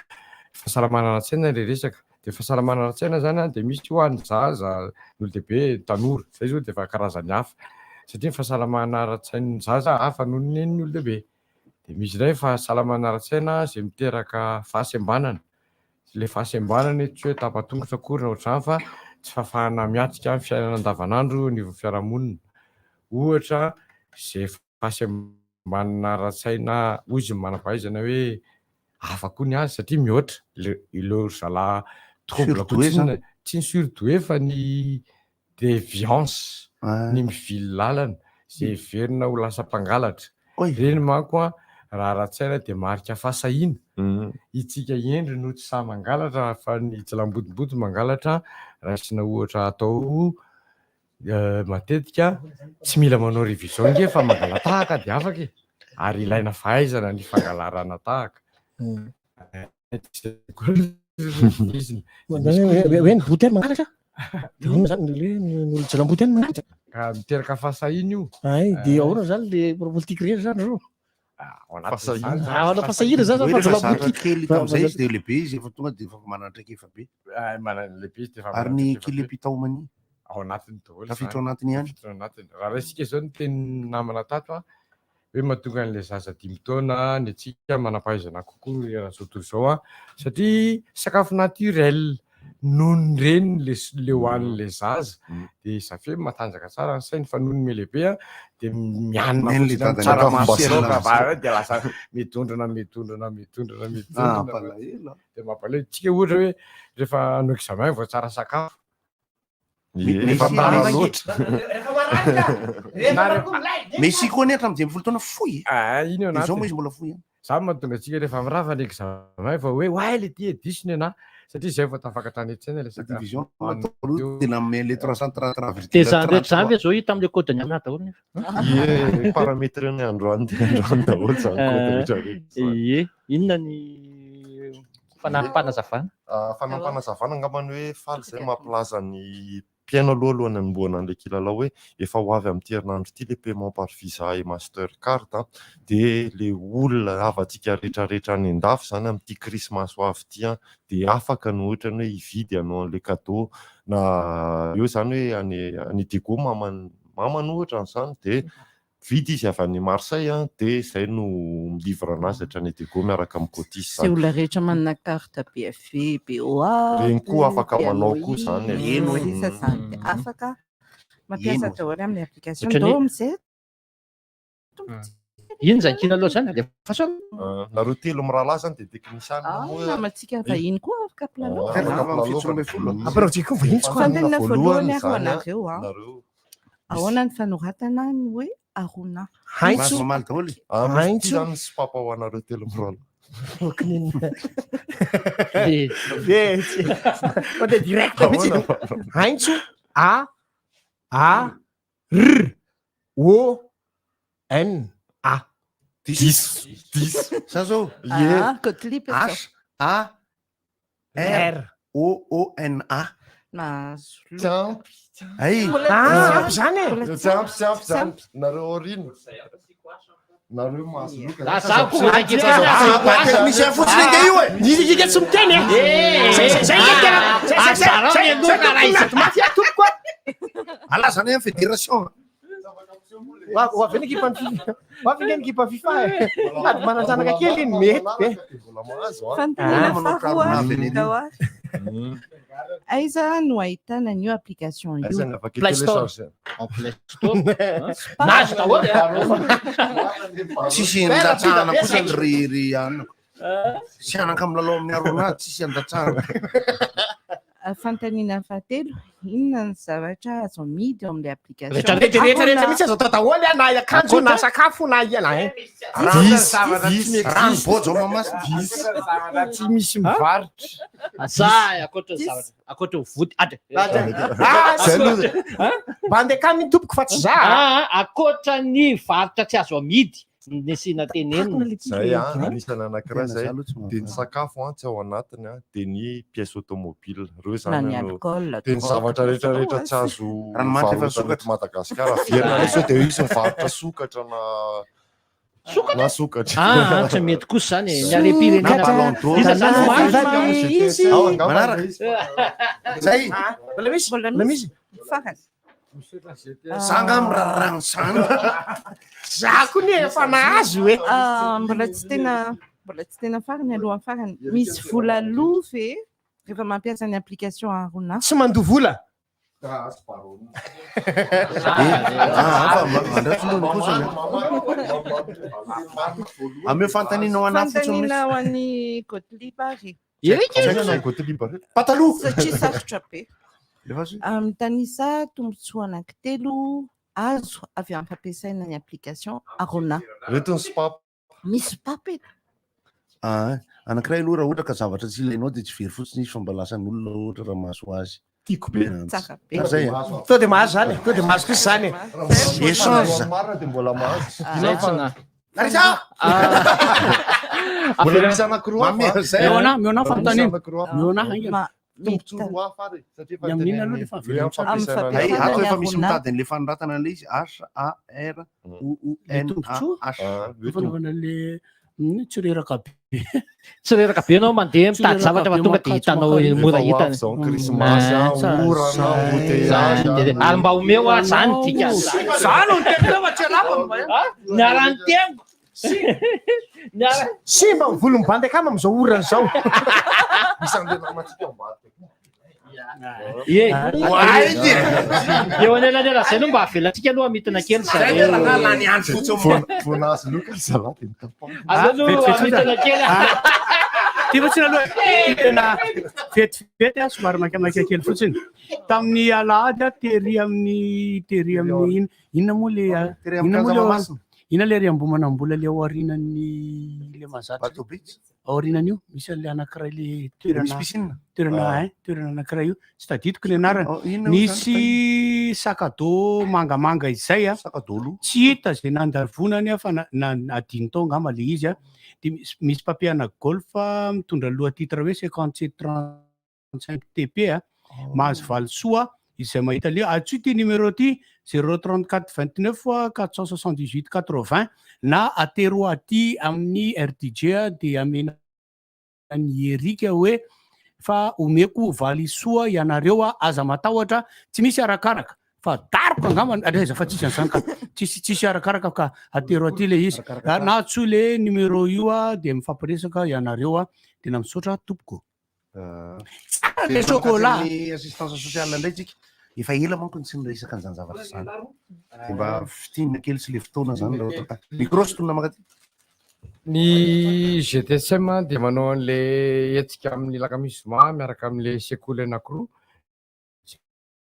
fahasalamana ara-tsaina ilay resaka. Dia fahasalamana ara-tsaina zany an, dia misy ho an'ny zaza, ny olon-dehibe, ny tanora, izay zao dia efa karazany hafa satria ny fahasalamana ara-tsain'ny zaza hafa noho ny an'ny olon-dehibe. Dia misy indray fahasalamana ara-tsaina izay miteraka fahasembanana, ilay fahasembanana eto tsy hoe tapa-tongotra akory na ohatr'izany fa tsy fahafahana miatrika ny fiainana andavanandro eo anivon'ny fiarahamonina. Ohatra izay fahasembanana ara-tsaina hoy izy ny manam-pahaizana hoe hafa koa ny azy satria mihoatra le ireo ry zalahy trouble koa Surdoué tsinona zany. tsy ny surdoué fa ny déviance ny mivily lalana izay heverina ho lasa mpangalatra. Ireny manko an raha ara-tsaina dia marika fahasahiana. Itsika hendry no tsy sahy mangalatra fa ny tsilambodombodo mangalatra raisina ohatra atao matetika tsy mila manao révision nge fa mangala-tahaka dia afaka e! Ary ilaina fahaizana ny fangalarana tahaka. Hoe ny boty any mangalatra? Dia inona zany le hoe ny olon-jilamboty any mangalatra? Ka miteraka fahasahiana io. Ay, de ahoana zany le mpanao politique rery zany reo? Ao anatin'izany Ah, ao anaty fahasahiana zany Hoe fa rehefa mbola zatra boky. kely tamin'izay izy de lehibe izy efa tonga de efa manana traikefa be. Ah, manana lehibe izy de efa Ary manana ny traikefa be. kilepitaomania. Ao anatiny daholo Tafiditra zany. ao anatiny ihany. Tafiditra ao anatiny. Raha raisika zao ny tenin'ny namana tato a, hoe mahatonga an'ilay zaza 5 taona ny antsika manam-pahaizana kokoa eran'izao tontolo izao a, satria sakafo naturel noho ny reniny le s- le hohanin'ilay zaza de ça fait matanjaka tsara ny sainy fa noho ny mihalehibe a de mianina Neny le fotsiny amin'ny dadany tsaramaso Marcel. sy laoka vary de lasa midondrona midondrona midondrona Ah, midondrona mampalahelo. de mampalahelo. Tsika ohatra hoe rehefa hanao examen vao tsara sakafo. Efa tara loatra. Messi koa anie hatramin'ny 15 taona fohy e. Ah, iny eo De Zao anatiny. moa izy mbola fohy ihany. Zany mahatonga antsika rehefa mirava ny examen vao hoe oay le ty e diso ny anahy satria zay vao tafakatra any an-tsaina le sakafo. Division natao aloha de nanome le 333 De zany rehetra zany ve zao hita amin'le code ny amina daholo nefa. Ie, paramètre ny androany de androany daholo zany code rehetra rehetra zany. Ie, inona ny fanampanazavanana? Ah, fanampanazavanana angambany hoe faly zay mampilaza ny mpihaino aloha alohan'ny hanombohana an'ilay kilalao hoe efa ho avy amin'ity herinandro ity le paiement par visa et mastercard a, de le olona havantsika rehetrarehetra any an-dafy zany amin'ity krismasy ho avy ity a, de afaka no ohatrany hoe hividy hanao an'ilay cadeau na eo zany hoe any any Diego mamany mamany ohatra an'izany de mividy izy avy any Marseille a, de zay no mi-livre anazy hatrany Diego miaraka amin'ny cotis Sy zany. olona rehetra manana carte BFV, BOA, Reny koa afaka manao BMOI, koa zany e. Eny sisa zany. De afaka mampiasa Eny. daholo amin'ny application. Ohatran'ny Dao hoe- amin'izay Ino zany kilalao zany? Alefaso aloha. Ah, nareo telo mirahalahy zany de teknisiana Ah, moa. namantsika vahiny koa afaka mpilalao. Ah, afaka mpilalao. Ampanaovitsika koa vahiny tsy koa. Fanontaniana voalohany ary ho zany a, anareo a. nareo. Ahoana ny fanoratana ny hoe Arona? Haintso. Mamaly daholo. Ah, misy Haintso. ity zany sy papa ho anareo telo mirahalahy. Mandeha direct mihitsy. Haintso A A R O N A. Diso. Diso. Za zao. Ah, Gottlieb izao. H A R O O N A. Mahazo Tsy ampy. Ay. Mbola Ah, tsy tsy ampy zany e. Mbola Tsy ampy, tsy ampy zany. Nareo aoriana. Nareo mahazo loka. Ah, za koa mbola kely. Ah, technicien fotsiny ange io e. Izy kika tsy miteny e. Eh, Zay zay zay ah, tena zay zay zay ah, zay zarao zay mialoha raha izy. tokony mafy ato tompoko a. Alaza any amin'ny fédération. Ho avy eny ekipan'ny FIFA. Ho avy eny ekipan'ny FIFA e. Sady manan-janaka kely iny mety be. Mbola mahazo a. Fanontaniana Ah, manao faharoa karona avy eny dao ary. Aiza no ahitana an'io application io? Aiza ny afaka Play Store. télécharger? En Play Store. Nahazo daholo e. Tsisy andatsahana kosa ny ry ry anako. Tsy anaka milalao amin'ny Arona, tsisy andatsahana. Ah, Fanontaniana fahatelo, inona ny zavatra azo amidy eo amin'ilay application? Rehetra rehetra rehetra rehetra mihitsy azo atao daholo a, na akanjo na sakafo na na e. Diso. Zavatra tsy Diso. mety. Rano bojo ao Mahamasina. Zavatra tsy misy mivarotra. Asa ankoatra ny zavatra, ankoatra ny vody. Adry. Ah, Zay aloha. Mba andeha kany tompoko fa tsy za. Ah, ankoatra ny varotra tsy azo amidy ny asiana tenenina. Zay a, anisan'ny anankiray Tena zay. za aloha tsy De ny mahafantatra. sakafo a, tsy ao anatiny a, de ny pièce automobile. Reo Na zany ny no alcool, de ny drogue, zavatra rehetra rehetra tsy azo Ranomanitra efa varotana sokatra. eto Madagasikara. Averina any sao de hisy mivarotra sokatra na Sokatra? na sokatra. Ah, ah, tsy mety kosa zany e. Ny harem-pirenena. Na ballon d'or. Iza zany Sokatra. marina? Izy. Ao angamba Manaraka. ilay izy. Zay. Mbola misy? Mbola Mbola misy. misy? Farany. Za nga mirarano zany. Za koa ne efa nahazo e. Ah, mbola tsy tena mbola tsy tena farany alohan'ny farany. Misy vola aloha ve rehefa mampiasa ny application Arona? Tsy mandoa vola. Ah, fa andraso aloha ny kosany. Ameo fanontaniana ho anahy fotsiny Fanontaniana mihitsy. ho an'i Gottlieb ary. Eric Zay zany Gottlieb re. Pataloha. Satria sarotra be. Lefaso. Ah, Mitanisa tombontsoa anankitelo azo avy amin'ny fampiasaina ny application Arona. Reto ny spap. Misy pape eto. Ah, anankiray aloha raha ohatra ka zavatra tsy ilainao dia tsy very fotsiny izy fa mba lasan'olona ohatra raha mahasoa azy. Tiako be. Tsara be. Ah, zay e. To de mahazo zany e. To de mahazo kosa zany e. Échange. Marina de mbola mahazo. Zay tsy na. Larissa! Mbola misy anankiroa hafa. Mame, zay. Meo anahy, meo anahy Mbola misy fanontaniana. anankiroa hafa. Meo anahy haingana. Ma- Tombontsoa roa hafa ary satria efa Ny amin'inona aloha teneniny le efa hoe avereno tsara. amin'ny Amin'ny Ay, fampiasana ato ny efa misy arona. mitady an'le fanoratana an'le izy H A R O O Le N A tombontsoa H. fanaovana le tsy reraka be. Tsy reraka be ianao mandeha mitady zavatra fa tonga dia hitanao mora Rehefa ho hita. avy izao ny krismasy, Ah, orana, embouteillage. Ary mba omeo aho zany dika. Za no niteny teo fa tsy alapa. Niara-niteny. Niara. Simba ny volon'ny bandy akama amin'izao orana izao. Misy an'ilay namantsika ao ambadika. Ie. Eo anelanela zay aloha mba avelantsika aloha mitina kely zareo. Vao nahazo loka ry zalahy dia nitapahana. Aleo aloha mitina kely. Ty fotsiny aloha tena vetivety a somary maikamaika kely fotsiny. Tamin'ny alahady a tery amin'ny tery amin'ny ina inona moa le Tery amin'ny inona moa le Kazamasina. inona le ry Ambohimanambola le ao aorianan'ny le mahazatra. Aorianan'io misy an'le anankiray le toerana Misy piscine? toerana Ah. hein toerana anankiray io tsy tadidiko ny anarany. Oh, inona moa zany? Nisy sac à dos mangamanga izay a. Sac à dos aloha. Tsy hita izay nandavonany a fa na na adino tao angamba le izy a. Dia misy misy papier ana golf mitondra ny loha titre hoe 57 35 TP a. Mahazo valisoa izay mahita le antsoy ity numéro ity 034 29 478 80 na atero aty amin'ny RDJ dia amena an'i Eric hoe fa omeko valisoa ianareo a, aza matahotra, tsy misy arakaraka fa daroka angamba aiza fa tsisy an'izany ka, tsisy tsisy arakaraka ka atero aty le izy na antsoy le numéro io a dia mifampiresaka ianareo a, tena misaotra tompoko. Tsara le chocolat. Ny assistance sociale indray tsika efa ela manko ny tsy niresaka an'izany zavatra izany. Dia mba fitinina kely sy le fotoana zany raha ohatra ka micro sy tonona mankaty. Ny GTSM dia manao an'le hetsika amin'ny alakamisy zoma miaraka amin'le sekoly anankiroa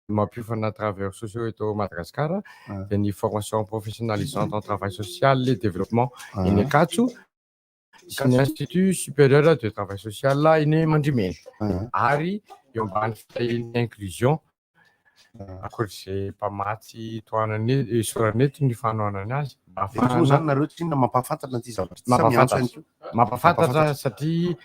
mampiofana travailleurs sociaux eto Madagasikara dia ny formation professionnalisante en travail social et développement eny Ankatso sy ny institut supérieur de travail social eny Mandrimena ary eo ambany fitahian'ny inclusion ankoatr'izay mpamatsy tohanany sorana eto ny fanohanany azy mba Dia moa zany nareo tsy inona mampahafantatra an'ity zavatra ity sa miantso ihany koa? Mampahafantatra satria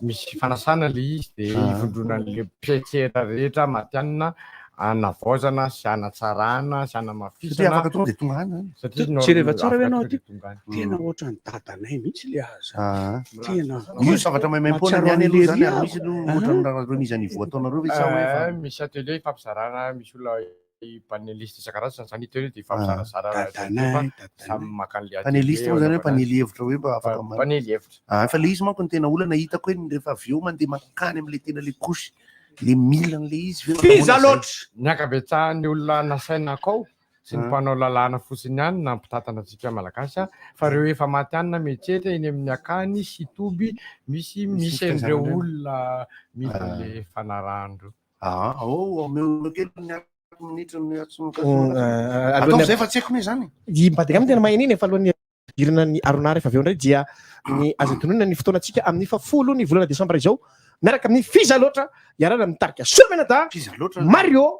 misy fanasana le izy dia ivondronan'le mpiantsehatra rehetra matihanina hanavaozana sy hanatsarana sy hanamafisana. Satria afaka tonga dia tonga any zany. Satria norme Jereva tsara afaka hoe ianao tonga aty. dia tonga any. Tena ohatran'ny dadanay mihitsy le aza. Tena. Io zavatra maimaimpoana ny any aloha zany ary misy aloha Ah. ohatran'ny raha remise à niveau ataonareo ve sa hoe efa Misy atelier ifampizarana, misy olona panéliste isan-karazany zany atelier dia ifampizarazara Dadanay, samy maka an'le atelier Panéliste moa zany hoe anaovana azy. mpanely hevitra hoe mba afaka ma- Mpanely hevitra. Ah, fa le izy manko ny tena olana hitako hoe rehefa avy eo mandeha mankany amin'le tena le couche le mila an'le izy ve Fiza manahoana zay? loatra. Ny ankabetsahan'ny olona nasaina akao sy ny Ah. mpanao lalàna fotsiny ihany na mpitantana antsika malagasy a, fa ireo efa matihanina mietsetra eny amin'ny akany sy toby misy Misy misy an'ireo fitaizana ireny. olona mila Ah. an'le fanarahana ireo. Ah, oh, omeo kely ny minitra ny atsimo Alohan'ny- Ataovy zay fa tsy haiko ne zany. I Mbadika no tena maheno iny efa alohan'ny hidirana ny Arona rehefa avy eo indray dia ny azo tononina ny fotoanantsika amin'ny fahafolo ny volana desambra izao miaraka amin'ny Fiza loatra iarahana amin'ny tarika Somenada Mario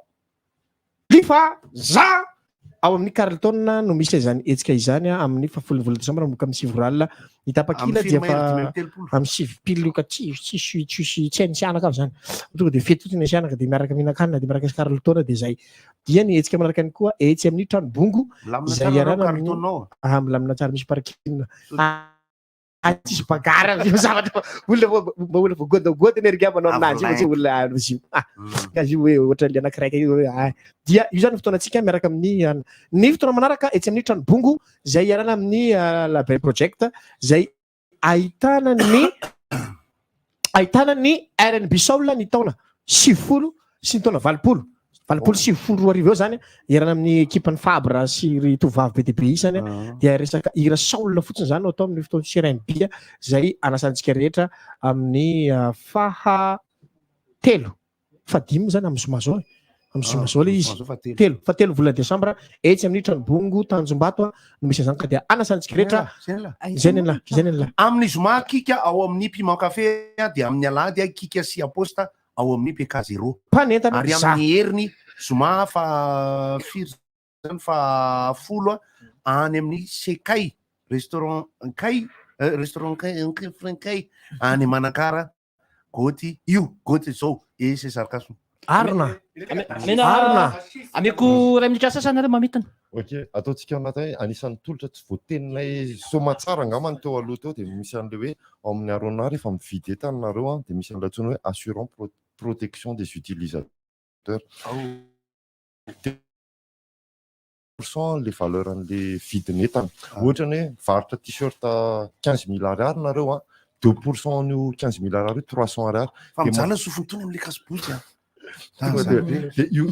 Lifa za ao amin'ny Carlton no misy izany hetsika izany amin'ny fahafolo ny volana desambra manomboka amin'ny sivy ora alina ny tapakila Amin'ny dia firy mahery fa 35? amin'ny sivy pile ka tsy tsisy tsisy tsy hain'ny sianaka avy zany tonga dia fety fotsiny ny sianaka dia miaraka mihinan-kanina dia miaraka sy Carlton dia zay dia ny hetsika manaraka ihany koa etsy amin'ny trano bongo Milamina izay tsara nareo iarahana amin'ny Carlton ao? ah milamina tsara misy parking ah tsisy bagara io zavatra olona vao mba olona voagodagoda ny erika manao aminazy io fa tsy olona izy io ah ka izy io hoe ohatran'le anakiraika io hoe ah dia io zany ny fotoanantsika miaraka amin'ny ah, ny fotoana manaraka etsy amin'ny trano bongo izay iarahana amin'ny ah, label project izay ahitana ny ahitana ny RNB Soul ny taona 90 sy ny taona 80 2080 eo zany iarana amin'ny ekipan'ny Fabre sy ry tovovavy be dia be isany dia resaka hira soul fotsiny zany no atao amin'ny fotoana sy RNB izay anasantsika rehetra amin'ny faha telo fahadimy moa zany amin'ny zoma zao e. Amin'ny zoma zao ilay izy. Zoma zao fahatelo. Telo, fahatelo volana desambra etsy amin'ny tranobongo Tanjombato a, no misy an'izany ka dia anasantsika rehetra. Zay ny lahy. Zay ny lahy, zay ny lahy. Amin'ny zoma kika ao amin'ny Piment Café dia amin'ny alahady kika sy Aposta ao amin'ny PK Zéro. Mpanentana Ary za. amin'ny heriny zoma fa firy zany fa folo a, any amin'ny Sekay restaurant Nkay restaurant Nkay Nkay Frenkay any Manakara Goty io Goty zao. Et c'est sarcasme. Arina. Mena Arina. Ameko ray minitra sasany nareo mamitana. Ok, ataontsika ao anaty hoe anisan'ny tolotra tsy voateninay soamantsara angamba ny teo aloha teo dia misy an'ilay hoe ao amin'ny Arona rehefa mividy entana nareo an, dia misy an'ilay antsoina hoe assurance protection des utilisateurs. Pourcent le valeur an'le vidin'entana. Ohatra ny hoe mivarotra t-shirt 15 000 ariary nareo an, 2% an'io 15 000 ariary io 300 ariary. Fa Dia mijanona sofiny tony amin'le casse-bouche a. Tonga dia io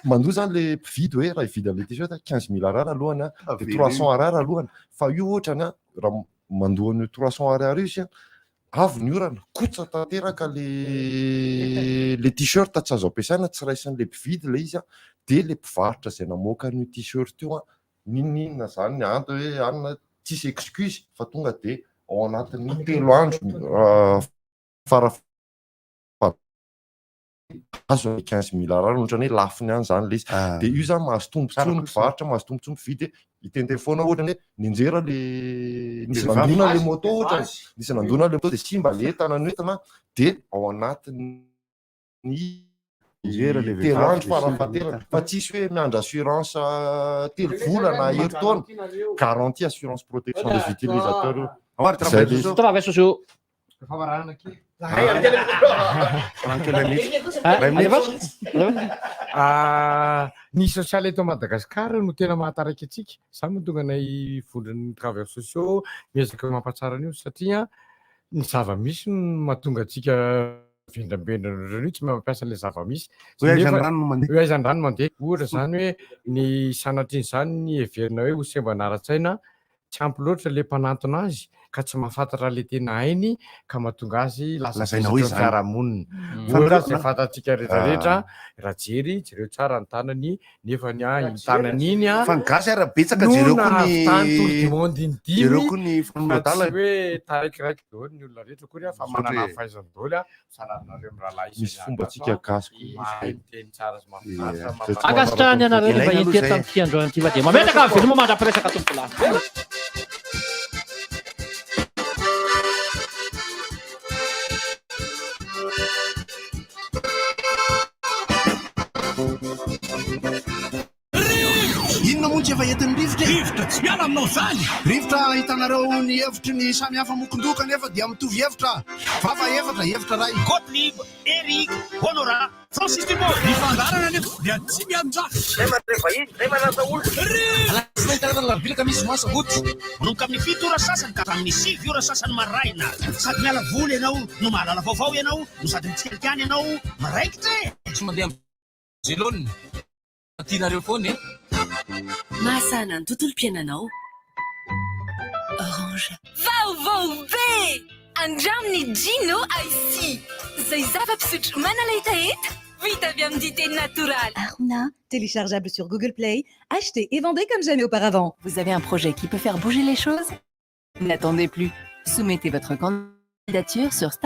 mandoa zany le mpividy hoe raha hividy an'le t-shirt 15 000 ariary alohany an, dia 300 ariary alohany. Fa io ohatrany an, raha mandoa an'io 300 ariary io izy an, avy ny orana, kotsa tanteraka le t-shirt tsy azo ampiasaina, tsy raisin'le mpividy le izy an, dia le mpivarotra izay namoaka an'io t-shirt io an, n'inon'inona zany ny antony hoe anona tsisy excuse fa tonga dia ao anatin'ny 3 andro fara azo ny 15 000 ariary, ohatrany hoe lafiny ihany zany le izy. Dia io zany mahazo tombontsoa ny mpivarotra, mahazo tombontsoa ny mpividy. Hiteniteny foana ohatra hoe nianjera le nisy nandona le moto ohatra, nisy nandona le moto dia simba le entana noentina, dia ao anatin'ny Nianjera le 3 vehivavy andro dia simba le farafahaterany entana. fa tsisy hoe miandry assurance 3 volana herintaona, garantie assurance protection des utilisateurs io. Ao ary Zay travail le izy. sociaux. Travail sociaux. Ny sosialy eto Madagasikara no tena mahataraiky antsika. Izany no mahatonga anay vondron'ny travailleurs sociaux miezaka mampatsara an'io satria ny zava-misy no mahatonga antsika vendrambendrana ohatran'io, tsy mahay mampiasa an'ilay zava-misy. Hoe aiza ny Nefa- rano no mandeha. Hoe aiza ny rano mandeha. Ohatra izany hoe ny sanatrian'izany ny heverina hoe ho sembana ara-tsaina, tsy ampy loatra ilay mpanantona azy ka tsy mahafantatra ilay tena hainy ka mahatonga azy lasa Lazaina hoe vesatry ny izany. fiarahamonina. Fa Ohatra na- izay fantatsika rehetrarehetra, Rajery, jereo tsara ny tanany, nefa ny ahy iny tanany iny an, Fa ny gasy ara betsaka no jereo koa ny nahavitany tour du monde iny dimy, jereo koa ny fa fanonadala. tsy hoe taraikiraiky daholo ny olona rehetra akory an, fa Misaotra manana e. ny fahaizany daholo an, salanareo mirahalahy Misy isany fomba andraso tsika an, gasy koa. mahay miteny tsara sy mahafinaritra, Ie. mampahafinaritra. Ankasitrahany anareo Ilaina rehefa aloha hita izay. tamin'ity androany ity fa dia mametraka veloma mandra-piresaka tompokolahy. Inona moa tsy efa entin'ny rivotra e? Rivotra tsy miala aminao izany! Rivotra ahitanareo ny hevitry ny samy hafa mokon-doha kanefa dia mitovy hevitra. Vava efatra, hevitra iray. Gottlieb, Eric, Honorat, Francis Dumont. Ny fandaharana anefa dia tsy mianjafy. Zay mandray vahiny, zay manasa olona. Alatsinainy, talata, alarobia, alakamisy, zoma, sabotsy. Manomboka amin'ny 7 ora sasany ka hatramin'ny 9 ora sasany maraina. Sady miala voly ianao no mahalala vaovao ianao no sady mitsikalikany ianao miraikitra e! Tsy mandeha amin'izay laoniny. Tianareo foana e! Mahasahana ny tontolom-piainanao. Orange. Vaovao be! Andramo ny Gino Icy. Izay zava-pisotro manala hetaheta vita avy amin'ny dite natoraly. Aruna, téléchargeable sur Google Play, achetez et vendez comme jamais auparavant. Vous avez un projet qui peut faire bouger les choses? N'attendez plus. Soumettez votre candidature sur